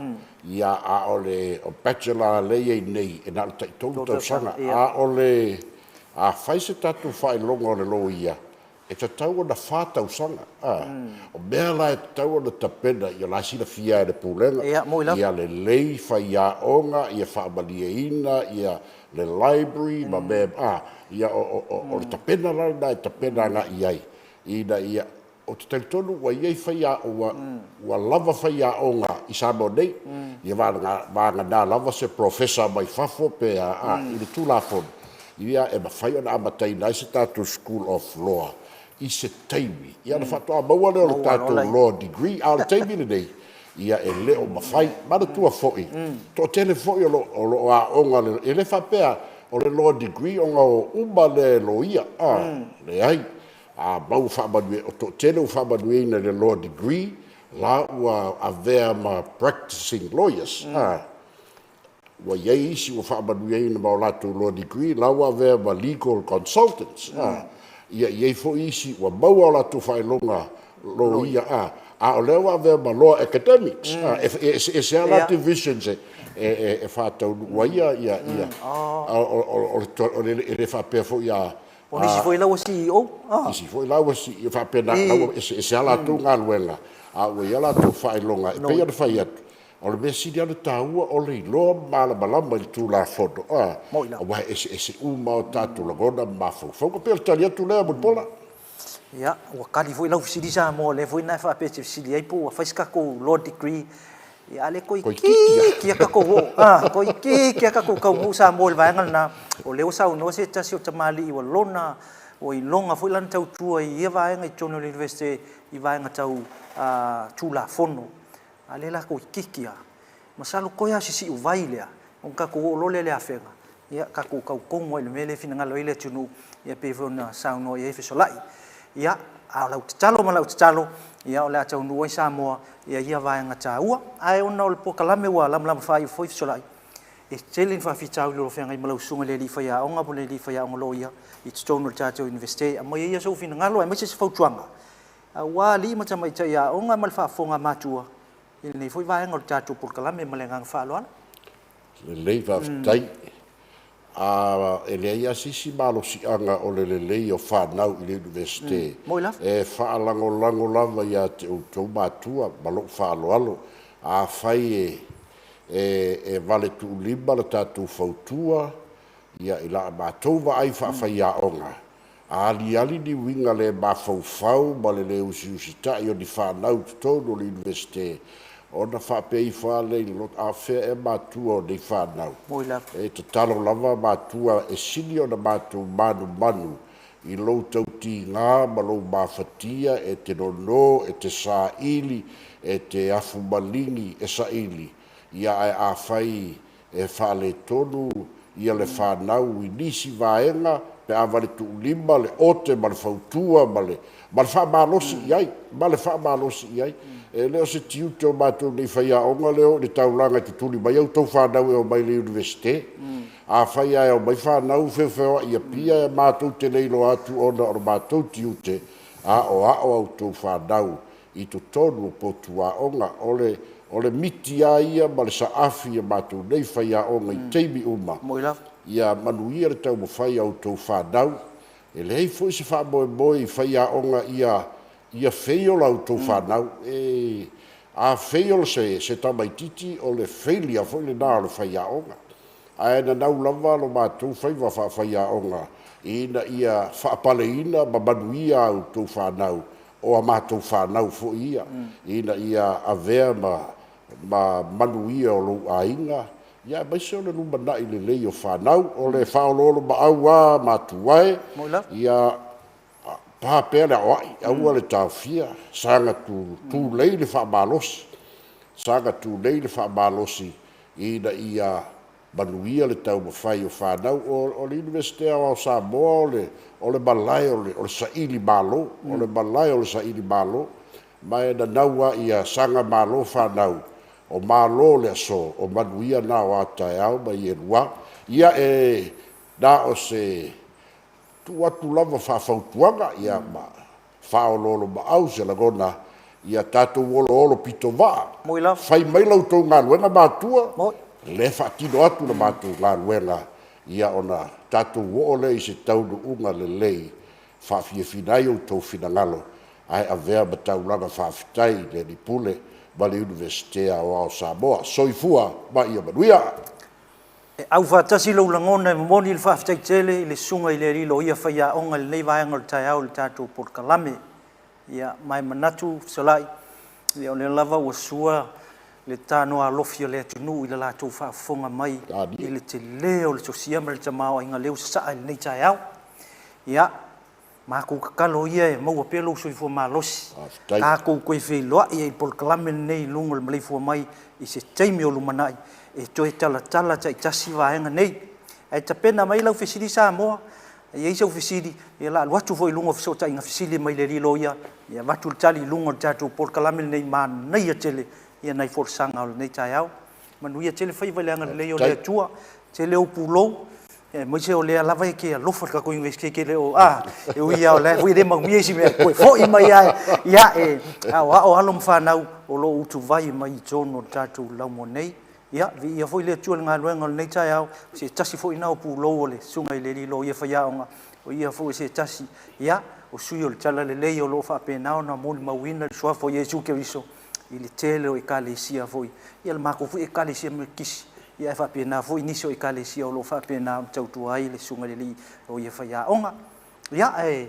ia, a o le Bachelor lea e i ai nei, e na o le taitolu tausaga. A o le, a fai se tatou faailoga o le loia, E tatau ona fa tausaga, a. O mea la e tatau ona tapena, ia o la e silafia e le Pulega, ia lelei faiaoga, ia faamalieina ia le library ma mea, a, ia o le tapena la lena e tapena agai i ai, ina ia, ou te talitonu ua i ai faiaoga, ua lava faiaoga i Samoa nei, ia vagana lava se professor mai fafo pe a, a, i le Tulafono, ia e mafai ona amataina ai se tatou School of Law i se taimi, ia ona faatoa maua lea o le tatou Law Degree, a o le taimi lenei, ia e le o mafai. Manatua foi, toatele foi o lo o aoga, e le faapea o le Law Degree ona o uma lea e loia, a, leai. A maua faamanuia, o toatele ua faamanuiaina i le Law Degree, la ua avea ma practicing lawyers, a. Ua i ai isi ua faamanuiaina ma o latou Law Degree, la ua avea ma legal consultants, a. Ia i ai foi isi ua maua o latou faailoga loia, a, a o lea ua avea ma law academics, a. E eseese lava la divisions e faataunuu ai ia, o le, e le faapea foi a O nisi foi la ua CEO. Nisi foi la ua CEO, faapena, la ua eseese lava latou galuega, a ua i ai a latou faailoga. E pei ona fai atu, o le mea sili lava ona taua o le iloa ma malamalama i le Tulafono, aua e eseese uma lava o tatou lagona ma mafaufauga. E pei o le tali atu lea Mulipola. Ia, ua tali foi lau fesili Samoa, o lea foi na e faapea e te fesili ai po ua fai se tatou Law Degree. Ia, a o lea toeitiiti lava tatou oo, a, toeitiiti lava tatou taunuu Samoa i le vaega lena. O lea ua saunoa se tasi o tamalii ua lona, ua iloga foi lana tautua i ia vaega i totonu o le Iunivesite i vaega tau Tulafono. A o lea la toeitiiti lava. Masalo toe lava o si siuvai lea, ona tatou oo loa lea i le afega, ia tatou tau tonu lava i le mea lea e finagalo ai le atunuu, ia pei foi ona saunoa i ai Fesolai. Ia, a o lau tatalo ma lau tatalo, ia o le a taunuu ai Samoa i ia vaega taua. Ae ona o le polokalame ua lamalama faaiu foi Fesolai, e tele ni faafitauli o lo o feagai ma lau susuga i le alii faiaoga po o le alii faiaoga loia i totonu o le tatou Iunivesite. Aumai ai sou finagalo aemaise se fautuaga aua alii ma tamaitai aoga ma le faafofoga a matua i lenei foi vaega o le tatou polokalame. Ma le agaga faaaloalo. Lelei faafetai. A e leai lava se isi malosiaga o le lelei o fanau i le Iunivesite e faalagolago lava ia te outou matua ma lou faaaloalo. Afai e e valetuulima le tatou fautua, ia i la matou vaai faafaiaoga, A aliali ni uiga le mafaufau ma le le usiusitai o ni fanau i totonu o le Iunivesite, ona faapea ifo lava lea i le loto, A o fea ea matua o nei fanau? E tatalo lava matua e sili ona matou manumanu i lou tautiga ma lou mafatia e te nono, e te saili, e te afu maligi e saili, ia ae afai e faaletonu ia le fanau i nisi vaega pe a valetuulima le ote ma le fautua ma le ma le faamalosi i ai, ma le faamalosi i ai. E le o se tiute o matou nei faiaoga le o i le taulaga e tutuli mai a outou fanau e omai i le Iunivesite. Afai lava e omai fanau feofeoai i Apia, matou te le iloa atu ona o le matou tiute aoao a outou fanau i totonu o potu aoga. O le, o le miti lava ia ma le saafi a matou nei faiaoga i taimi uma, ia manuia le taumafai a outou fanau. E leai foi se faamoemoe i faiaoga ia, ia fail a outou fanau. E, a fail se, se tamaitiiti, o le failure foi lena o le faiaoga. Ae nanau lava lo matou faiva faafaiaoga ina ia faapaleina ma manuia a outou fanau, o a matou fanau foi ia, ina ia avea ma ma manuia o lou aiga, ia aemaise o le lumanai lelei o fanau. O le faaoloolomaau lava matua e, ia pa pea le aoai, aua le taofia, saga tulei le faamalosi, saga tulei le faamalosi ina ia manuia le taumafai o fanau. O le Iunivesite Aoao o Samoa o le malae o le saili malo, o le malae o le saili malo, ma e nanau lava ia saga malo fanau, o malo le aso, o manuia na o a taeao ma i e lua. Ia e na o se tuu atu lava faafautuaga ia ma faaoloolomaau se lagona ia tatou oloolo pitovaa, fai mai la outou galuega matua, lea e faatino atu la matou galuega ia ona tatou oo lea i se taunuuga lelei. faafiafiina ai outou finagalo ae avea ma taulaga faafetai i le Alii Pule ma le Iunivesite Aoao o Samoa. Soifua ma ia manuia! E aufaatasi lou lagona e momoli le faafetai tele i le Susuga i le Alii Loia Faiaoga i lenei vaega o le taeao i le tatou polokalame. Ia, ma e manatu fesolai, ia o lea lava ua sua le tanoa alofi o le atunuu i le latou faafofoga mai i le tele o le sosia ma le tamaoaiga lea ua sasaa i lenei taeao. Ia, matou tatalo ia e maua pea lou soifua malosi, tatou toe feiloai ai i le polokalame lenei i luga o le maleifua mai i se taimi o lumanai e toe talatala taitasi vaega nei. Ae tapena mai lau fesili Samoa, A i ai sau fesili, ia o le a alu atu foi i luga o fesootaiga fesili mai le alii loia, ia avatu le tali i luga o le tatou polokalame lenei manaia tele ia nai folasaga o lenei taeao. Manuia tele faiva i le agalelei o le Atua, tele ou pulou, aemaise o lea lava e te alofa i le tatou Iunivesite e te le o, a, e ui lava o la e foi e le manuia isi mea, toe foi mai lava ia e aoao alo ma fanau o lo o utuvai mai i totonu o le tatou laumua nei. Ia, viia foi le Atua i le galuega o lenei taeao, o se tasi foi lena o pulou o le Susuga i le Alii Loia Faiaoga, o ia foi o se tasi, ia, o sui o le Talalelei o lo o faapena ona molimauina le Suafa o Iesu Keriso i le tele o Ekalesia foi, ia le matou foi Ekalesia Metotisi, ia ae faapena foi nisi o Ekalesia o lo o faapena ona tautua ai le Susuga i le Alii Loia Faiaoga. Ia, ae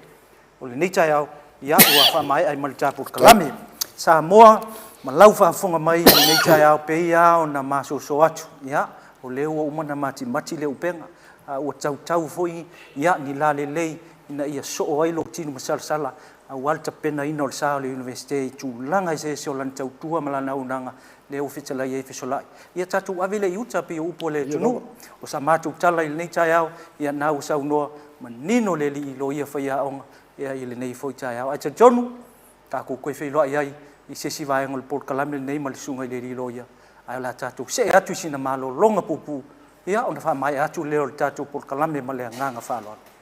o lenei taeao, ia, ua faamaea ai ma le ta polokalame. Samoa, ma lau faafofoga mai i lenei taeao, pei lava ona masoso atu, ia, o lea ua uma ona matimati le upega, a ua tautau foi, ia, ni lalelei ina ia soo ai lou tino masalasala aua le tapenaina o le sa o le Iunivesite i tulaga eseese o lana tautua ma lana auaunaga lea ua fetalai ai Fesolai. Ia tatou ave lea i uta pei o upu a le atunuu. O sa matou tala i lenei taeao, ia na ua saunoa manino le alii loia faiaoga ia i lenei foi taeao. Ae talitonu, tatou toe feiloai ai i se isi vaega o le polokalame lenei ma le susuga i le alii loia, ae o le a tatou see atu i sina malologa puupuu, ia ona faamaea atu lea o le tatou polokalame ma le agaga faaaloalo.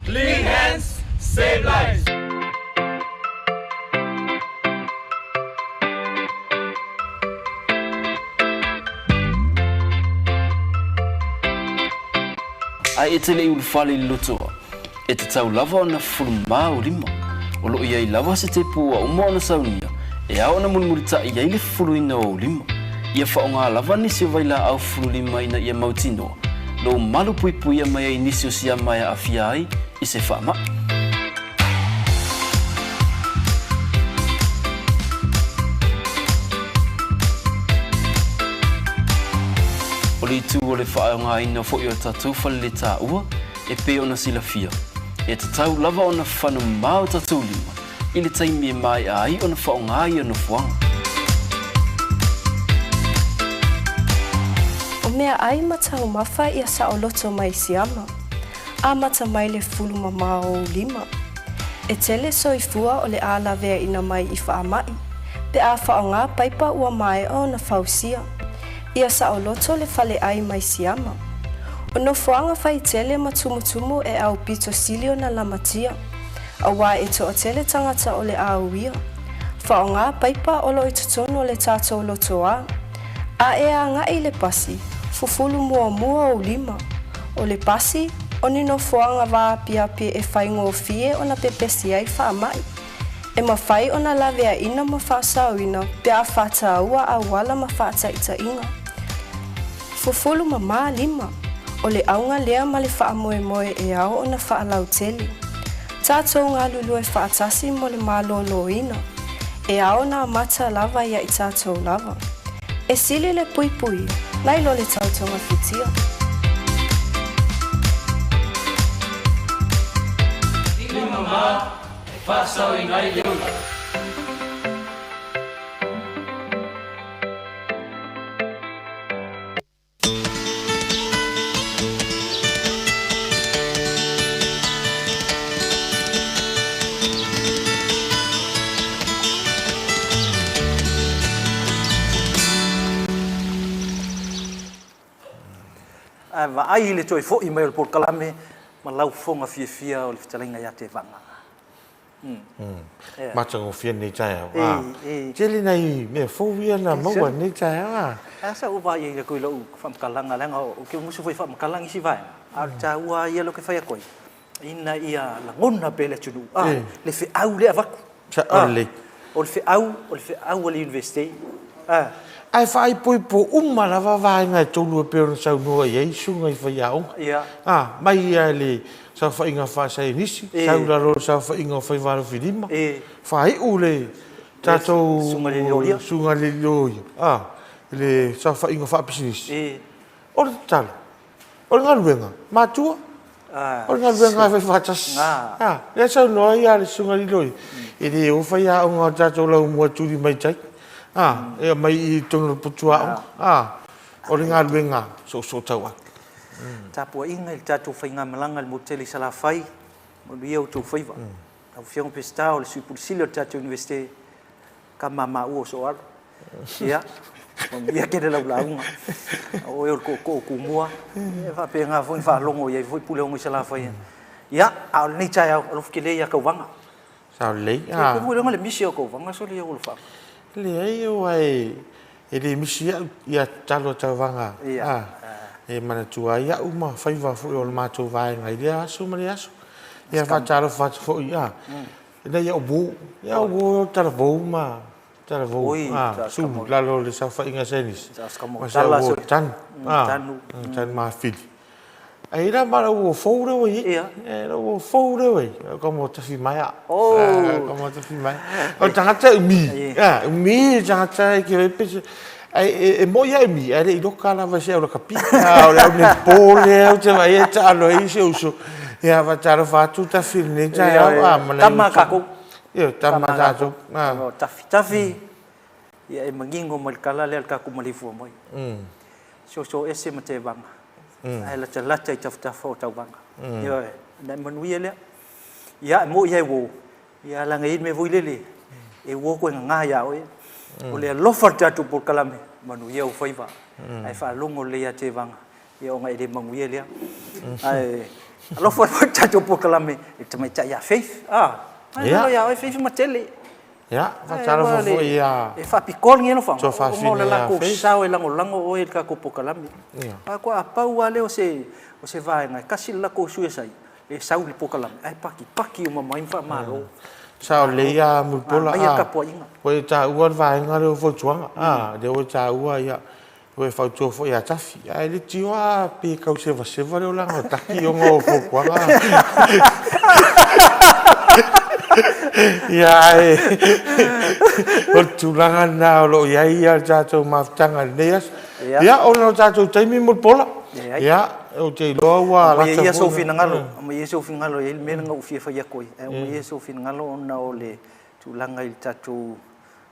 Clean hands, save lives. Ae e te le i ulufale i le lotoa, e tatau lava ona fufulu mā ou lima. O lo o i ai lava se tepu ua uma ona saunia e ao ona mulimulitaʻi ai le fufuluina o ou lima. Ia faaaoga lava nisi o vailaau fufulu lima ina ia mautinoa lou malu puipuia mai ai nisi o siama e aafia ai i se faamaʻi. O le itu o le faaaogaina foi o tatou faleletaua e pei ona silafia, e tatau lava ona fano mā o tatou lima i le taimi e maea ai ona faaaoga ia nofoaga. O meaai ma taumafa ia saoloto mai siama, amata mai le fulu mamao o ou lima. E tele soifua o le a laveaina mai i faamai, pe a faaaoga paipa ua maea ona fausia. Ia saoloto le faleai mai siama. O nofoaga faitele ma tumutumu e aupito sili ona lamatia. Aua e toatele tagata o le a uia. Faaaoga paipa o lo o i totonu o le tatou lotoa. A e agai i le pasi, fufulu muamua ou lima. O le pasi, o ni nofoaga vaapiapi e faigofie ona pepesi ai faamai. E mafai ona laveaina ma faasaoina pe a faataua auala ma faataitaiga. Fufulu mamā lima, o le auga lea ma le faamoemoe e ao ona faalautele. Tatou galulue faatasi mo le malōlōina, e ao ona amata lava ia i tatou lava. E sili le puipuia, nai lo le tautogafitia. Lima mamā e faasaoina ai le ola. Ae vaai i le toe foi mai o le polokalame ma lau fofoga fiafia o le fetalaiga ia Tevaga. Matagofie lenei taeao. Tele nai mea fou ia na maua i lenei taeao. Ae sa ou vaai atu i lau faamatalaga leaga ou te musu foi e faamatala nisi vaega, a o le taua lava ia lea ou te fai atu ai, ina ia lagona pea e le atunuu le feau lea e avatu. Sao lelei. O le feau, o le feau a le Iunivesite. Ae faaipoipo uma lava vaega e tolu e pei ona saunoa i ai susuga i faiaoga. A, mai lava i le saofaiga faasaienisi, sau i lalo o le saofaiga o faivalofilima, faaiu le tatou susuga i le loia, a, i le saofaiga faapisinisi. O le tatalo, O le galuega, matua. O le galuega e fai faatasi. A, lea e saunoa ai le Susuga i le Loia, e le o faiaoga o le tatou laumua e tuli mai tai, a, e aumai i totonu o le potu aoga. A, o le galuega soosootauau. Tapuaiga i le tatou faigamalaga i le motu tele i Salafai, manuia outou faiva. Lau Afioga Peseta o le Sui Pule Sili o le tatou Iunivesite, Tama maua o Sooalo. Ia, manuia tele lau lauga. O oe o le tootoo tumua. E faapena foi ona faalogo i ai foi Puleono i Salafai. Ia, a o lenei taeao, alofa tele ia Tauvaga. Sao lelei. E pei foi le misi o Tauvaga sole ia Olofaga. Leai, aua e le misi au ia tatalo a Tauvaga. E manatua ai au ma faiva foi o le matou vaega i lea aso ma lea aso. Ia faatalofa atu foi Ina ia uo, ia uo talavou ma talavou su lalo o le saofaiga a Chinese ma se uo tanu, tanu mafili. Ai la ma lau uo fou lea ua i ai, lau uo fou lea ua i ai, ka mo tafi mai a, ka mo tafi mai. O le tagata e umi, umi le tagata e ke pe Ai e moi a umi, ae le i loka lava i se au lakapi. A o le au nei lea ou te vaai e taalo ai si ou uso. Ia faatalofa atu Tafi i lenei taeao. A ma nai Tama a tatou. Ioe, tama a tatou. O Tafi. Tafi, ia e manino mai le tala lea a le tatou maleifua mai. Soso ese ma Tevaga, ae latalata i tafatafa o Tauvaga. Ioe, ona e manuia lea. Ia, e moi lava e uo, Ia leaga e i ai le mea foi lele, e ua toe gaga ia oe. O le alofa o le tatou polokalame, manuia ou faiva. Ae faalogo lelei ia Tevaga, ia ona e le manuia lea. Ae alofa foi le tatou polokalame i le tamaitai ia Faith. A, ae galo ia oe Faith Matele. Ia, faatalofa foi ia E faapitoa lenei alofaga, ona o le latou sao e lagolago oe i le tatou polokalame. Aua a pau lava lea o se vaega, e tasi le latou sui e sai, E sau i le polokalame ae pakipaki uma mai ma faamalo. Sao lelei a Mulipola a ua e taua le vaega lea o fautuaga a lea ua e taua ia ua e fautua foi ia Tafi ae le tioa pe tau sevaseva le olaga o Taki ona o fautuaga ia ae o le tulaga lena o lo o i ai le tatou mafutaga i lenei aso. Ia ona o le tatou taimi Mulipola ia Ou te iloa ua lata foi. Aumai ia sou finagalo, aumai ia sou finagalo, e i ai le mea lena ua ou fia fai atu ai. Ae aumai ia sou finagalo ona o le tulaga i le tatou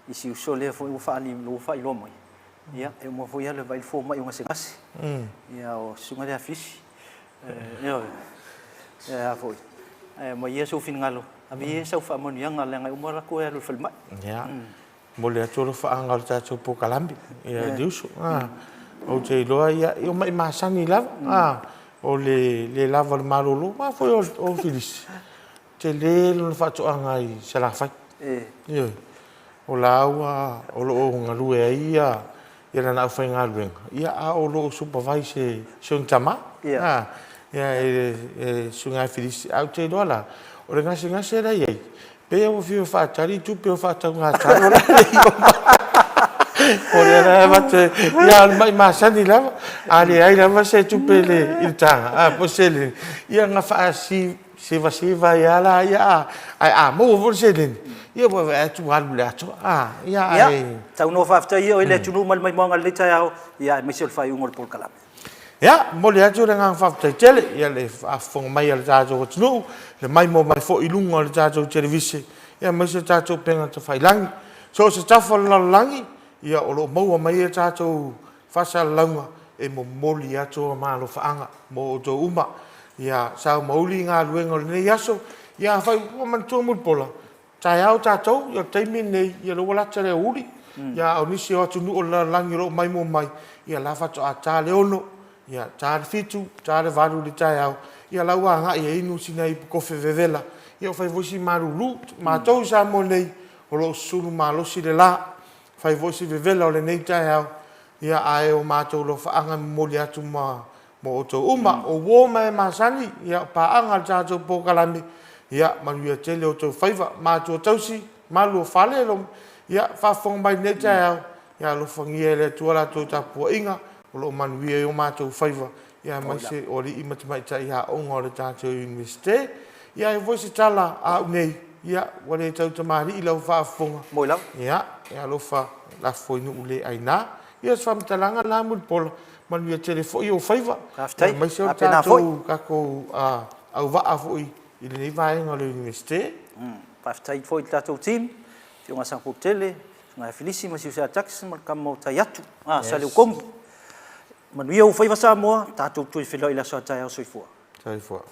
isi uso lea foi ua faaali, ua faailoa mai. Ia, e uma foi alu e vaai le fomai o gasegase. Ia, o susuga lea Fisi. Ioe. A foi. Ae aumai ia sou finagalo, ave ia sau faamanuiaga leaga e uma latou e alu i le falemai. Ia. Momoli atu alofaaga o le tatou polokalame i le uso. Ou te iloa ia, o ma'i masani lava, o le le lava o le malolo, aua foi o Filisi, tele lona faatoaga i Salafai. Ioe. O la ua, o lo o galue ai ia lana aufaigaluega, ia a o lo o supervise e si ona tama, ia e le Susuga ia Filisi. Ae ou te iloa la, o le gasegase la e i ai, Pei ua fiu e faatali tupe o faatauga talo la e i O lea la e avatu e, ia o le mai masani lava, a leai lava se tupe i le taga, a po o se seleni, ia ona faasevaseva ai lava laia, ae a maua foi le seleni, ia ua vaai atu ua alu i le atoa, a, ia ae. Ia, taunoa faafetai ia oe le atunuu ma le maimoaga i lenei taeao, ia aemaise o le faaiuga o le polokalame. Ia, momoli atu le agaga faafetai tele i le faafofoga mai a le tatou atunuu, le maimoa mai foi i luga o le tatou televise, ia aemaise le tatou upega tafailagi. So o se tafa o le lalolagi, ia o lo o maua mai a tatou faasalalauga e momoli atu a malofaaga mo outou uma. Ia sao ma uli galuega o lenei aso, ia afai ua manatua Mulipola, Taeao tatou, ia o le taimi lenei, ia lea ua lata le aoauli, ia a o nisi o atunuu o le lalolagi o lo o maimoa mai, ia la faatoa ta le 6, Ia, ta le fitu, ta le valu i le taeao, ia la ua agai e inu sina ipu kofe vevela, ia ua fai foi si malulu. Matou i Samoa nei, o lo o susulu malosi le la, fai foi si vevela o lenei taeao, ia ae o matou alofaaga e momoli atu ma mo outou uma. O uo ma e masani, ia o paaga a le tatou polokalame, ia manuia tele outou faiva. Matua tausi, malu o fale, ia faafofoga mai i lenei taeao, Ia alofagia e le Atua la outou tapuaiga, o lo o manuia ai o matou faiva, ia aemaise o alii ma tamaitai aoga o le tatou Iunivesite. Ia ae foi se tala a au nei, ia ua le tautamalii lau faafofoga, Moi lava. ia e alofa lafo i nuu le aina. Ia o se faamatalaga lena Mulipola, manuia tele foi ou faiva, Faafetai. aemaise o le Faapena foi. tatou tatou auvaa foi i lenei vaega o le Iunivesite. Faafetai foi i le tatou team, Afioga Sagapolutele, Susuga ia Filisi ma Siusia Jackson ma le tama o Taiatu, ah, Saleukogi. Manuia ou faiva Samoa, tatou toe feiloai i le aso a taeao. Soifua. Soifua.